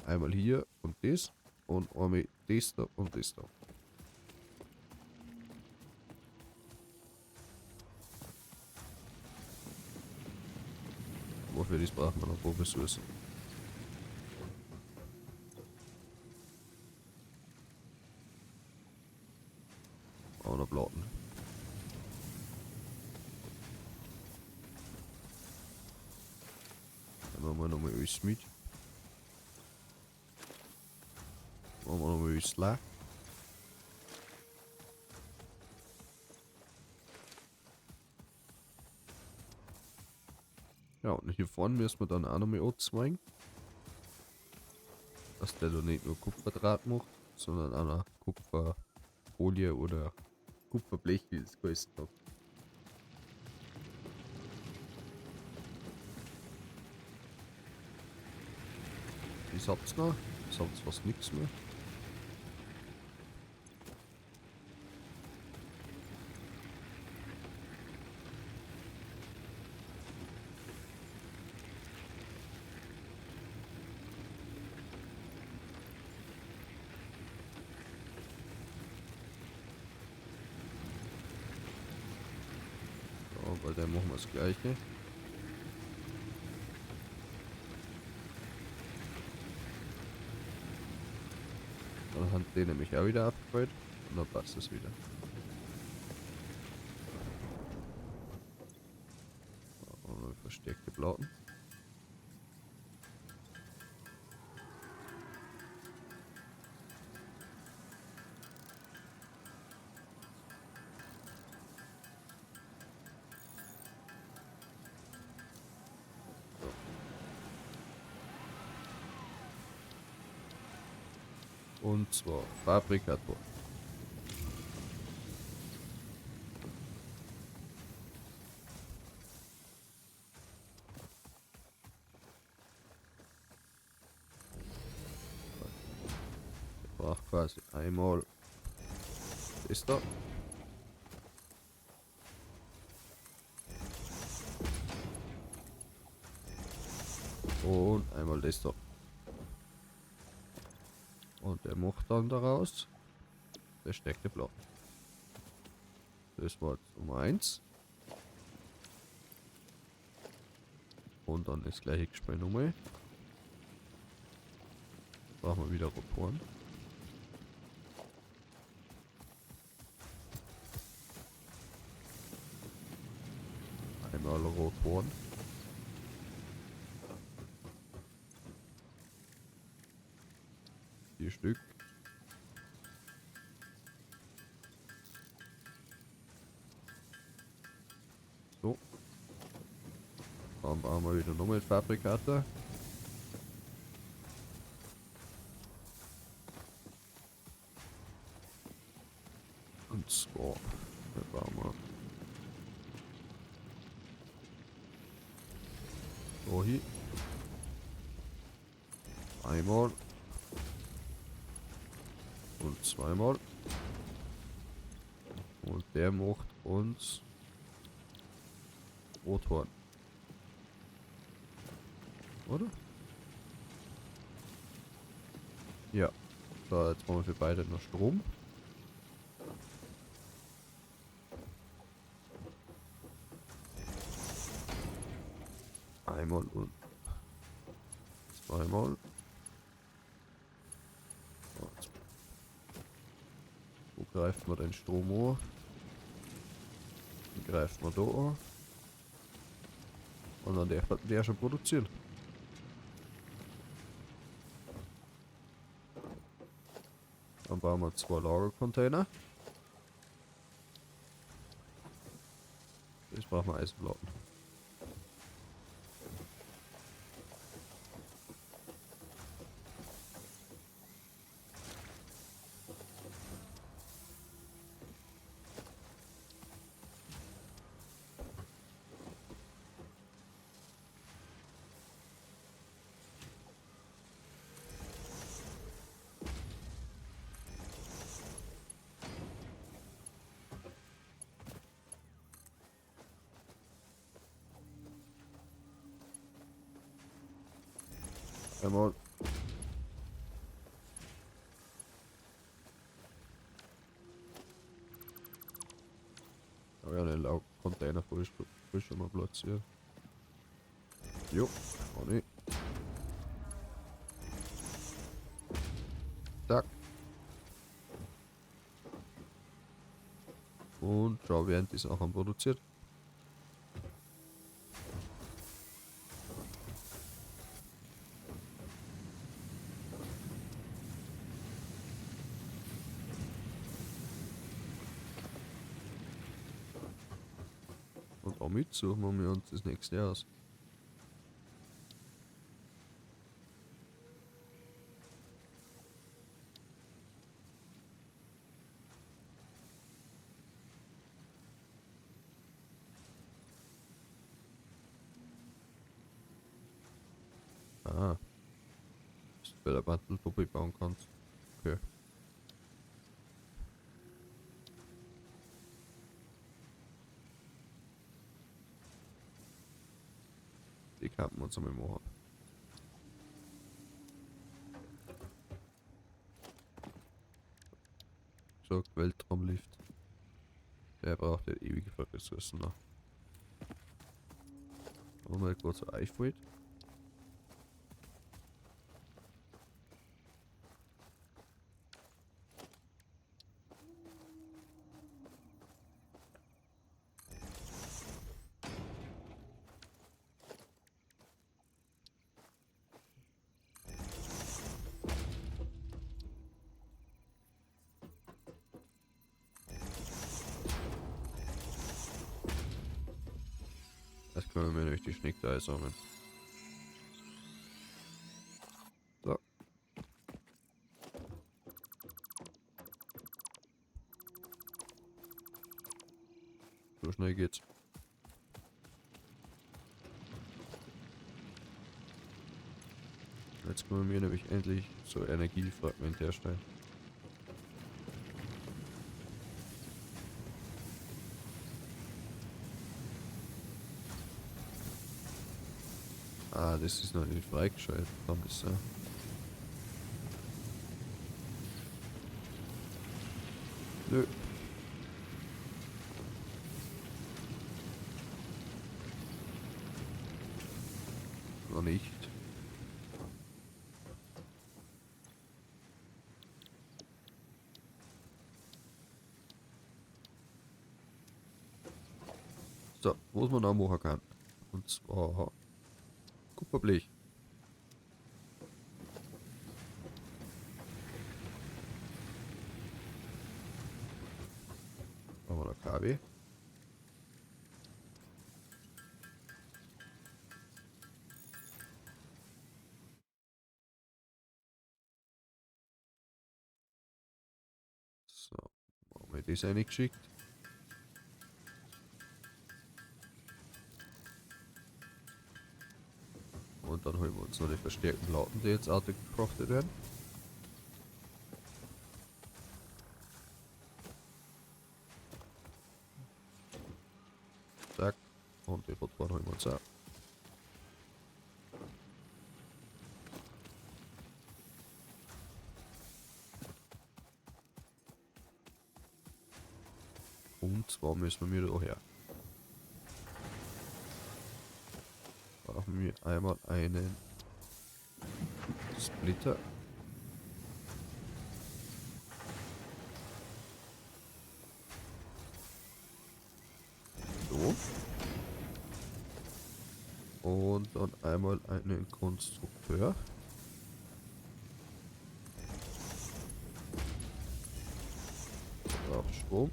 Einmal hier und das und einmal das da und das da. Aber für das braucht man noch ein paar Ressourcen. Auch noch Platten. Dann machen wir nochmal alles mit. Machen wir nochmal alles leer. Ja, und hier vorne müssen wir dann auch nochmal anzweigen. Dass der da nicht nur Kupferdraht macht, sondern auch noch Kupferfolie oder Kupferblech, wie es geheißen hat. Was habt's noch? Das habt fast nichts mehr. So, bei der machen wir das Gleiche. Dann hat den nämlich auch wieder abgebaut und dann passt es wieder. So, verstärkte Platten. Und zwar Fabrikator. Ich brauche quasi einmal das da. Und einmal das da. Und der macht dann daraus versteckte Platten. Das war jetzt Nummer 1. Und dann das gleiche Gespräch nochmal. Brauchen wir wieder Rotoren. Einmal Rotoren. 4 Stück. So. Dann brauchen wir wieder nochmal Fabrikator. Und zwar, da brauchen wir da hin. Einmal. Und zweimal. Und der macht uns Rothorn. Oder? Ja. So, jetzt brauchen wir für beide noch Strom. Einmal und zweimal. Wo greift man den Strom an? Den greift man da an. Und dann darf der schon produzieren. Dann bauen wir 2 Lagercontainer. Jetzt brauchen wir Eisenplatten. Einmal. Aber ja, den Container frisch schon mal platziert. Jo, auch nicht. Zack. Und schau, während die Sachen produziert. Und damit suchen wir uns das nächste aus. Ah. Bei der Mantel doppelt bauen kannst. Okay. Die kann man uns einmal machen. So, Weltraumlift. Der braucht ja ewige Ressourcen noch. Machen wir kurz einfällt. Das können wir nämlich die Schneckte einsammeln. So. So schnell geht's. Jetzt können wir nämlich endlich so Energiefragment herstellen. Ah, das ist noch nicht freigeschaltet. Kann das sein? Nö. Noch nicht. So, was man auch machen kann. Und zwar Kupferblech. Machen wir da KW. So, machen wir das reingeschickt. Und dann holen wir uns noch die verstärkten Platten, die jetzt auto gecraftet werden. Zack. Und die Rotoren holen wir uns auch. Und zwar müssen wir da her. Brauchen wir einmal einen Splitter. So. Und dann einmal einen Konstrukteur. Braucht Strom.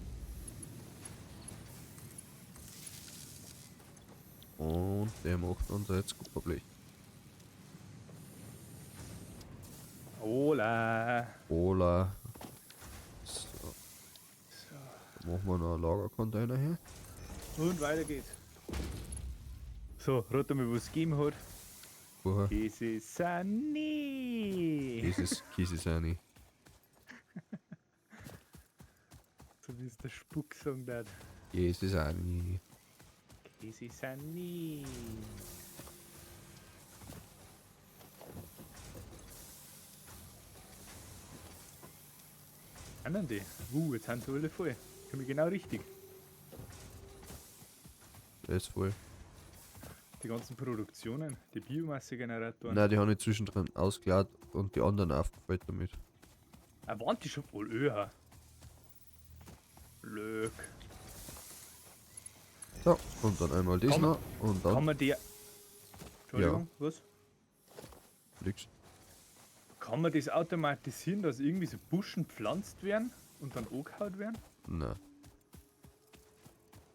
Und der macht uns jetzt Kupferblech. Hola. Hola. So. So. Dann machen wir noch einen Lagercontainer hier. Und weiter geht's. So, rat mal, was es gegeben hat. Vorher. Käse Sani. Käse Sani. So wie es der Spuck sagen darf. Käse Sani. Käse Sani. Anderen die? Jetzt sind sie alle voll. Komm ich genau richtig. Der ist voll. Die ganzen Produktionen, die Biomassegeneratoren. Nein, die haben ich zwischendrin ausgeladen und die anderen aufgefüllt damit. Ah, waren die schon voll öher? Glück. So, und dann einmal das noch und dann. Kann man die. Entschuldigung, ja. Was? Nix. Kann man das automatisieren, dass irgendwie so Buschen pflanzt werden und dann angehauen werden? Nein.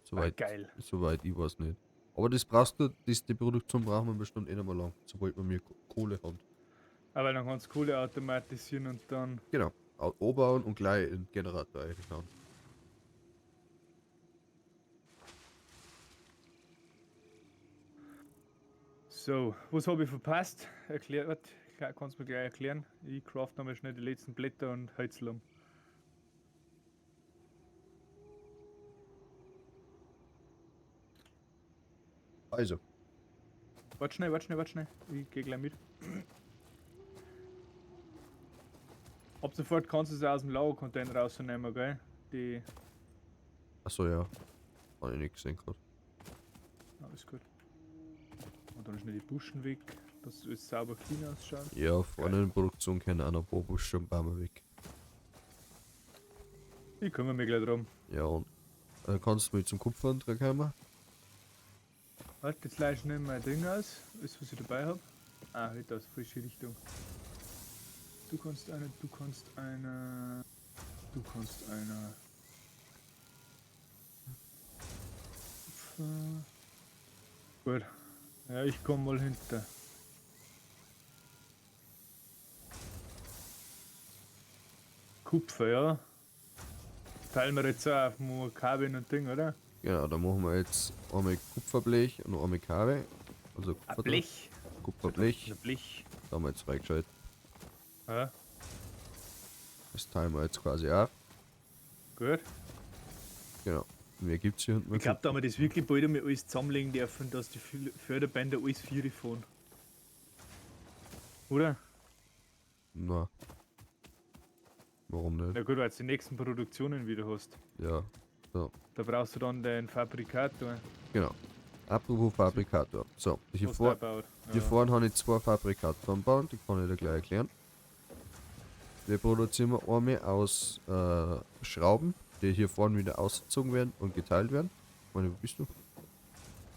Soweit, geil. Soweit ich weiß nicht. Aber das brauchst du, die Produktion brauchen wir bestimmt eh noch mal lang, sobald wir mehr Kohle haben. Aber dann kannst du Kohle automatisieren und dann. Genau. Anbauen und gleich in den Generator einhauen. So, was habe ich verpasst? Erklärt, Kannst du mir gleich erklären. Ich craft nochmal schnell die letzten Blätter und Hölzel um. Also, Warte schnell, warte schnell, warte schnell. Ich geh gleich mit. Ab sofort kannst du es aus dem Lagercontainer rausnehmen, gell? Die. Achso, ja. Habe ich nicht gesehen gerade. Alles gut. Und dann schnell die Buschen weg, dass es sauber clean ausschaut. Ja, vorne in der Produktion können auch noch ein paar Busche und Bäume weg. Ich kümmere mich gleich drum. Ja, und kannst du mit zum Kupfer kommen? Warte, jetzt leih ich schnell mein Ding aus. Alles, was ich dabei hab. Ah, halt aus, falsche Richtung. Du kannst eine, du kannst eine. Du kannst eine. Kupfer. Gut. Ja, ich komm mal hinter. Kupfer, ja. Teilen wir jetzt auch auf Kabin und Ding, oder? Genau, da machen wir jetzt einmal Kupferblech und einmal Kabel. Also Ein Blech. Kupferblech. Ein Blech. Da haben wir jetzt reingeschaltet. Ja, Das teilen wir jetzt quasi auf. gut. Genau. Mehr gibt es hier hinten. Ich glaube, da wir das wirklich bald einmal alles zusammenlegen dürfen, dass die Förderbänder alles vier fahren. Oder? Na. Warum nicht? Na gut, weil du die nächsten Produktionen wieder hast. Ja. So. Da brauchst du dann den Fabrikator. Genau. Apropos Fabrikator. So, hier, vor, baut. hier Ja. vorne habe ich zwei Fabrikatoren bauen, die kann ich dir gleich erklären. Wir produzieren einmal aus Schrauben, die hier vorne wieder ausgezogen werden und geteilt werden. Meine, wo bist du?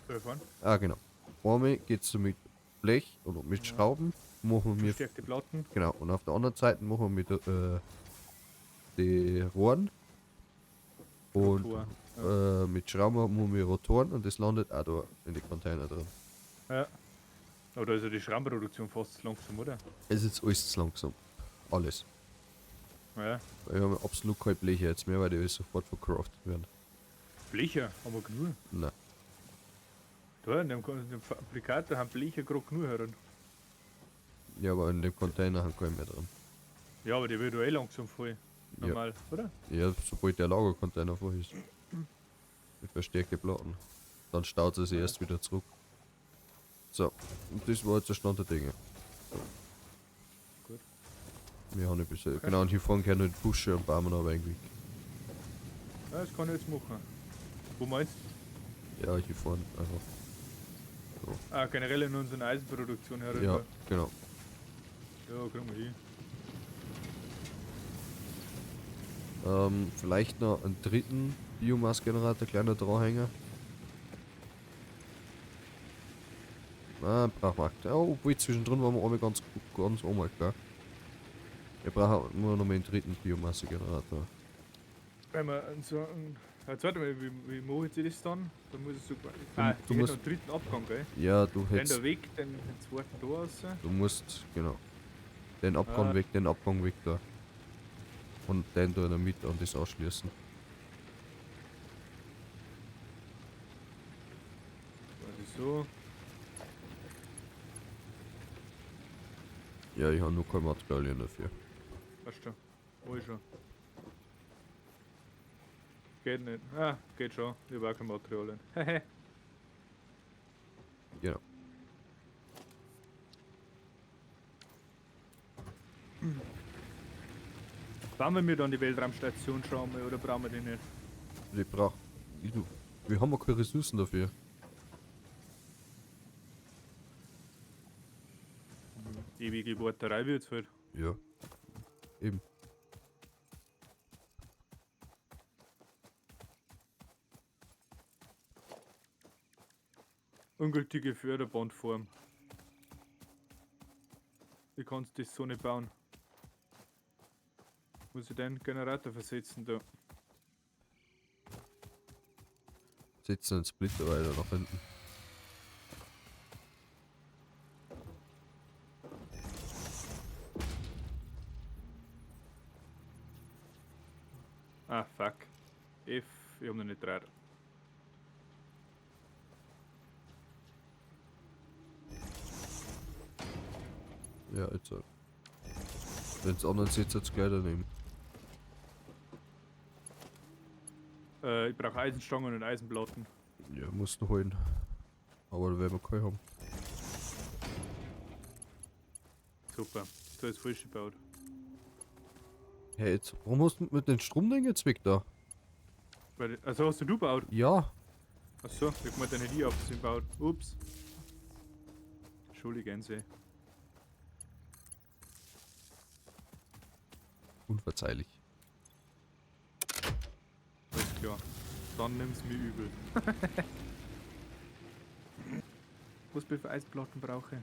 Da vorne. Ah, genau. Einmal geht es mit Blech und mit Schrauben. Machen wir Verstärkte Platten. Genau, und auf der anderen Seite machen wir mit die Rohren. Und Rotor, mit Schrauben machen wir Rotoren und das landet auch da in die Container drin. Ja. Aber da ist ja die Schraubenproduktion fast zu langsam, oder? Es ist alles zu langsam. Alles. Ja. Weil wir haben absolut keine Bleche jetzt mehr, weil die alles sofort vercraftet werden. Blecher haben wir genug. Nein. Da in dem Fabrikator haben Blecher gerade genug heran. Ja, aber in dem Container haben keine mehr drin. Ja, aber die wird doch eh langsam voll. Ja. Normal, oder? Ja, sobald der Lagercontainer voll ist. Mit verstärkten Platten. Dann staut sie sich erst wieder zurück. So, und das war jetzt der Stand der Dinge. So. Gut. Wir haben ein bisschen. Genau, und hier vorne können die Busche und Bäume noch ein wenig. Ja, das kann ich jetzt machen. Wo meinst du? Ja, hier vorne einfach. Ah, generell in unserer Eisenproduktion herüber. Ja, genau. Ja, kriegen wir hin. Vielleicht noch einen dritten Biomass-Generator, kleiner Dranhänger. Ah, brauchen wir aktuell. Oh, obwohl zwischendrin waren wir einmal ganz gut, ganz einmal, klar. Wir brauchen nur noch mal einen dritten Biomasse-Generator. Wenn wir so einen. Jetzt warte mal, wie mache ich das dann? Da muss ich so. Ah, du ich musst- hätte noch einen dritten Abgang, gell? Ja, du Den hättest. der Weg, den zweiten da raus. Du musst, genau. Den Abgang Ah. weg, den Abgang weg da. Und den da in der Mitte und das ausschließen. Quasi so. Ja, ich habe nur keine Materialien dafür. Weißt du, wo ich schon. Geht nicht. Ah, geht schon. Ich habe auch keine Materialien. Hehe. Genau. Bauen wir dann die Weltraumstation schon einmal oder brauchen wir die nicht? Wir brauchen. Wir haben ja keine Ressourcen dafür. Ewige Warterei wird's halt. Ja. Eben. Ungültige Förderbandform. Wie kannst du das so nicht bauen? Muss ich den Generator versetzen da? Setzen einen Splitter weiter nach hinten. Ah, fuck. F, ich hab noch nicht drei. Ja, jetzt. Wenn's anderen sitzt, jetzt gleich daneben. Ich brauche Eisenstangen und Eisenplatten. Ja, musst du holen. Aber da werden wir keine haben. Super, da ist frisch gebaut. Hey, jetzt, warum hast du mit den Stromding jetzt weg da? Weil, also hast du gebaut? Ja. Achso, ich hab deine Handy auf gebaut. Ups. Entschuldigen Sie. Unverzeihlich. Alles klar. Dann nimm's mir übel. Was ich für Eisplatten brauche?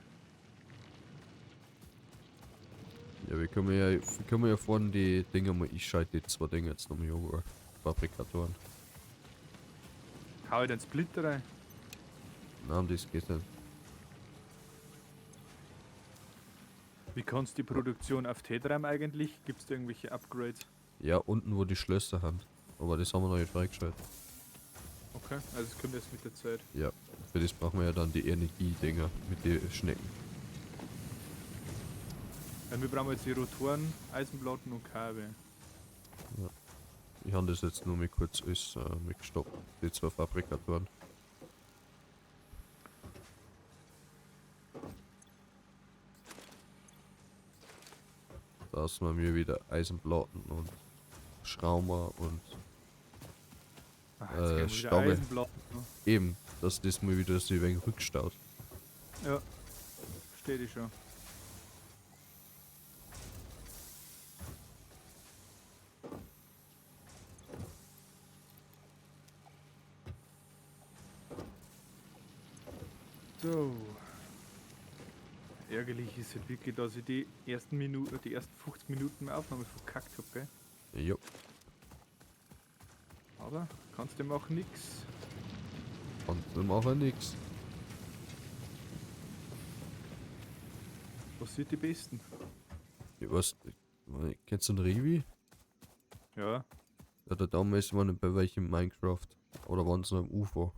Ja, wir können ja vorne die Dinger mal einschalten, die zwei Dinger jetzt nochmal hoch. Fabrikatoren. Hau ich den Splitter rein? Nein, das geht nicht. Wie kannst du die Produktion auf T3 eigentlich? Gibt's da irgendwelche Upgrades? Ja, unten wo die Schlösser haben. Aber das haben wir noch nicht freigeschaltet. Okay, also es kommt erst mit der Zeit. Ja, für das brauchen wir ja dann die Energiedinger mit den Schnecken. Ja, wir brauchen jetzt die Rotoren, Eisenplatten und Kabel. Ja. Ich habe das jetzt nur mal kurz alles mitgestoppt, die zwei Fabrikatoren. Da wir mir wieder Eisenplatten und Schrauber und Stabe. Eben, dass das mal wieder sich ein wenig rückstaut. Ja, verstehe ich schon. So. Ärgerlich ist halt wirklich, dass ich die ersten Minuten, die ersten 50 Minuten Aufnahme verkackt hab, gell? Jo. Aber kannst du machen nix. Kannst du machen nix. Was sind die Besten? Ich weiß, kennst du den Revi? Ja. Ja, der damals war nicht bei welchem Minecraft. Oder waren sie noch im UFO?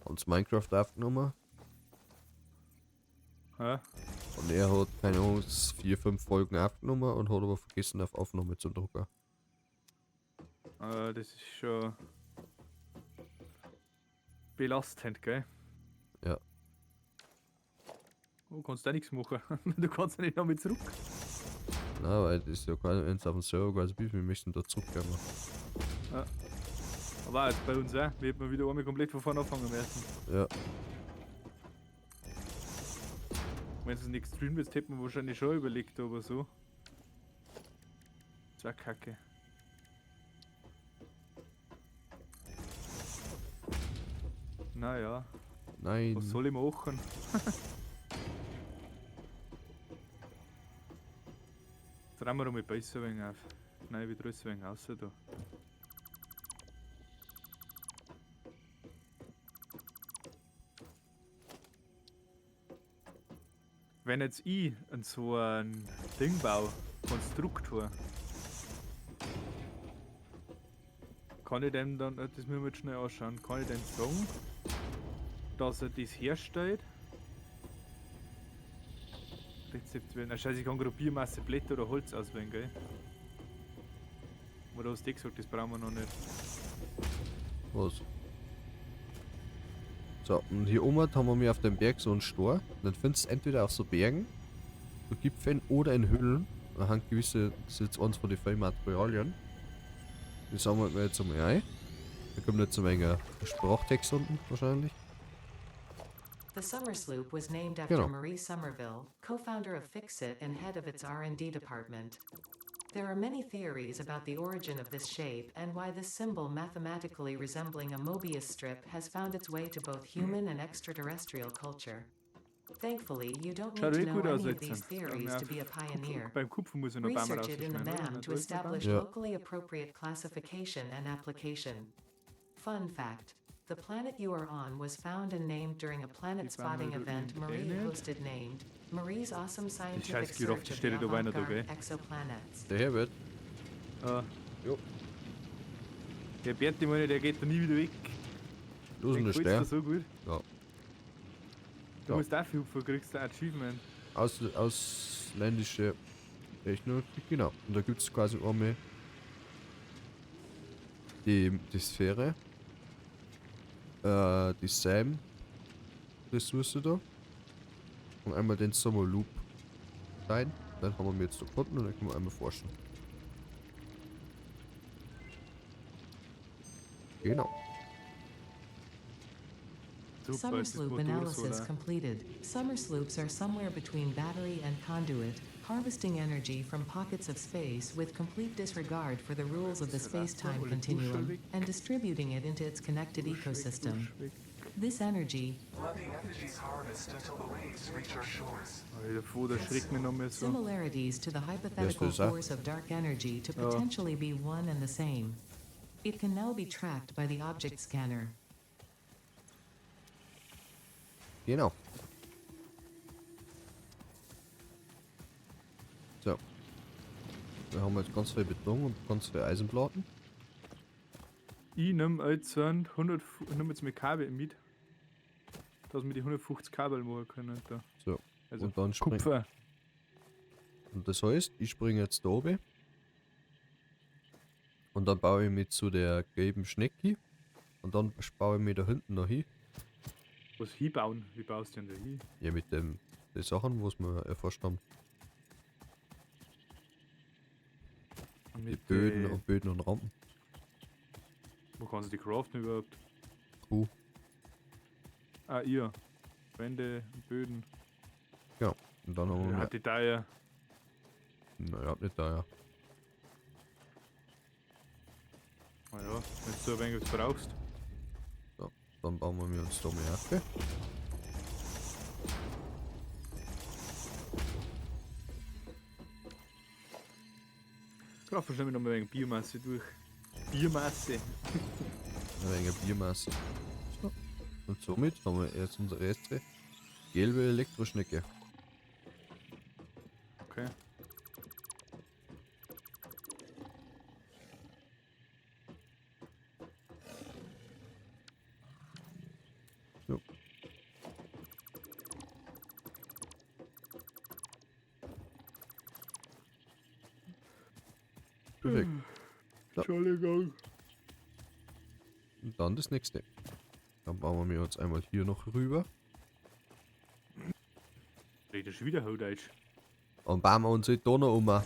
Haben sie Minecraft aufgenommen? Ja. Und er hat, keine Ahnung, 4, 5 Folgen aufgenommen und hat aber vergessen, auf Aufnahme zu drücken. Das ist schon belastend, gell? Ja. Oh, kannst du auch nichts machen. Du kannst ja nicht noch mit zurück. Nein, weil das ist ja kein, wenn es auf dem Server quasi bist, wir möchten da zurückkommen. Ja. Aber auch jetzt bei uns auch. Wir hätten wieder einmal komplett von vorne anfangen müssen. Ja. Wenn es nicht streamt wird, hätte man wahrscheinlich schon überlegt, aber so. Das war kacke. Naja. Nein. Was soll ich machen? Jetzt drehen wir noch mal besser ein wenig auf. Nein, ich drück ein wenig raus da. Wenn jetzt ich an so ein Ding baue, Konstruktor, kann ich dem dann, das müssen wir jetzt schnell anschauen, kann ich dem sagen, dass er das herstellt? Rezept wählen. Na scheiße, ich kann gerade Biomasse, Blätter oder Holz auswählen, gell? Oder hast du gesagt, das brauchen wir noch nicht. Was? So, und hier oben haben wir auf dem Berg so einen Stor. Dann findest du entweder auf so Bergen, so Gipfeln oder in Höhlen. Da haben gewisse, das ist jetzt eins von den vielen Materialien. Die sammeln wir jetzt einmal ein. Da kommt jetzt ein wenig Sprachtext unten wahrscheinlich. The Somersloop was named after Genau. Marie Somerville, co-founder of FICSIT and head of its R&D department. There are many theories about the origin of this shape and why this symbol mathematically resembling a Mobius strip has found its way to both human and extraterrestrial culture. Thankfully, you don't need Schaut to eh know gut aus any of jetzt. these theories Ja, to be a pioneer. Beim Kupfer muss ich noch Bäume Research it in the rausschneiden, oder? MAM to Da ist noch Baum. establish Ja. locally appropriate classification and application. Fun fact. The planet you are on was found and named during a planet spotting Bäume event da Marie unten eh nicht. hosted named Marie's Awesome Scientific scheiß Giraffe, Search die of steht ja the da weiter da, Avant-Garde gell? Exoplanets. Der Herbert? Ja. Jo. Der Berti, meine, der geht da nie wieder weg. Los Der und der gefällt's dir Stern. so gut. Ja. Du Ja. musst dafür hupfen, kriegst du ein Achievement. Ausländische Technologie, genau. Und da gibt es quasi einmal die Sphäre, die Sam Ressource da und einmal den Sommerloop rein. Dann haben wir jetzt da gefunden und dann können wir einmal forschen. Genau. Super, Summer es ist sloop Motor analysis solar. completed. Summer sloops are somewhere between battery and conduit, harvesting energy from pockets of space with complete disregard for the rules of the space-time continuum and distributing it into its connected ecosystem. This energy, Let the effigies harvest until the waves reach our shores. Alter, voll, der schreckt mich noch mehr so. similarities to the hypothetical das auch? force of dark energy to potentially be one and the same. It can now be tracked by the object scanner. Genau. So. Wir haben jetzt ganz viel Beton und ganz viel Eisenplatten. Ich nehme jetzt 100, nimm jetzt mit Kabel mit, dass wir die 150 Kabel machen können. Da. So. Also und dann spring, Kupfer. Und das heißt, ich springe jetzt da oben. Und dann baue ich mich zu der gelben Schnecke. Und dann baue ich mich da hinten noch hin. Was hinbauen? Wie baust du denn da hin? Ja, mit dem die Sachen, was wir erforscht haben. Und Die mit Böden die- und Böden und Rampen. Wo kannst du die craften überhaupt? Kuh. Ah, ihr. Wände, Böden. Ja. Und dann haben wir. Hat die da ja. Naja, nicht da, ja. Naja, wenn du so ein wenig was brauchst. So, dann bauen wir uns da mehr okay. Craften schnell noch mal ein wenig Biomasse durch. Biomasse. Ein wenig Biomasse. So. Und somit haben wir jetzt unsere erste gelbe Elektroschnecke. Okay. So. Perfekt. Ja. Entschuldigung. Und dann das nächste. Dann bauen wir uns einmal hier noch rüber. Redest schon wieder Hochdeutsch. Und bauen wir uns halt da noch um. Ja,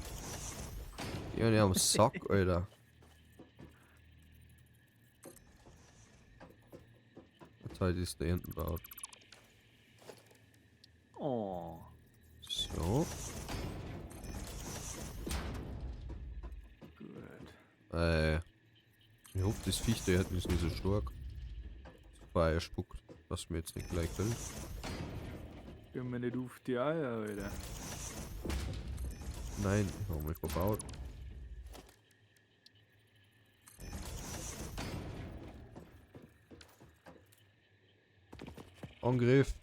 nicht am Sack, Alter. Jetzt habe ich das da hinten gebaut. Oh. So. Gut. Ich hoffe, das Viech da hinten ist nicht so stark. Das Feuer spuckt, dass mir jetzt nicht gleich killt. Gehen wir nicht auf die Eier, Alter. Nein, ich habe mich verbaut. Angriff!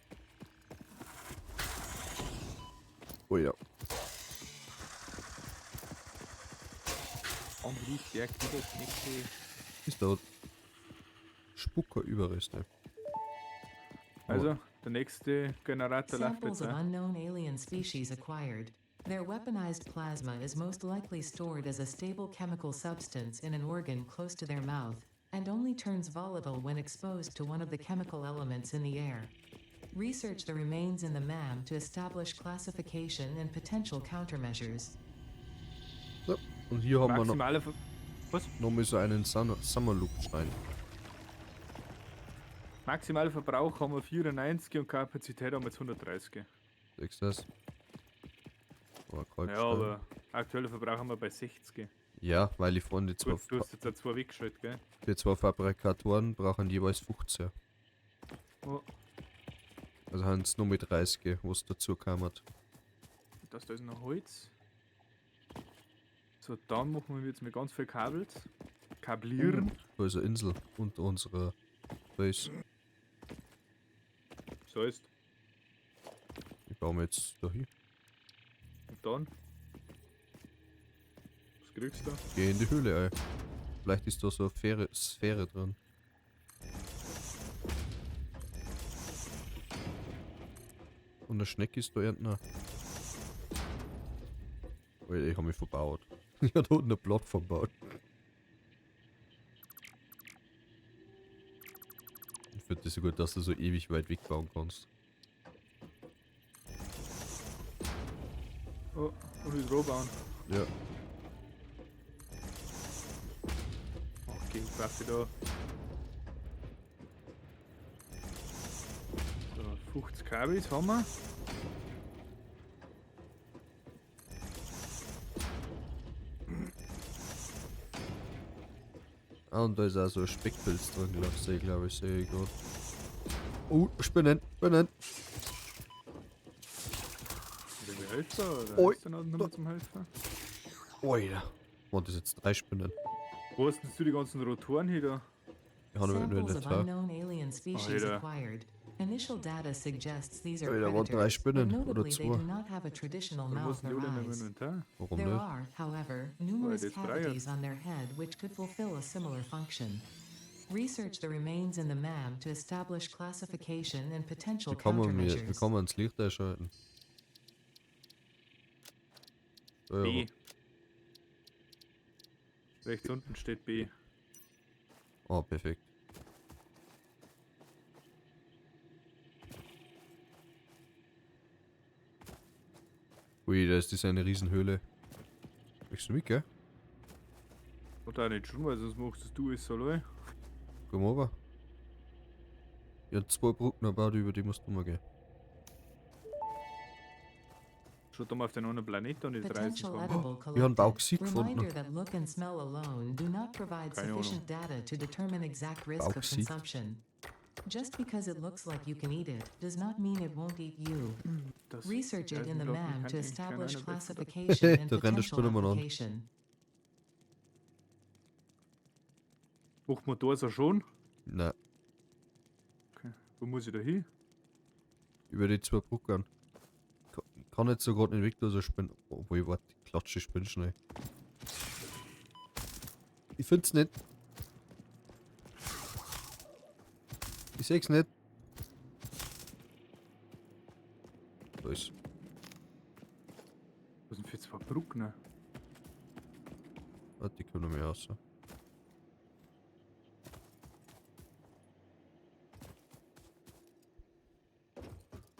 Oh ja. Angriff der Kinderschnecke. Ist tot. Spucker-Überreste. Also, der nächste Generator läuft Samples jetzt. of Ne? unknown alien species acquired. Their weaponized plasma is most likely stored as a stable chemical substance in an organ close to their mouth, and only turns volatile when exposed to one of the chemical elements in the air. Research the remains in the MAM to establish classification and potential countermeasures. So, und hier haben wir noch, Maximale Ver Was? noch mal so einen Summerloop-Stein. Maximaler Verbrauch haben wir 94 und Kapazität haben wir jetzt 130. Siehst du das? Oh, Kalkstein. Ja, aber aktueller Verbrauch haben wir bei 60. Ja, weil ich vorhin die zwei, Gut, du hast jetzt auch zwei weggeschaltet, gell? die zwei Fabrikatoren brauchen jeweils 15. Oh, Also haben es nur mit 30, was dazu kam hat. das da ist noch Holz. So, dann machen wir jetzt mit ganz viel Kabels. Kablieren. Da ist eine Insel unter unserer Base. So ist. Ich baue mir jetzt da hin. Und dann? Was kriegst du? Geh in die Höhle, ey. Vielleicht ist da so eine Sphäre drin. Und eine Schnecke ist da hinten. auch. Alter, ich hab mich verbaut. Ich hab da unten eine Plattform gebaut. Ich finde das so gut, dass du so ewig weit weg bauen kannst. Oh, und wieder bauen. Ja. Ach, gegen Waffe da. So, 50 Kabels haben wir. Ah, und da ist auch so ein Speckpilz drin, glaube ich, glaube ich, sehe ich gerade. Oh, Spinnen, Spinnen. Oder wie Hölzer? Oder Oi. ist da noch noch zum Helfen? Alter. Waren das jetzt 3 Spinnen? Wo hast denn du die ganzen Rotoren hier da? Ich habe nur Samples nicht of da. unknown alien species Alter. acquired. Initial data suggests these are Alter, waren drei predators, but Spinnen oder notably they zwei. do not have a traditional Warum mouth hast denn die or alle in deinem eyes. Inventar? Warum There nicht? are, however, numerous das Brei cavities on their head which could fulfill a similar function. Research the remains in the MAM to establish classification and potential Wie kann man mir, wie countermeasures. kann man das Licht einschalten? Ja, B. Rechts unten steht B. Ah, perfekt. Ui, da ist das eine Riesenhöhle. Möchtest du mit, gell? Oder auch nicht schon, weil sonst machst du es allein. Komm rüber. Ich hab 2 Brücken gebaut, über die musst du mal gehen. Schaut doch mal auf den anderen Planeten und die 30 Potential haben. edible Ich hab einen collected. Bauxit gefunden. Reminder that look and smell alone do not provide Keine Ahnung. sufficient data to determine exact risk of Bauxit. consumption. Just because it looks like you can eat it does not mean it won't eat you. Das Research it in the Eisenblocken MAM kann to eigentlich keiner establish besser. classification and Da rennt der potential Spinner mal an. application. Macht man da so schon? Nein, Okay. Wo muss ich da hin? über die 2 Brücken. Kann jetzt so gerade nicht weg, da so Spinnen. Obwohl, warte, die klatsche Spinne schnell. Ich find's nicht. Ich seh's nicht. Da ist. Was sind für 2 Brücken? Warte, die kommen noch mehr raus.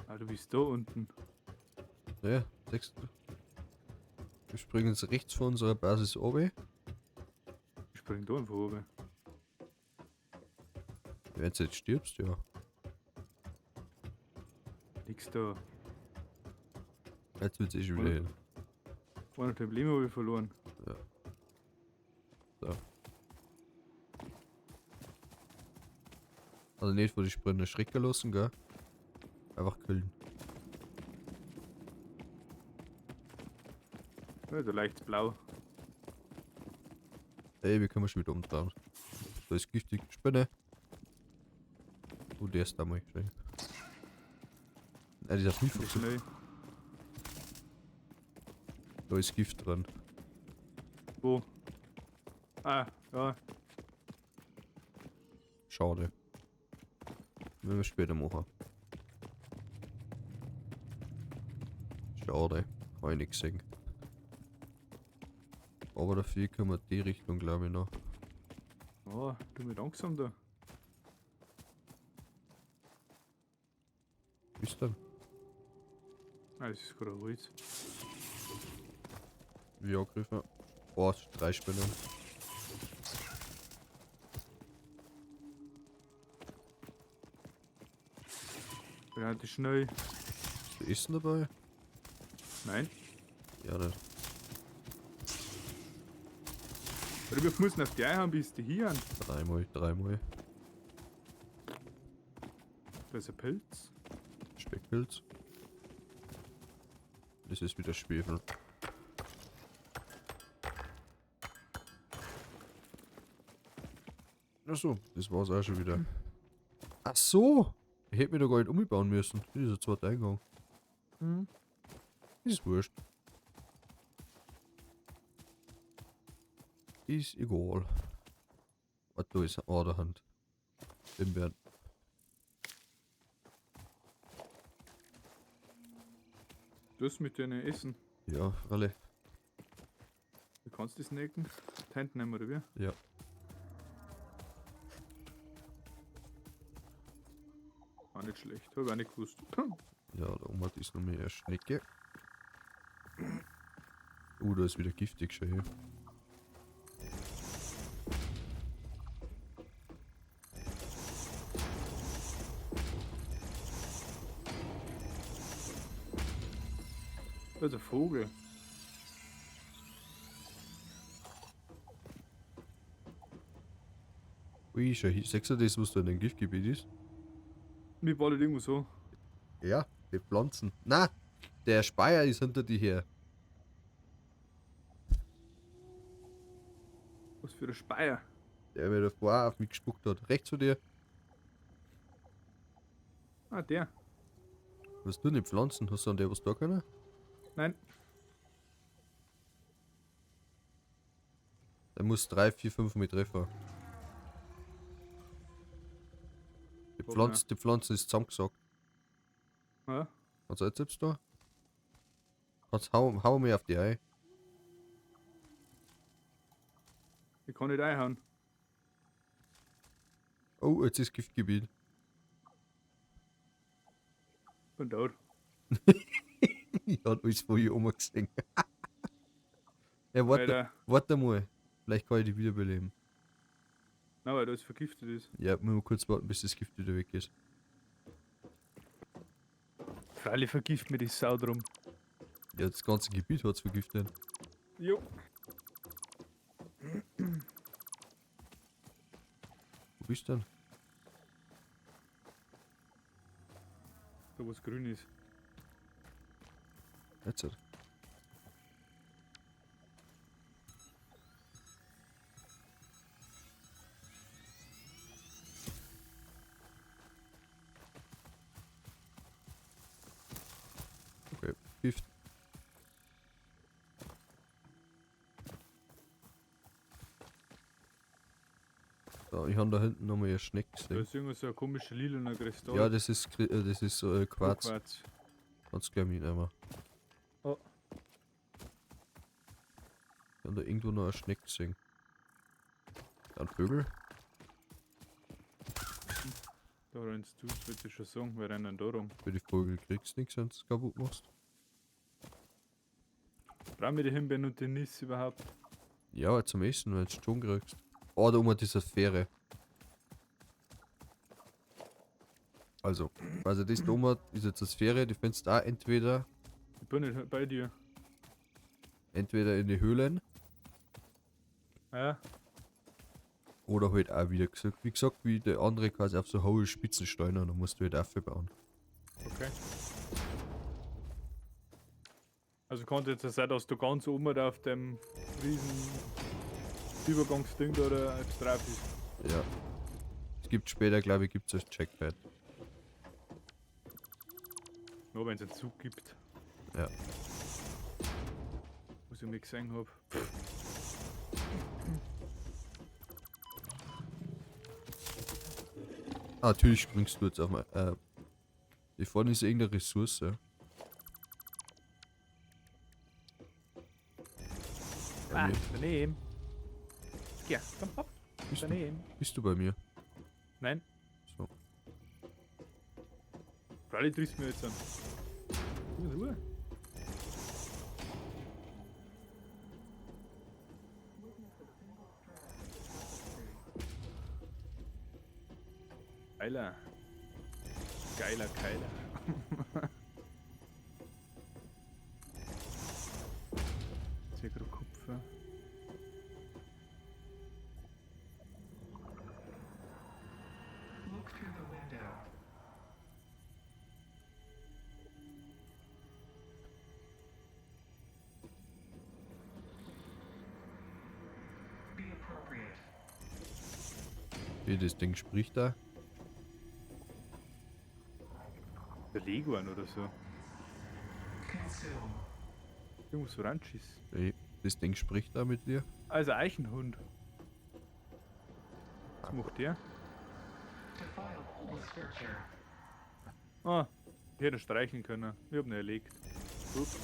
Ah, du bist da unten. Ja, siehst du. Wir springen jetzt rechts von unserer Basis runter. Ich spring da einfach runter. Wenn du jetzt stirbst, ja. Nix da. Jetzt wird's eh schon wieder Oder? hin. 100 Leben habe ich verloren. Ja. So. Also nicht vor die Sprinter schrecken lassen, gell? Einfach killen. Ja, da leicht blau. Ey, wir können schon wieder umdrehen. Da ist giftig Spinne. Oh, der ist da mal schön. Nein, dieser Prüfer. Das ist neu. Da ist Gift drin. Wo? Ah, ja. Schade. Werden wir später machen. Schade. Hab ich nicht gesehen. Aber dafür können wir die Richtung, glaube ich, noch. Oh, du mit langsam da. Bis dann. Ah, das ist gerade Holz. Wie angegriffen. Boah, es sind 3 Spinnen. Relativ schnell. Ist der Essen dabei? Nein. Ja, nicht. Oder wir müssen auf die haben, bis die hier an. Dreimal, dreimal. Da ist ein Pilz. Speckpilz. Das ist wieder Schwefel. Achso, das war's auch schon wieder. Ach so! Ich hätte mich da gar nicht umbauen müssen. Das ist der zweite Eingang. Mhm. Ist wurscht. Ist egal. Was da ist Aderhand. Himbeeren. Das mit den Essen. Ja, alle. Kannst du die snacken? Die Hände nehmen, oder wie? Ja. Auch nicht schlecht, hab ich auch nicht gewusst. Ja, da oben ist noch mehr eine Schnecke. Da ist wieder giftig schon hier. Da ist ein Vogel. Ui, schau hier. Siehst du das, was da in dem Giftgebiet ist? Mir war das irgendwo so. Ja, die Pflanzen. Na, der Speier ist hinter dir her. Was für ein Speier. Der mir davor auf mich gespuckt hat. Rechts von dir. Ah, der. Was tun die Pflanzen? Hast du an der was da können? Nein. Der muss 3, 4, 5 mit treffen. Die Guck Pflanze, die Pflanze ist zusammengesackt. Ja. Kannst du jetzt selbst da? Kannst hau mir auf die Ei. Ich kann nicht einhauen. Oh, jetzt ist Giftgebiet. Bin tot. Ich hab alles von hier oben gesehen. Ja, warte, Alter. warte mal. Vielleicht kann ich die wiederbeleben. Nein, weil das vergiftet ist. Ja, müssen wir kurz warten, bis das Gift wieder weg ist. Freilich vergift mir die Sau drum. Ja, das ganze Gebiet hat's vergiftet. Jo. Wo bist du denn? Da was grün ist. Jetzt. Halt. Okay, Gift. So, ich habe da hinten nochmal eine Schnecke Da gesehen. ist irgendwas so ein komischer lilaner Kristall. Ja, das ist, Quarz. Quarz. Kannst gleich mitnehmen. Oh. Ich habe da irgendwo noch eine Schnecke gesehen. Ein Vögel? Da rennst du, das würde ich schon sagen, wir rennen da rum. Für die Vögel kriegst du nichts, wenn du es kaputt machst. Brauchen wir die Himbeeren und die Nüsse überhaupt? Ja, zum Essen, wenn du schon kriegst. Oh, da oben ist eine Fähre. Also das da oben ist jetzt eine Sphäre, die findest du auch entweder, Ich bin nicht bei dir. entweder in die Höhlen Ja, oder halt auch wieder gesagt, wie gesagt, wie der andere quasi auf so hohe Spitzensteine, da musst du halt aufbauen. okay. Also kann jetzt sein, dass du ganz oben da auf dem riesen Übergangsding da oder drauf ist. Ja. Es gibt später, glaube ich, gibt es das Checkpad. Nur wenn es einen Zug gibt. Ja. Was ich nicht gesehen habe. Ah, natürlich springst du jetzt auf mein. Hier vorne ist irgendeine Ressource. Ja, Ah, mir- daneben. Ja, komm, hopp. bist, du, Daneben. bist du bei mir? Nein. So. Freilich triffst du mir jetzt an. In Ruhe. Geiler. Geiler Keiler. Sehr gerade Kupfer. Look through the window. Be appropriate. Wie das Ding spricht da. Der Leguan oder so. Consume. Irgendwas Oranges. Ey, das Ding spricht da mit dir. Also Eichenhund. Was macht der? Defile with scripture. Ah, ich hätte ihn streichen können. Ich hab ihn erlegt. Ups.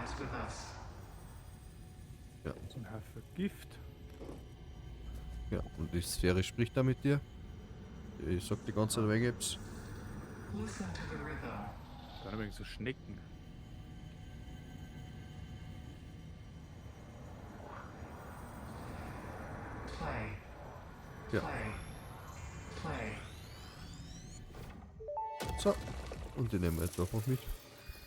synchronize with us. Ja. So ein Haufen Gift. Ja, und die Sphäre spricht da mit dir. Ich sag die ganze Zeit weg, etwas. Listen to the rhythm. Da haben so Schnecken. Play. Ja. Play. Play. So. Und die nehmen wir jetzt auch noch mit.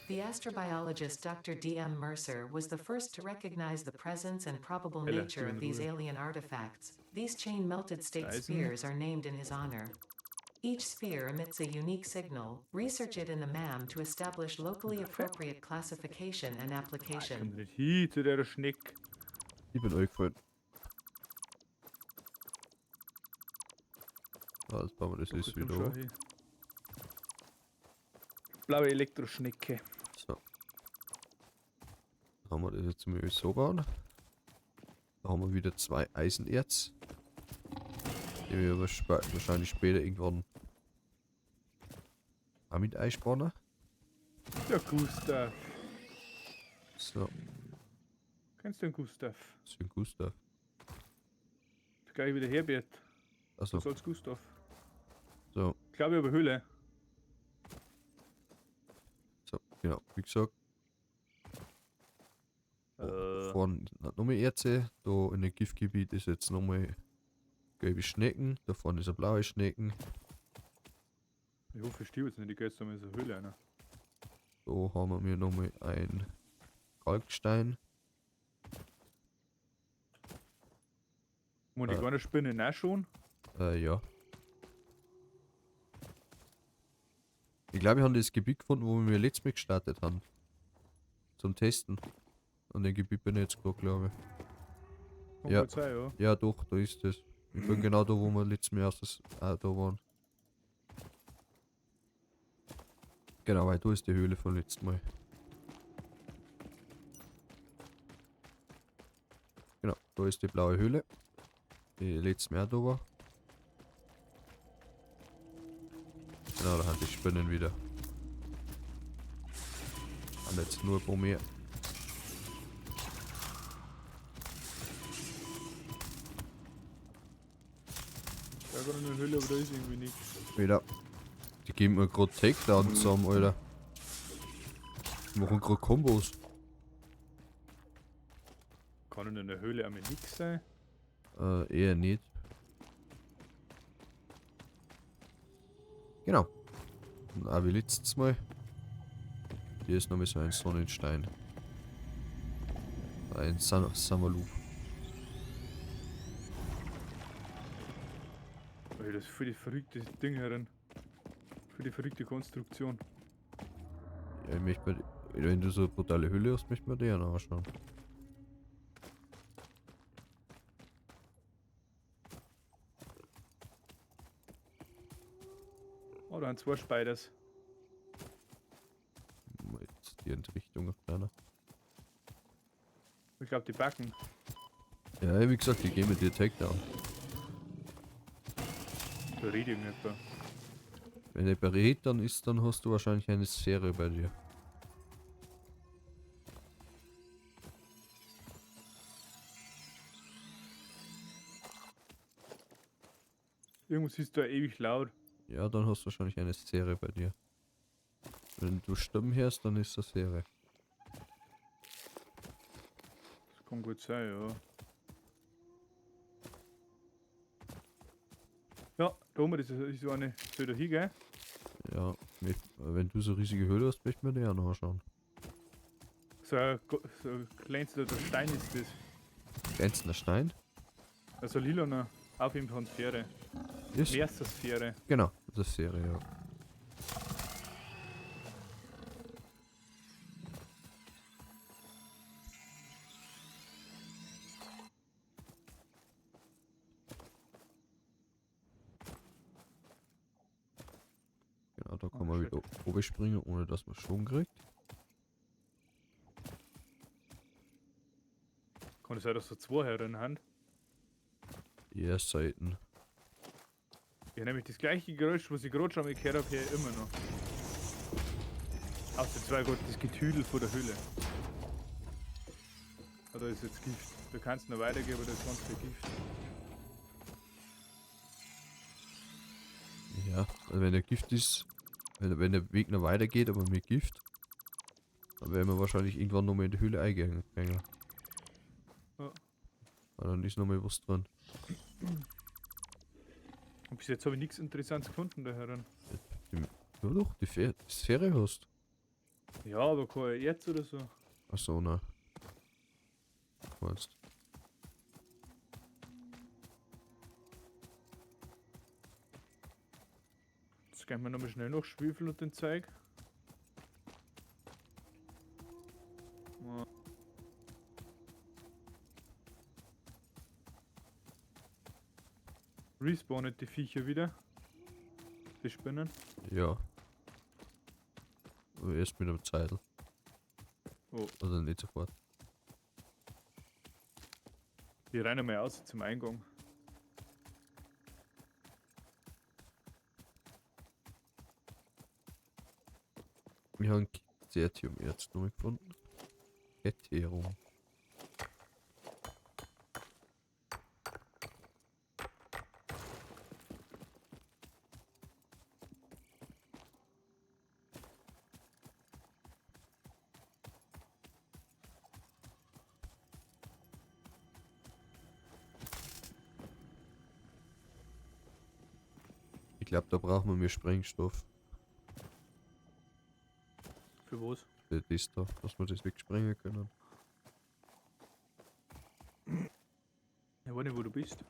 The astrobiologist Dr. D.M. Mercer was the first to recognize the presence and probable Ella, nature of gib mir these Ruhe. alien artifacts. These chain melted state Eisen. spheres are named in his honor. Each sphere emits a unique signal. Research it in the MAM to establish locally appropriate classification and Ich application. komm nicht hin zu der Schneck. Ich bin eingefallen. Ah, jetzt bauen wir das Doch, ist ich komm wieder schon hoch. hin. Blaue Elektroschnecke. So. Haben wir das jetzt mal so bauen. Da haben wir wieder 2 Eisenerz. Die wir wahrscheinlich später irgendwann auch mit einspannen. Der Gustav. So, Kennst du den Gustav? das ist ein Gustav. Gleich wieder Herbert. Also, Du sollst Gustav. so, Ich glaube, ich habe eine Höhle. so, genau. Wie gesagt, vorne noch mehr Erze. Da in dem Giftgebiet ist jetzt nochmal gelbe Schnecken. Da vorne ist eine blaue Schnecken. Ich hoffe, ich stirb jetzt nicht. Ich gehe jetzt nochmal in so eine Höhle rein. Da haben wir nochmal ein Kalkstein. Und die kleine Spinne auch schon? Ja. Ich glaube, wir haben das Gebiet gefunden, wo wir letztes Mal gestartet haben. Zum Testen. An dem Gebiet bin ich jetzt gerade, glaube ich. Kann Ja. gut sein, ja. Ja, doch, da ist das. Ich bin genau da, wo wir letztes Mal erstes, da waren. Genau, weil da ist die Höhle von letztem Mal. Genau, da ist die blaue Höhle. Die letztes Mal auch da war. Genau, da haben die Spinnen wieder. Und jetzt nur ein paar mehr. Da gerade eine Höhle, aber da ist irgendwie nichts. Wieder. Die geben mir gerade Takedown zusammen, Alter. Die machen gerade Kombos. Kann in der Höhle einmal nichts sein? Eher nicht. Genau. Und auch wie letztes Mal. Hier ist nochmal so ein Sonnenstein. Ein Samalu. Ey, das ist für die verrückte Ding herin. Für die verrückte Konstruktion. Ja, ich möchte mir, wenn du so eine brutale Hülle hast, möchte ich mir die ja noch anschauen. Oh, da sind 2 Spiders. Mal jetzt die Richtung auf deiner. Ich glaub, die backen. Ja, wie gesagt, die gehen mit dir Takedown. Da redet irgendjemand. Wenn der berät, dann ist, dann hast du wahrscheinlich eine Sphäre bei dir. Irgendwas ist da ewig laut. Ja, dann hast du wahrscheinlich eine Sphäre bei dir. Wenn du Stimmen hörst, dann ist das Sphäre. Das kann gut sein, ja. Ja, da oben ist so eine. Soll ich da hingehen? Ja, wenn du so riesige Höhle hast, möchte ich mir die auch noch anschauen. So ein glänzender Stein ist das. Glänzender Stein? Also lilaner, auf jeden Fall Sphäre. Ist? Mercer-Sphäre. Genau, das ist Sphäre, ja. Genau, da kann Oh, man shit. wieder oben springen, ohne dass man Schwung kriegt. Kann es sein, dass da zwei Herren haben? Ja, Seiten. Ich habe nämlich das gleiche Geräusch, was ich gerade schon mal gehört habe, hier immer noch. Außer zwei Gott, das Getüdel vor der Höhle. Da ist jetzt Gift. Du kannst noch weitergehen, aber da ist ganz viel Gift. Ja, also wenn der Gift ist, wenn der Weg noch weitergeht, aber mit Gift, dann werden wir wahrscheinlich irgendwann nochmal in die Höhle eingehen. Ja. Weil dann ist nochmal was dran. Und bis jetzt habe ich nichts Interessantes gefunden da herin. Ja doch, die Sphäre hast. Ja, aber kein Erz oder so. Achso, nein. Meinst. Jetzt gehen wir nochmal schnell noch Schwefel und den Zeug. Ja. Respawnen die Viecher wieder. Die Spinnen. Ja. Aber erst mit einem Zeitl. Oh. Also nicht sofort. Die rennen mal aus zum Eingang. Wir haben Certium-Erz noch gefunden. Ätherum. Ich glaube, da brauchen wir mehr Sprengstoff. Für was? Für das da, dass wir das wegsprengen können. Ich weiß nicht, wo du bist.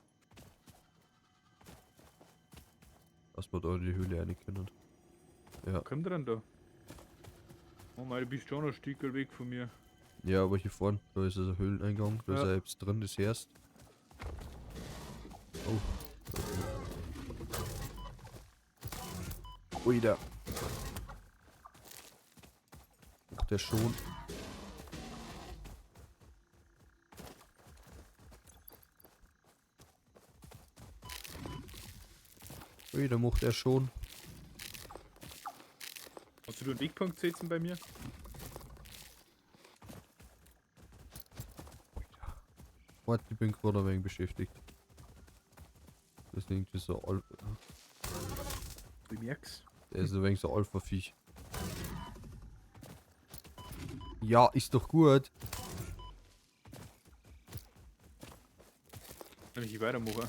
Dass wir da in die Höhle rein können. Ja. Kommt er denn da? Oh mein, du bist schon ein Stück weg von mir. Ja, aber hier vorne, da ist also Höhleneingang, da ist Ja. ja jetzt drin, das erst. Oh. Ui, da. Ach, der schon. Ui, da macht er schon. Hast du einen Wegpunkt setzen bei mir? Warte, ich bin gerade ein wenig beschäftigt. Das ist irgendwie so Al Ich merk's. Der ist ein wenig so Alpha-Viech. Ja, ist doch gut. Wenn ich weitermache.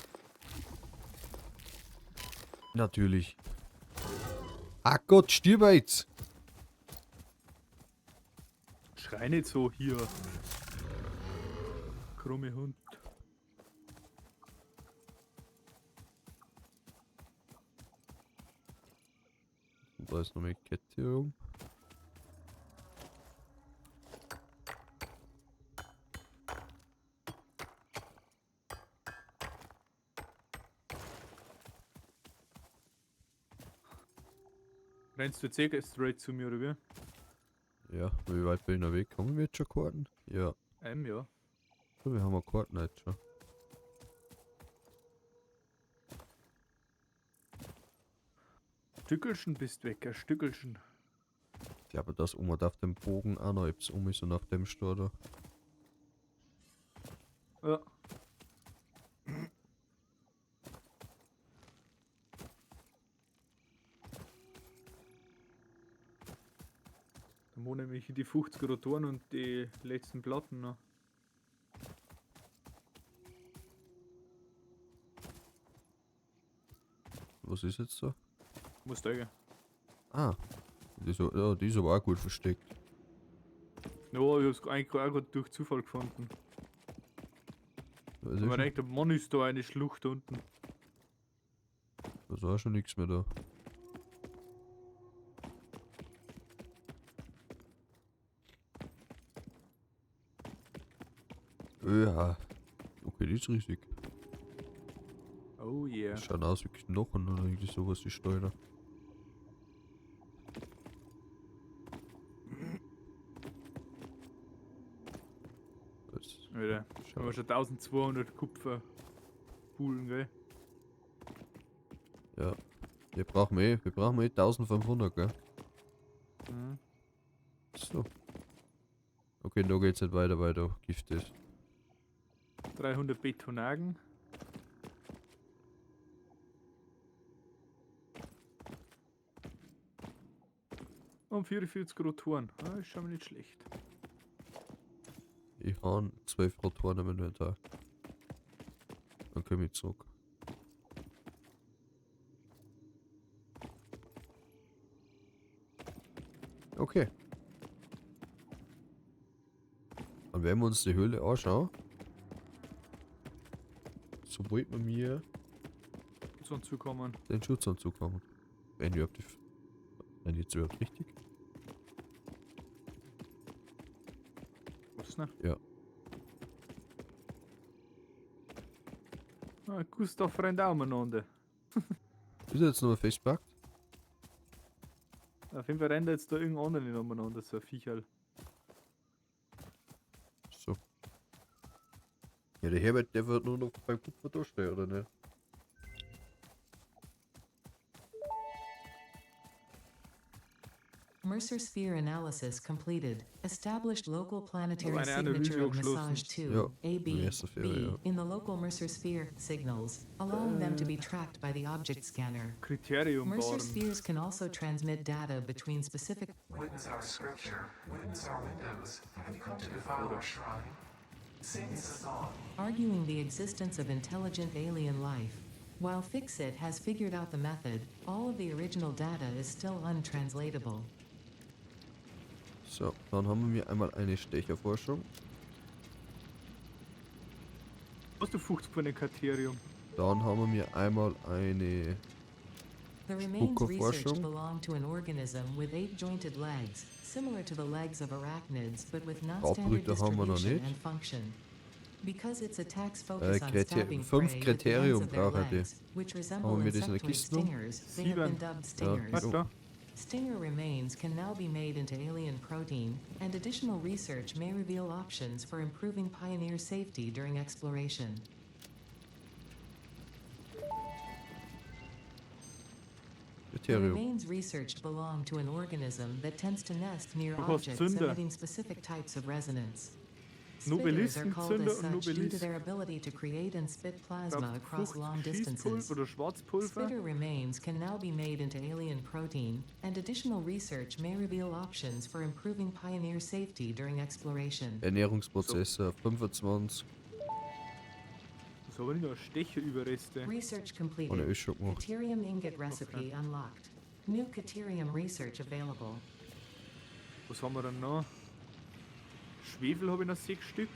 Natürlich. Ah Gott, stirb jetzt! Schrei nicht so hier. Krumme Hund. Und da ist noch eine Kette rum. Rennst du jetzt eh straight zu mir, oder wie? Ja, wie weit bin ich noch weg? Haben wir jetzt schon Karten? Ja. Ja. Wir haben eine Karten jetzt schon. Stückelchen bist weg, ein Stückelchen. Ich glaube, dass Oma auf dem Bogen auch noch etwas um ist und auf dem Stor da. Ja. Da muss nämlich die 50 Rotoren und die letzten Platten noch. Was ist jetzt da? Muss da. Ah. Die ist, ja, die ist aber auch gut versteckt. Ja, ich hab's eigentlich auch grad durch Zufall gefunden. Da ist Ich eh mir gedacht, Mann, ist da eine Schlucht unten. Da ist auch schon nichts mehr da. Ja. Okay, die ist riesig. Oh yeah. Das schaut aus wie Knochen oder irgendwie sowas, die Steine. Das Alter, haben wir schaut, schon 1200 Kupferbuhlen, gell? ja. Wir brauchen eh 1500, gell? Mhm. So. Okay, da geht's nicht weiter, weil da Gift ist. 300 Betonagen. Und 44 Rotoren. Ah, ist schon mal nicht schlecht. Ich habe 12 Rotoren im Inventar. Dann komme ich zurück. Okay. Dann werden wir uns die Höhle anschauen. Sobald wir mir Schutzanzug haben. den Schutzanzug haben. Wenn überhaupt die. Wenn jetzt überhaupt richtig? Was ne? Ja. Ah, Gustav rennt auch umeinander. Ist er jetzt noch festpackt? Auf jeden Fall rennt jetzt da irgendein anderer nicht umeinander, so ein Viecherl. So. Ja, der Herbert, der wird nur noch beim Kupfer durchstehen, oder ne? Mercer sphere analysis completed. Established local planetary Eine Analyse signature of abgeschlossen. Massage 2, Ja, A, B, erste Sphäre, B, ja. in the local Mercer sphere signals, allowing them to be tracked by the object scanner. Kriterium Mercer Barn. spheres can also transmit data between specific Witness our scripture, witness our windows. Have you come to defile our shrine? Sing us a song. arguing the existence of intelligent alien life. While Fixit has figured out the method, all of the original data is still untranslatable. So, dann haben wir einmal eine Stecherforschung. Hast du 50 von dem Kriterium? Dann haben wir einmal eine The remains researched Spuckerforschung. belong to an organism with 8 jointed legs, similar to the legs of arachnids, but with non-standard Raubrüter haben wir noch distribution nicht. and function. Because its attacks focus on stabbing fünf prey with the ends Kriterium of their brauchen die. legs, which resemble Haben wir das in der insectoid Kiste noch? stingers, they have been Sieben. dubbed stingers. Was Oh. da? Stinger remains can now be made into alien protein, and additional research may reveal options for improving pioneer safety during exploration. The Kriterium. remains researched belong to an organism that tends to nest near Du hast objects Zünder. emitting specific types of resonance. Spitters are called Nobelistenzünder as und such due to Nobelist. their ability to create and spit plasma Brauchst across 50 long distances. Schießpulver oder Schwarzpulver? Spitter remains can now be made into alien protein, and additional research may reveal options for improving pioneer safety during exploration. Ernährungsprozessor 25. Das habe ich noch Stecherüberreste. Research Habe completed. ich schon gemacht. Caterium ingot recipe unlocked. New Caterium research available. Was haben wir denn noch? Schwefel habe ich noch 6 Stück.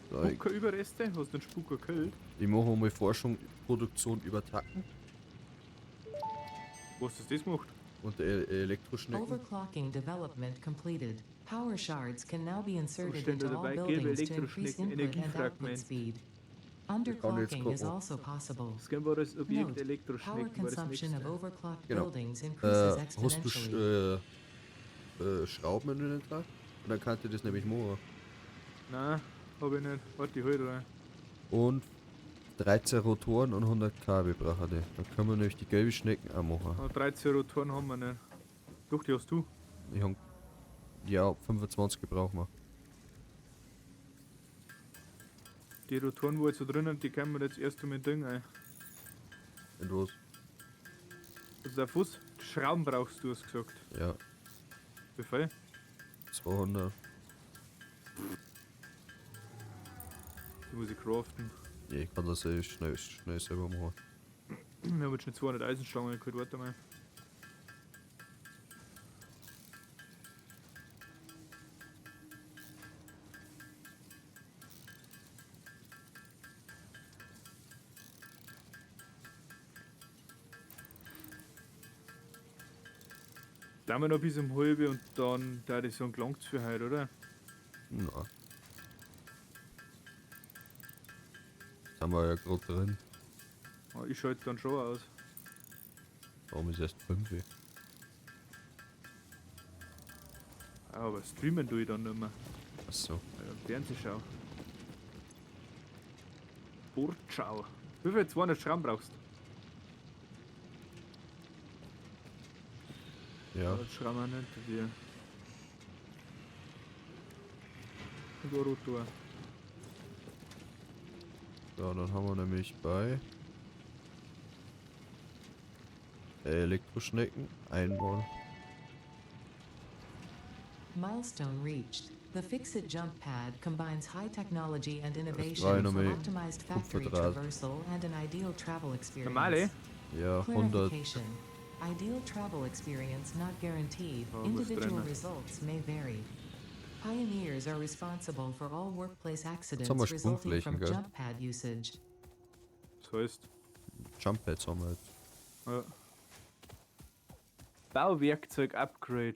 So, ich, Spuckerüberreste? Hast du den Spucker gekillt? ich mache mal Forschung, Produktion über Tacken Wo hast du das gemacht? und Elektroschnecken. Overclocking development completed. Power shards can now be inserted stehen da into all dabei? Gelbe buildings to increase Elektroschnecken, input and output Energiefragment. speed. kann jetzt Underclocking is gucken. also possible. Scannbares Objekt Note, power Elektroschnecken war das consumption of nächste. overclocked Genau. buildings increases Hast du exponentially. Schrauben im Inventar? Und dann kannst du das nämlich machen. Nein, habe ich nicht. Warte, ich hol rein. Und 13 Rotoren und 100 kW brauchen die. Dann können wir nämlich die gelbe Schnecken auch machen. Ah, 13 Rotoren haben wir nicht. Doch, die hast du. Ich hab, ja, 25 brauchen wir. Die Rotoren, wo jetzt so drin sind, die können wir jetzt erst um den Ding ein. Und was? Also der Fuß, Schrauben brauchst du, hast du gesagt. Ja, Wie viel? 200. Die muss ich craften. Ja, ich kann das eh schnell, schnell selber machen. Wir haben jetzt schon 200 Eisenstangen geholt, warte mal. Da haben wir noch bis um halb und dann da ich sagen, gelangt's für heute, oder? Na. Sind wir ja gerade drin. Ah, ich schalte dann schon aus. Warum ist erst 5? Ah, Aber streamen tue ich dann nicht mehr. Achso. Ja, Fernsehschau. Sportschau. Wie viel 200 Schrauben brauchst du? Ja. Das Schrauben auch nicht wir. Und ein Rotor. So, dann haben wir nämlich bei Elektroschnecken einbauen. Milestone reached. The FICSIT jump pad combines high technology and innovation war for nochmal optimized factory Kupferdraht. traversal and an ideal travel experience. Normale? Ja, 100. Clarification. Ideal travel experience not guaranteed. Oh, muss Individual drin. results may vary. Pioneers are responsible for all workplace accidents haben wir resulting from Sprungflächen, gell? jump pad usage. Das heißt. Jump Pads haben wir jetzt. Ja. Bauwerkzeug Upgrade.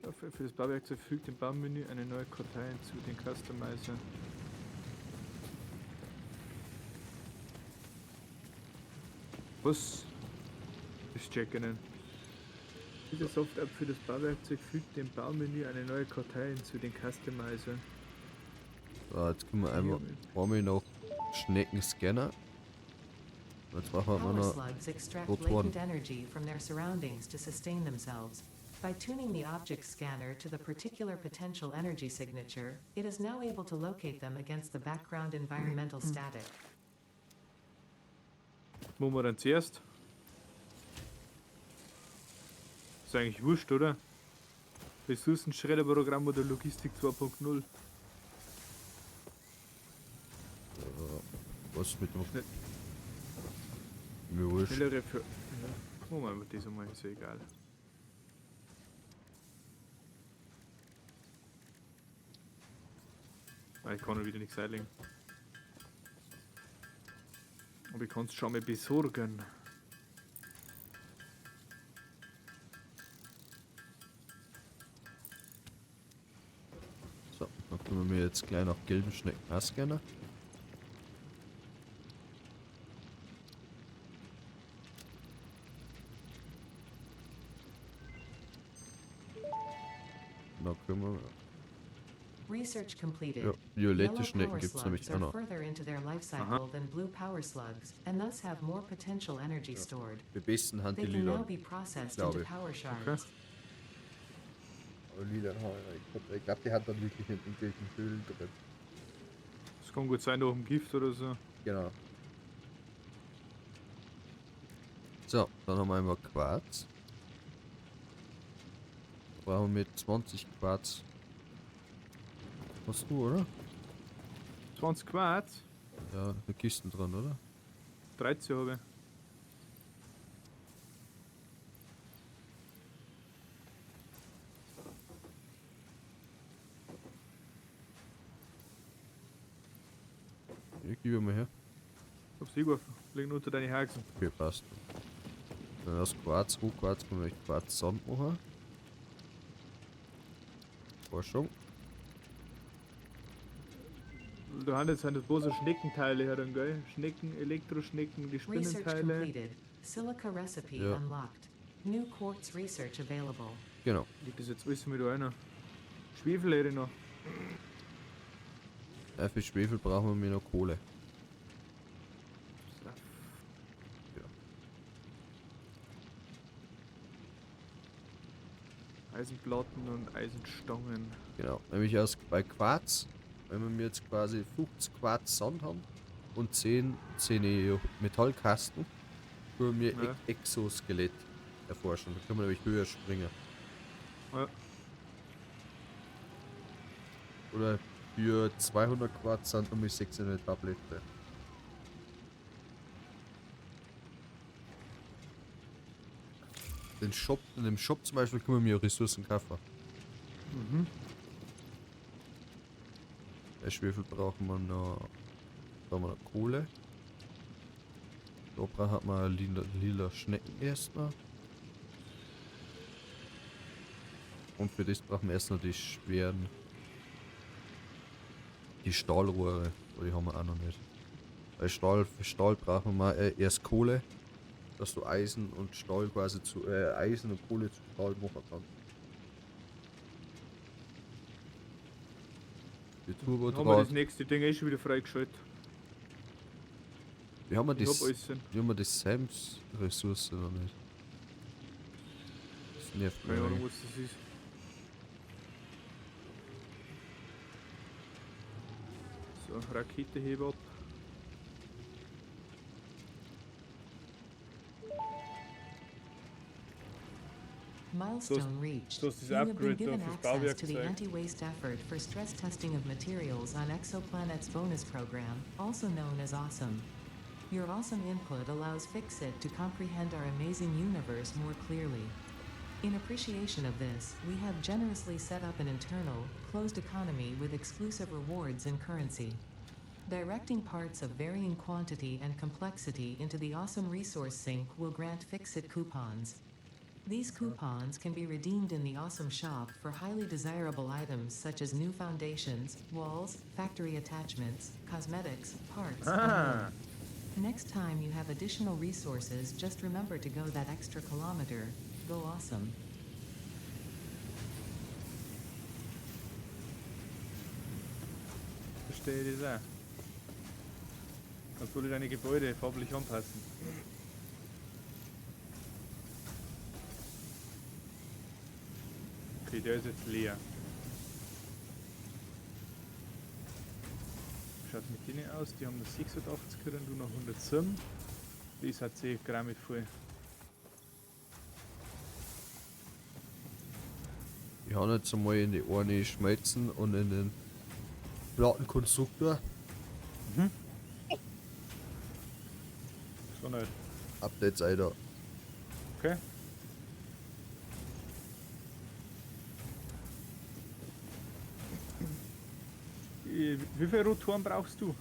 Ja, für das Bauwerkzeug fügt im Baumenü eine neue Kartei hinzu, den Customizer. Was? Das check ich nicht. Diese Software für das Bauwerkzeug fügt dem Baumenü eine neue Kartei hinzu, den Customizer. So, jetzt können wir einmal, brauchen wir noch Schneckenscanner. Jetzt brauchen wir Power noch slugs extract Rotoren. latent energy from their surroundings to sustain themselves. By tuning the object scanner to the particular potential energy signature, it is now able to locate them against the background environmental static. Machen wir dann zuerst? Ist eigentlich wurscht, oder? Ressourcenschredderprogramm oder Logistik 2.0? Was mit dem. Schnell. Mir wurscht. Schnellere für. Ja. Machen wir das einmal, ist ja egal. Ah, ich kann noch wieder nichts einlegen. Aber ich kann es schon mal besorgen. So, dann können wir jetzt gleich noch gelben Schnecken ausscannen. Da können wir. Research completed. Ja, violette Yellow Schnecken power gibt es nämlich slugs auch are noch. further into their life cycle than blue power slugs and thus have more potential energy stored. Die besten haben They die can now lila. be processed glaube into ich. power shards. Aber lila haben wir. Ich glaube, die hat dann wirklich in irgendwelchen Höhlen drin. Das kann gut sein, nach dem Gift oder so. Genau. So, dann haben wir einmal Quarz. Da brauchen wir 20 Quarz. Hast du, oder? 20 Quarz? Ja, eine Kisten dran, oder? 13 habe ich. Ja, gib mal her. Hab's hingeworfen. Liegen unter deine Haxen. Okay, passt. Dann aus Quarz, Rohquarz können wir Quarz-Sand machen. Forschung. Da haben jetzt sind das bloß so Schneckenteile heran, gell? Schnecken, Elektroschnecken, die Research Spinnenteile. completed. Silica recipe Ja. unlocked. New quartz research available. Genau. Liegt das jetzt alles mit einer? Schwefel hätte ich noch. Ja, für Schwefel brauchen wir noch Kohle. Ja. Eisenplatten und Eisenstangen. Genau. Nämlich aus bei Quarz, wenn wir jetzt quasi 50 Quarz Sand haben und 10 Metallkasten, können wir Ja. Exoskelett erforschen. Da können wir nämlich höher springen. Ja. Oder für 200 Quarz sind um 600 Tablette. Den Shop, in dem Shop zum Beispiel können wir Ressourcen kaufen. Mhm. Bei Schwefel brauchen wir noch, brauchen wir noch Kohle. Da braucht man lila Schnecken erstmal. Und für das brauchen wir erst noch die schweren, die Stahlrohre, aber die haben wir auch noch nicht. Weil für Stahl brauchen wir erst Kohle, dass du Eisen und Stahl quasi zu Eisen und Kohle zu Stahl machen kannst. Die Dann haben wir das Turbodraht. nächste Ding eh schon wieder freigeschaltet. Wie haben wir Ich hab das? alles. in. Wie haben wir die Sams Ressource noch nicht? Das nervt mich. Keine Ahnung, eigentlich. was das ist. So, Rakete heb ab. Milestone reached. So ist dieses You have been Upgrade da given fürs access to the Bauwerkzeug. anti-waste effort for stress testing of materials on Exoplanet's bonus program, also known as AWESOME. Your awesome input allows FICSIT to comprehend our amazing universe more clearly. In appreciation of this, we have generously set up an internal, closed economy with exclusive rewards and currency. Directing parts of varying quantity and complexity into the awesome resource sink will grant FICSIT coupons. These coupons can be redeemed in the awesome shop for highly desirable items such as new foundations, walls, factory attachments, cosmetics, parts, and more. Next time you have additional resources, just remember to go that extra kilometer. Go awesome. Verstehe ich das auch. Dann soll ich deine Gebäude farblich anpassen. Okay, der ist jetzt leer. Schaut mit denen aus, die haben noch 86 und du noch 107. Die ist halt 10 Gramm mit voll. Ich hau jetzt einmal in die eine Schmelzen und in den Plattenkonstruktor. So nicht. Updates Alter. Okay. Wie viele Rotoren brauchst du?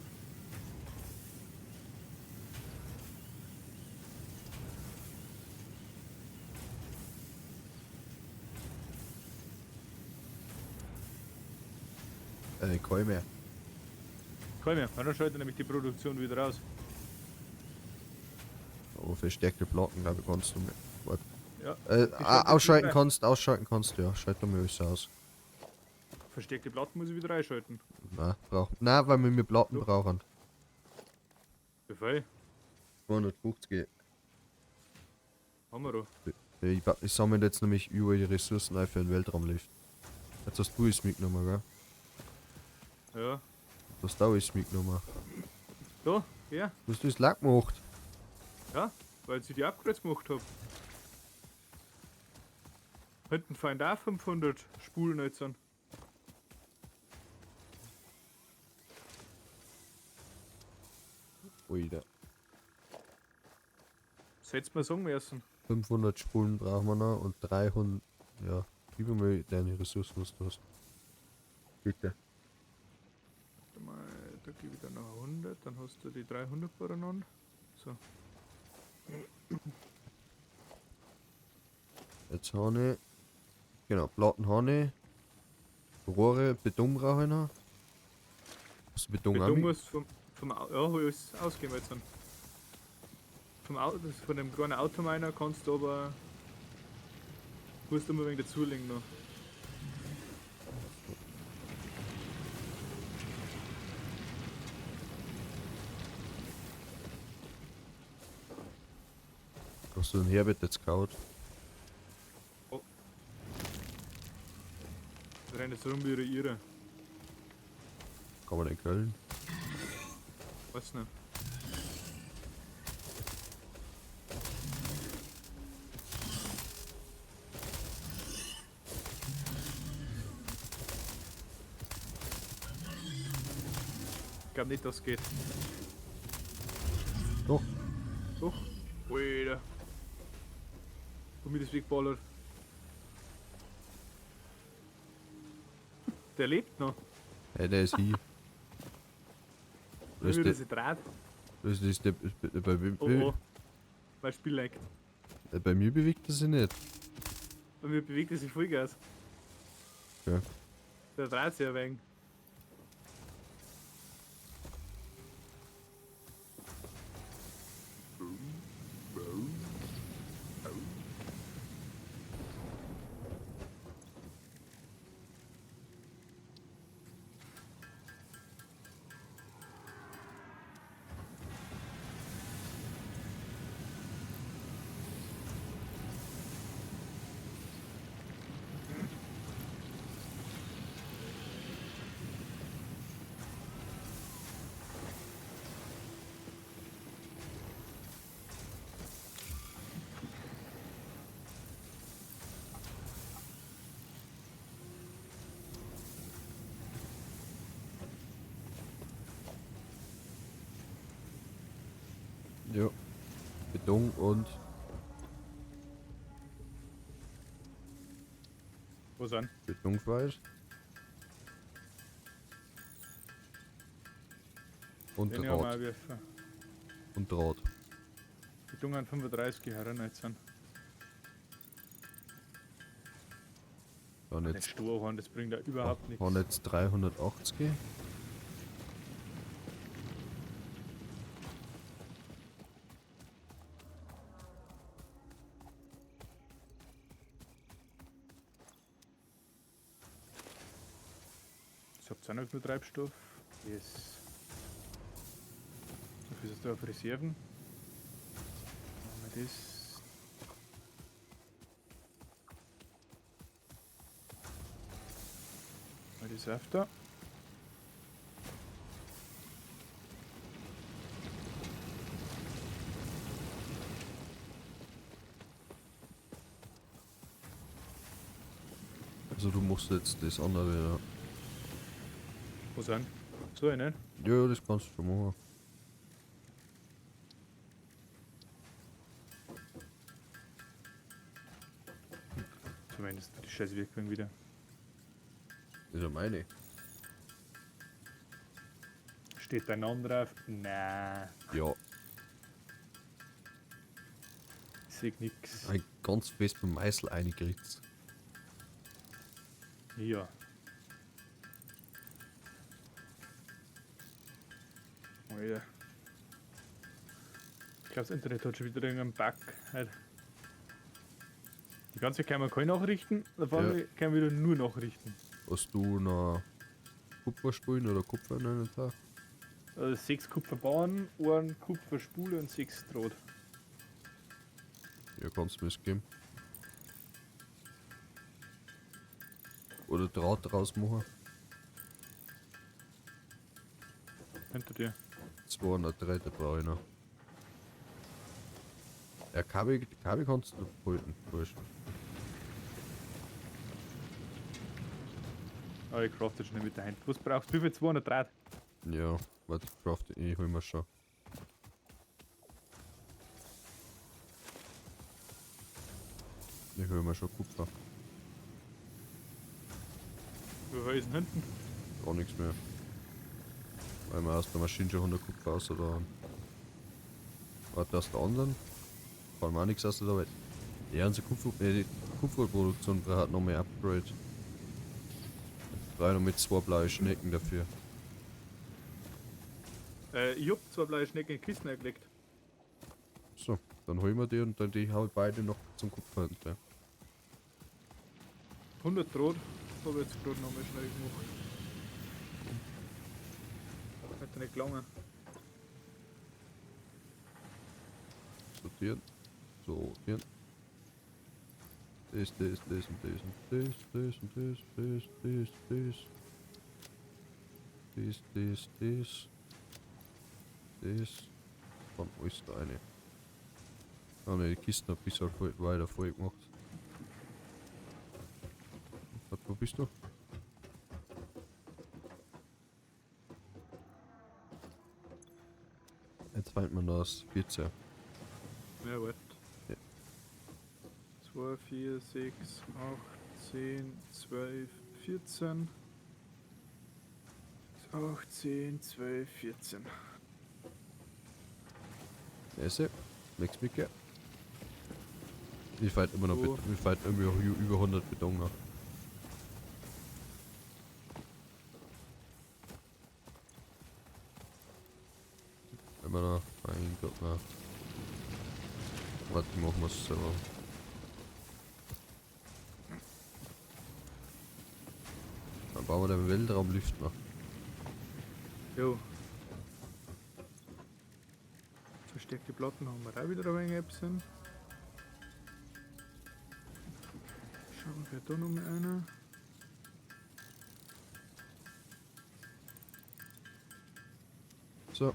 Kein mehr. Kein mehr. Dann schaltet nämlich die Produktion wieder aus. Aber verstärkte Platten, glaube ich, kannst du mit. Warte. Ja. Die schaltet Ausschalten wieder. kannst, ausschalten kannst du, ja. Schalt doch mal alles aus. Verstärkte Platten muss ich wieder einschalten. Nein, brauch. Nein, weil wir Platten Doch. brauchen. Wie viel? 250. Haben wir doch. Ich sammle jetzt nämlich überall die Ressourcen ein für den Weltraumlift. Jetzt hast du es mitgenommen, gell? Ja. Du hast auch alles mitgenommen. Da, ja. Du hast das Lack gemacht. Ja, weil ich die Upgrades gemacht hab. Hinten fallen da 500 Spulen jetzt an. Alter. Das hättest du mir sagen müssen. 500 Spulen brauchen wir noch und 300. Ja, gib mir mal deine Ressourcen, was du hast. Bitte. Warte mal, da gebe ich dir noch 100, dann hast du die 300 beieinander. So. Jetzt habe ich. Genau, Platten habe ich. Rohre, Beton brauche ich noch. Hast du Beton auch Beton mit? muss vom ja, hab ich alles ausgeben jetzt dann. Vom Auto, das von dem kleinen Autominer kannst du aber. Musst du immer ein wenig dazulegen noch. Hast du den Herbert jetzt gehauen? Oh. Rennt jetzt rum wie ihre Irre. Kann man in Köln? Weiß nicht. Ich glaub nicht, dass es geht. Doch. Doch. Alter. Und mir das wegballert. Der lebt noch. Hey, der ist hier. Wie Das er ist der, sich dreht. das ist der, bei, Oh oh. Mein Spiel leckt. bei mir bewegt er sich nicht. Bei mir bewegt er sich Vollgas. Ja. Der dreht sich ein wenig. Beton und Wo sind? Betonfleisch. Und Den haben wir Draht. auch werfen. Und Draht. Beton an 35 heran jetzt sind. Dann Nicht jetzt, Strohhorn, das bringt da überhaupt nichts. waren jetzt 380. Ich habt auch noch genug Treibstoff. Yes. Dafür ist es da auf Reserven. Machen wir das. Machen wir das auf da. Also du musst jetzt das andere wieder. Wo sind? So, ne? Ja, das kannst du schon machen. Zumindest die scheiß Wirkung wieder. Das ist ja meine. Steht dein Name drauf? Nein, Ja, ich seh nix. ein ganz fest beim Meißel eingekriegt. Ja. Alter. Ich glaube, das Internet hat schon wieder irgendeinen Bug. Halt. Die ganze Zeit kann man keine Nachrichten, auf einmal kann man wieder nur Nachrichten. Hast du noch Kupferspulen oder Kupfer in einem Tag? Also 6 Kupferbahnen, 1 Kupferspule und 6 Draht. Ja, kannst du mir das geben. Oder Draht draus machen. Hinter dir. 200 Drähte brauche ich noch. Ja, Kabel, Kabel kannst du halten, wurscht. Aber ich crafte schnell mit der Hand. Was brauchst du? Wie viel 200 Draht? Ja, warte, ich craft, ich hol mir schon. Ich hol mir schon Kupfer. Wie viel ist denn hinten? Gar nichts mehr. Weil wir aus der Maschine schon 100 Kupfer aus oder haben. Warte, aus der anderen? Fallen wir auch nichts aus der Welt. Ja, unsere Kupfer, die Kupferproduktion braucht noch mehr Upgrade. Brauche noch mit zwei blaue Schnecken dafür. Ich hab zwei blaue Schnecken in Kisten eingelegt. So, dann holen wir die und dann die hau ich beide noch zum Kupferhändler. 100 Draht habe ich jetzt gerade nochmal schnell gemacht. Hat ja nicht gelangen. Sortieren. Sortieren. Das, das, das und das und das, das und das, das, das, das. Das, das, das. Das. Dann alles da rein. Ah ne, die Kisten ein bisschen voll, weiter voll gemacht. Warte, wo bist du? Jetzt findet man das 14. Ja, warte. Ja. 2, 4, 6, 8, 10, 12, 14. 8, 10, 12, 14. Esse. Nix mitgehen. Ich fight immer noch So. mit, ich fight irgendwie über 100 Beton noch. Immer noch, mein Gott, na. Warte, machen wir's selber. Dann bauen wir den Weltraumlift noch. Jo. Verstärkte Platten haben wir auch wieder ein wenig Epson. Schauen wir da noch mal einer. So.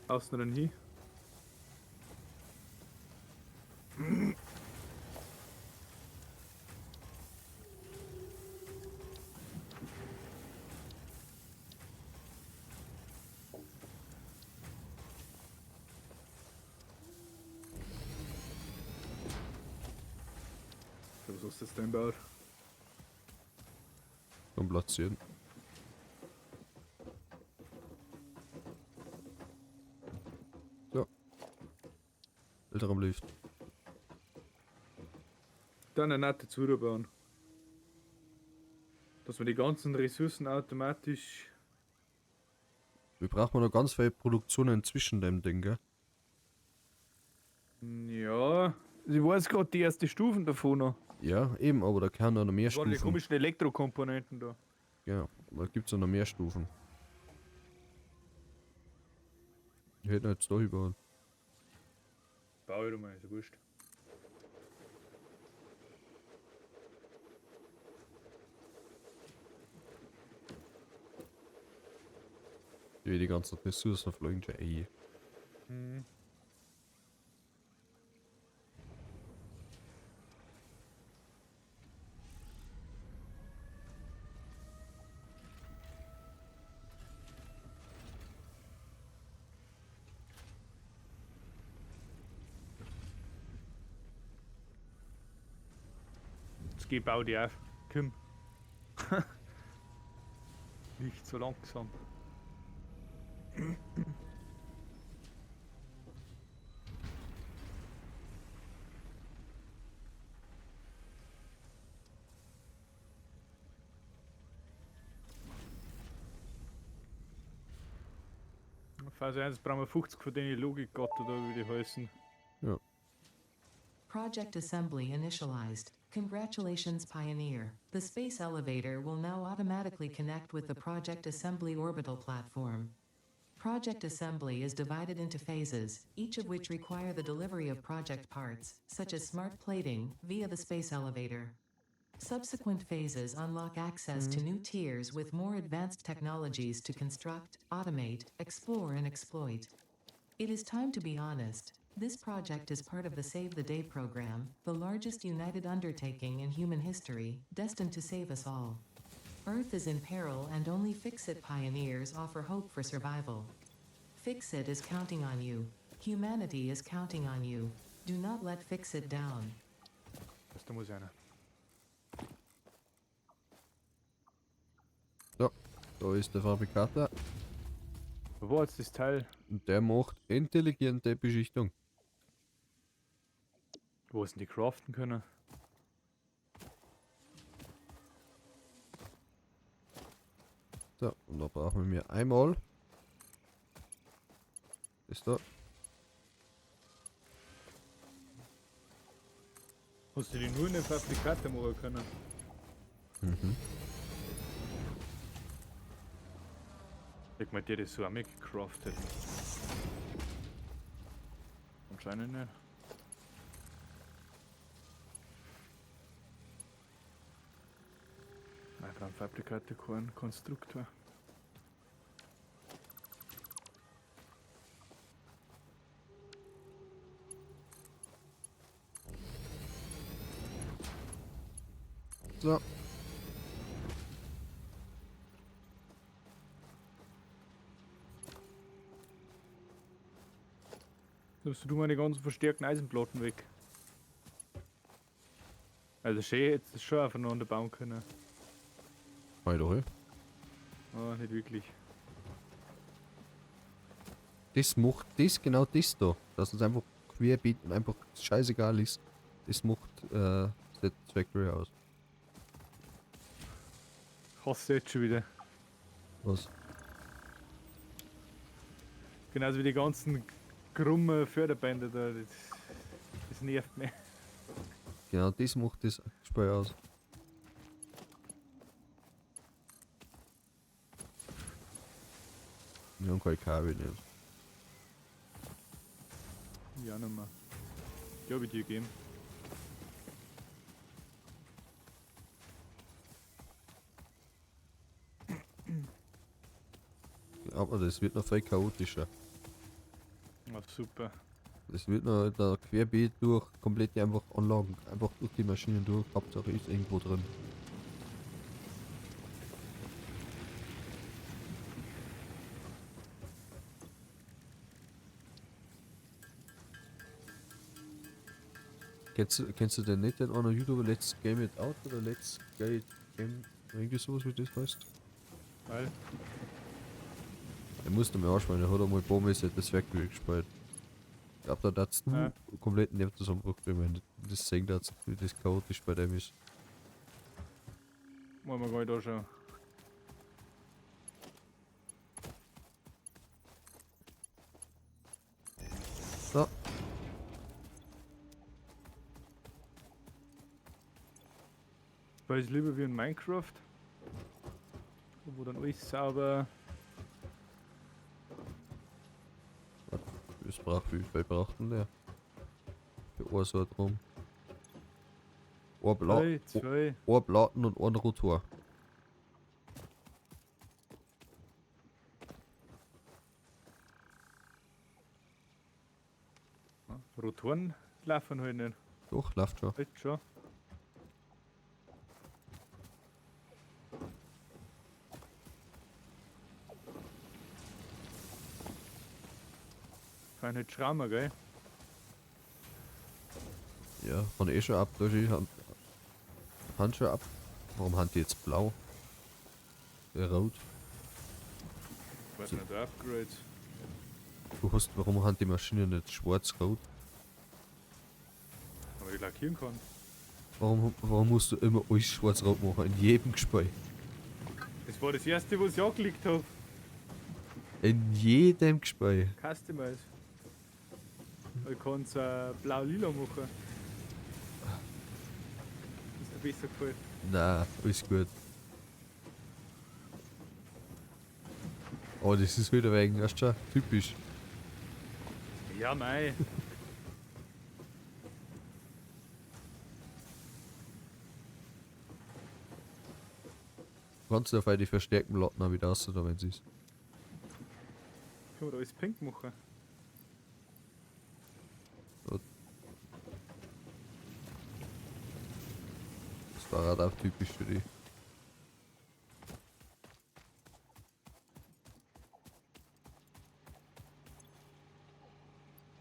Außen dann hin. Was hast du jetzt denn gebaut? Dann platzieren. So. Weltraumlift. Dann eine nette bauen. Dass wir die ganzen Ressourcen automatisch. Wir brauchen noch ganz viele Produktionen zwischen dem Ding, gell? Ja. Ich weiß gerade die erste Stufen davon noch. Ja, eben, aber da kann noch mehr Das waren die Stufen. komischen Elektrokomponenten da. Genau, da gibt es noch mehr Stufen. Ich hätte jetzt da überall. Bau ich doch mal, ist ja wurscht. Die ganzen Ressourcen fliegen schon eh. Mhm. Jetzt geh, bau die auf. Komm. Nicht so langsam. Phase 1 brauchen wir 50 von denen Logikgott oder wie die heißen. Ja. Project assembly initialized. Congratulations, Pioneer. The space elevator will now automatically connect with the Project Assembly orbital platform. Project assembly is divided into phases, each of which require the delivery of project parts, such as smart plating, via the space elevator. Subsequent phases unlock access to new tiers with more advanced technologies to construct, automate, explore, and exploit. It is time to be honest. This project is part of the Save the Day program, the largest united undertaking in human history, destined to save us all. Earth is in peril and only FICSIT pioneers offer hope for survival. FICSIT is counting on you. Humanity is counting on you. Do not let FICSIT down. Das da muss einer. So, da ist der Fabrikator. Wo war jetzt das Teil? Und der macht intelligente Beschichtung. Wo ist denn die craften können? So, und da brauchen wir einmal. Ist da. Hast du die nur in den Fabrikator machen können? Mhm. Ich mal dir das so auch mitgecraftet. Anscheinend nicht. Einfach ein Fabrikator, kein Konstruktor. So. Nimmst du meine ganzen verstärkten Eisenplatten weg? Also schön, hättest du das schon aufeinander bauen können. Mach ich doch, eh. Ah, nicht wirklich. Das macht das, genau das da. Dass es einfach querbeet und einfach scheißegal ist. Das macht Satisfactory aus. Ich hasse jetzt schon wieder. Was? Genauso wie die ganzen krummen Förderbänder da. Das nervt mich. Genau das macht das Spiel aus. Wir haben keine Kabel nicht. Ja, nochmal. Die hab ich dir gegeben. Aber das wird noch viel chaotischer. Ah, super. Das wird noch da querbeet durch, komplett einfach Anlagen, einfach durch die Maschinen durch, Hauptsache ist irgendwo drin. Kennst du denn nicht den anderen YouTuber Let's Game It Out oder Let's Game irgendwie sowas, wie das heißt? Weil, Der musste mir anschauen, der hat einmal ein paar Mal Satisfactory gespielt. Ich glaube, da hat's du Ja. kompletten Nervenzusammenbruch gekriegt, wenn du das sehen darfst, wie das chaotisch bei dem ist. wollen wir gar nicht anschauen. So. Weil ich lieber wie in Minecraft. Wo dann alles sauber. Das braucht wie viel braucht denn der? Für ein so ein Drum. Ein Bla 3, 2. ein Platten und ein Rotor. Rotoren laufen halt nicht. Doch, läuft schon. Halt schon. Kann nicht schrauben, gell? Ja, haben eh schon ab. Da ist Hand schon ab. Warum haben die jetzt blau? Rot. Weiß nicht, Upgrades. Du hast, warum haben die Maschine nicht schwarz-rot? Aber ich lackieren kann. Warum musst du immer alles schwarz-rot machen? In jedem Spiel. Das war das erste, was ich angelegt habe. In jedem Spiel. Customize. Ich kann es blau-lila machen. Das ist dir besser gefällt. Na, alles gut. Oh, das ist wieder wegen, weißt du schon, typisch. Ja, mei. Du kannst auf die verstärkten Latten auch wieder raus, da wenn sie ist. Können wir da alles pink machen? Das war halt auch typisch für die.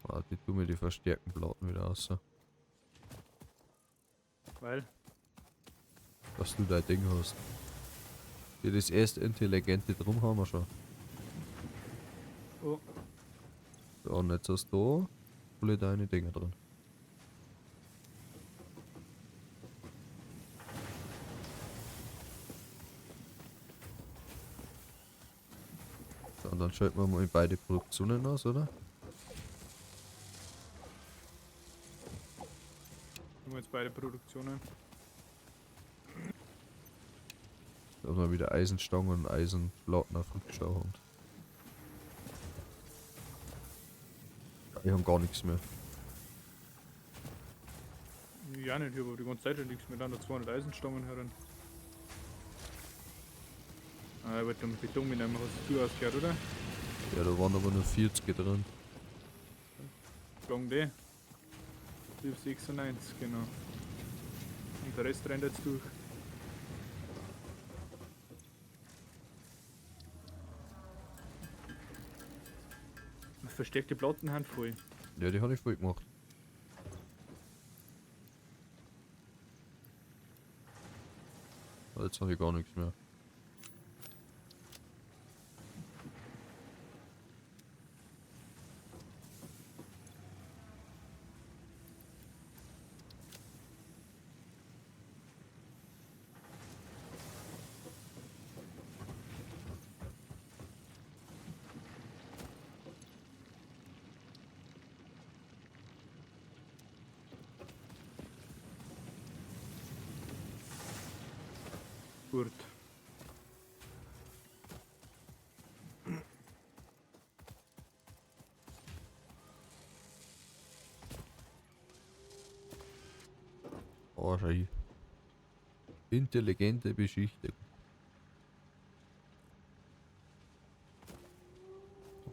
Warte, ich tu mir die verstärkten Platten wieder raus. Weil, Dass du dein Ding hast. Ja, das erste intelligente drum haben wir schon. oh, So, und jetzt hast du alle deine Dinger drin. So, und dann schalten wir mal beide Produktionen aus, oder? haben wir jetzt beide Produktionen. Dass wir wieder Eisenstangen und Eisenplatten auf Rückschau haben. Ich habe gar nichts mehr. Ja, nicht, ich habe die ganze Zeit schon nichts mehr. Dann noch 200 Eisenstangen heran. Ah, ich wollte den Beton mitnehmen, hast du ausgehört, oder? Ja, da waren aber nur 40 drin. Gang D. Ich hab 96, genau. Und der Rest rennt jetzt durch. Verstärkte Platten haben voll. Ja, die habe ich voll gemacht. Aber jetzt habe ich gar nichts mehr. Gut. Oh, schei. Intelligente Beschichtung.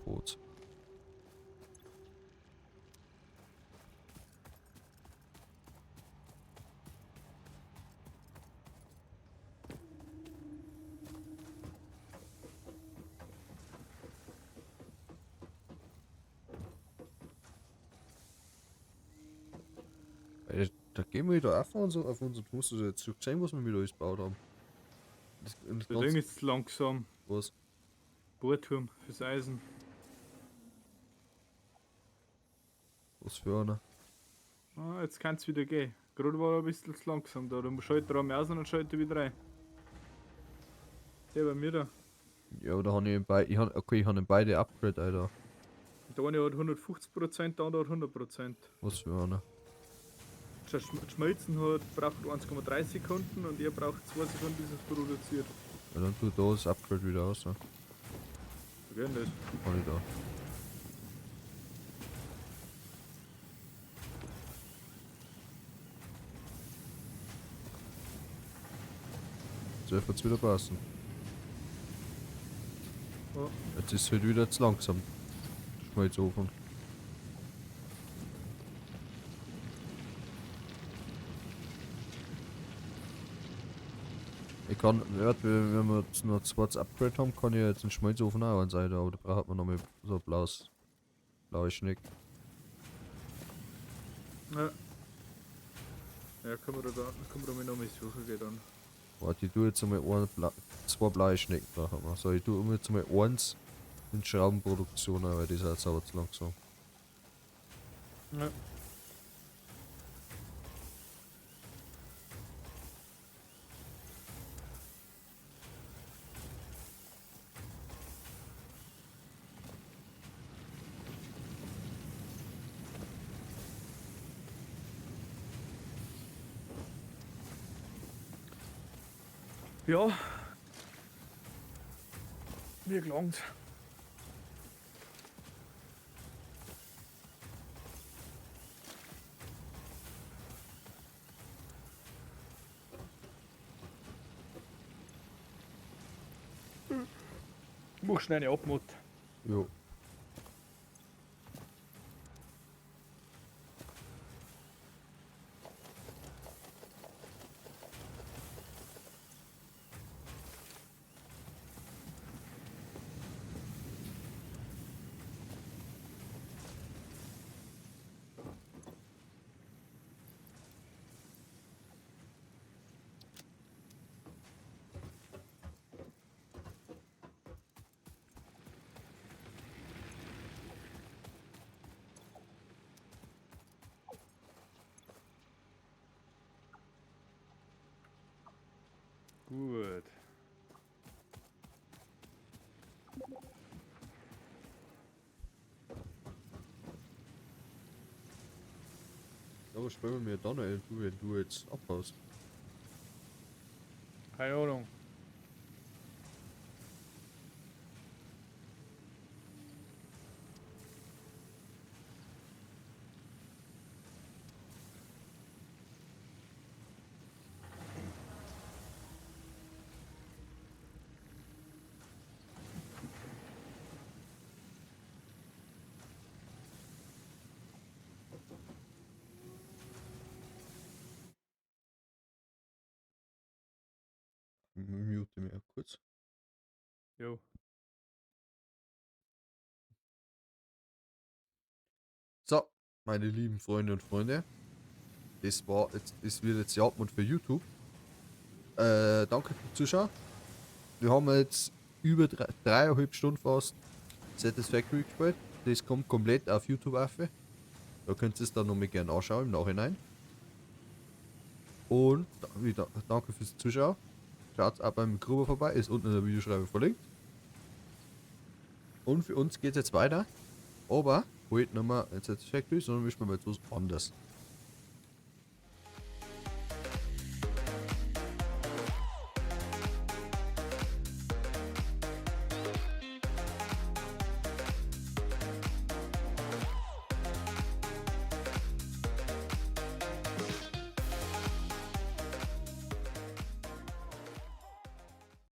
Rot. Da gehen wir wieder auf unser, auf unser, du musst jetzt schon gesehen, was wir wieder alles gebaut haben. Das Das Ding ist langsam. Was? Bohrturm fürs Eisen. Was für einer? Ah, jetzt kann's wieder gehen. Gerade war er ein bisschen zu langsam da. Du schaltet er einmal aus und dann schaltet er wieder rein. Der bei mir da. Ja, aber da habe ich beide, ich hab, okay, ich habe beide Upgrade, Alter. Der eine hat 150%, der andere hat 100%. Was für einer? Das Schmelzen hat, braucht 1,3 Sekunden und er braucht 2 Sekunden, bis es produziert. Ja, dann tut da das Upgrade wieder aus, ne? Wie geht denn das? Kann ich da. Jetzt wird's wieder passen. Ja. Jetzt ist es halt wieder zu langsam. Schmelzofen. Ich kann, wenn wir jetzt noch zweites Upgrade haben, kann ich jetzt einen Schmelzofen auch ansehen, aber da braucht man noch mal so ein blaue Schneck. Ja. Ja, können wir da, können wir da mal noch mal suchen gehen dann. Warte, ich tue jetzt einmal zwei blaue Schnecken brauchen wir. So, ich tue jetzt mal eins in Schraubenproduktion, weil das ist jetzt aber zu langsam. Ja. Ja. Mir gelangt. Mach schnell eine Abmod. Jo. Gut. Aber spielen wir dann noch, wenn du jetzt abhaust. Keine Ahnung. Mute mich auch kurz. Jo. So, meine lieben Freunde und Freunde. Das war jetzt, das wird jetzt die Abmod für YouTube. Danke fürs Zuschauen. Wir haben jetzt über 3,5 Stunden fast Satisfactory gespielt. Das kommt komplett auf YouTube auf. Da könnt ihr es dann nochmal gerne anschauen im Nachhinein. Und wieder danke fürs Zuschauen. Schaut auch beim Gruber vorbei, ist unten in der Videoschreibung verlinkt. Und für uns geht's jetzt weiter. Aber heute nicht mehr in Satisfactory, sondern wir spielen jetzt was anderes.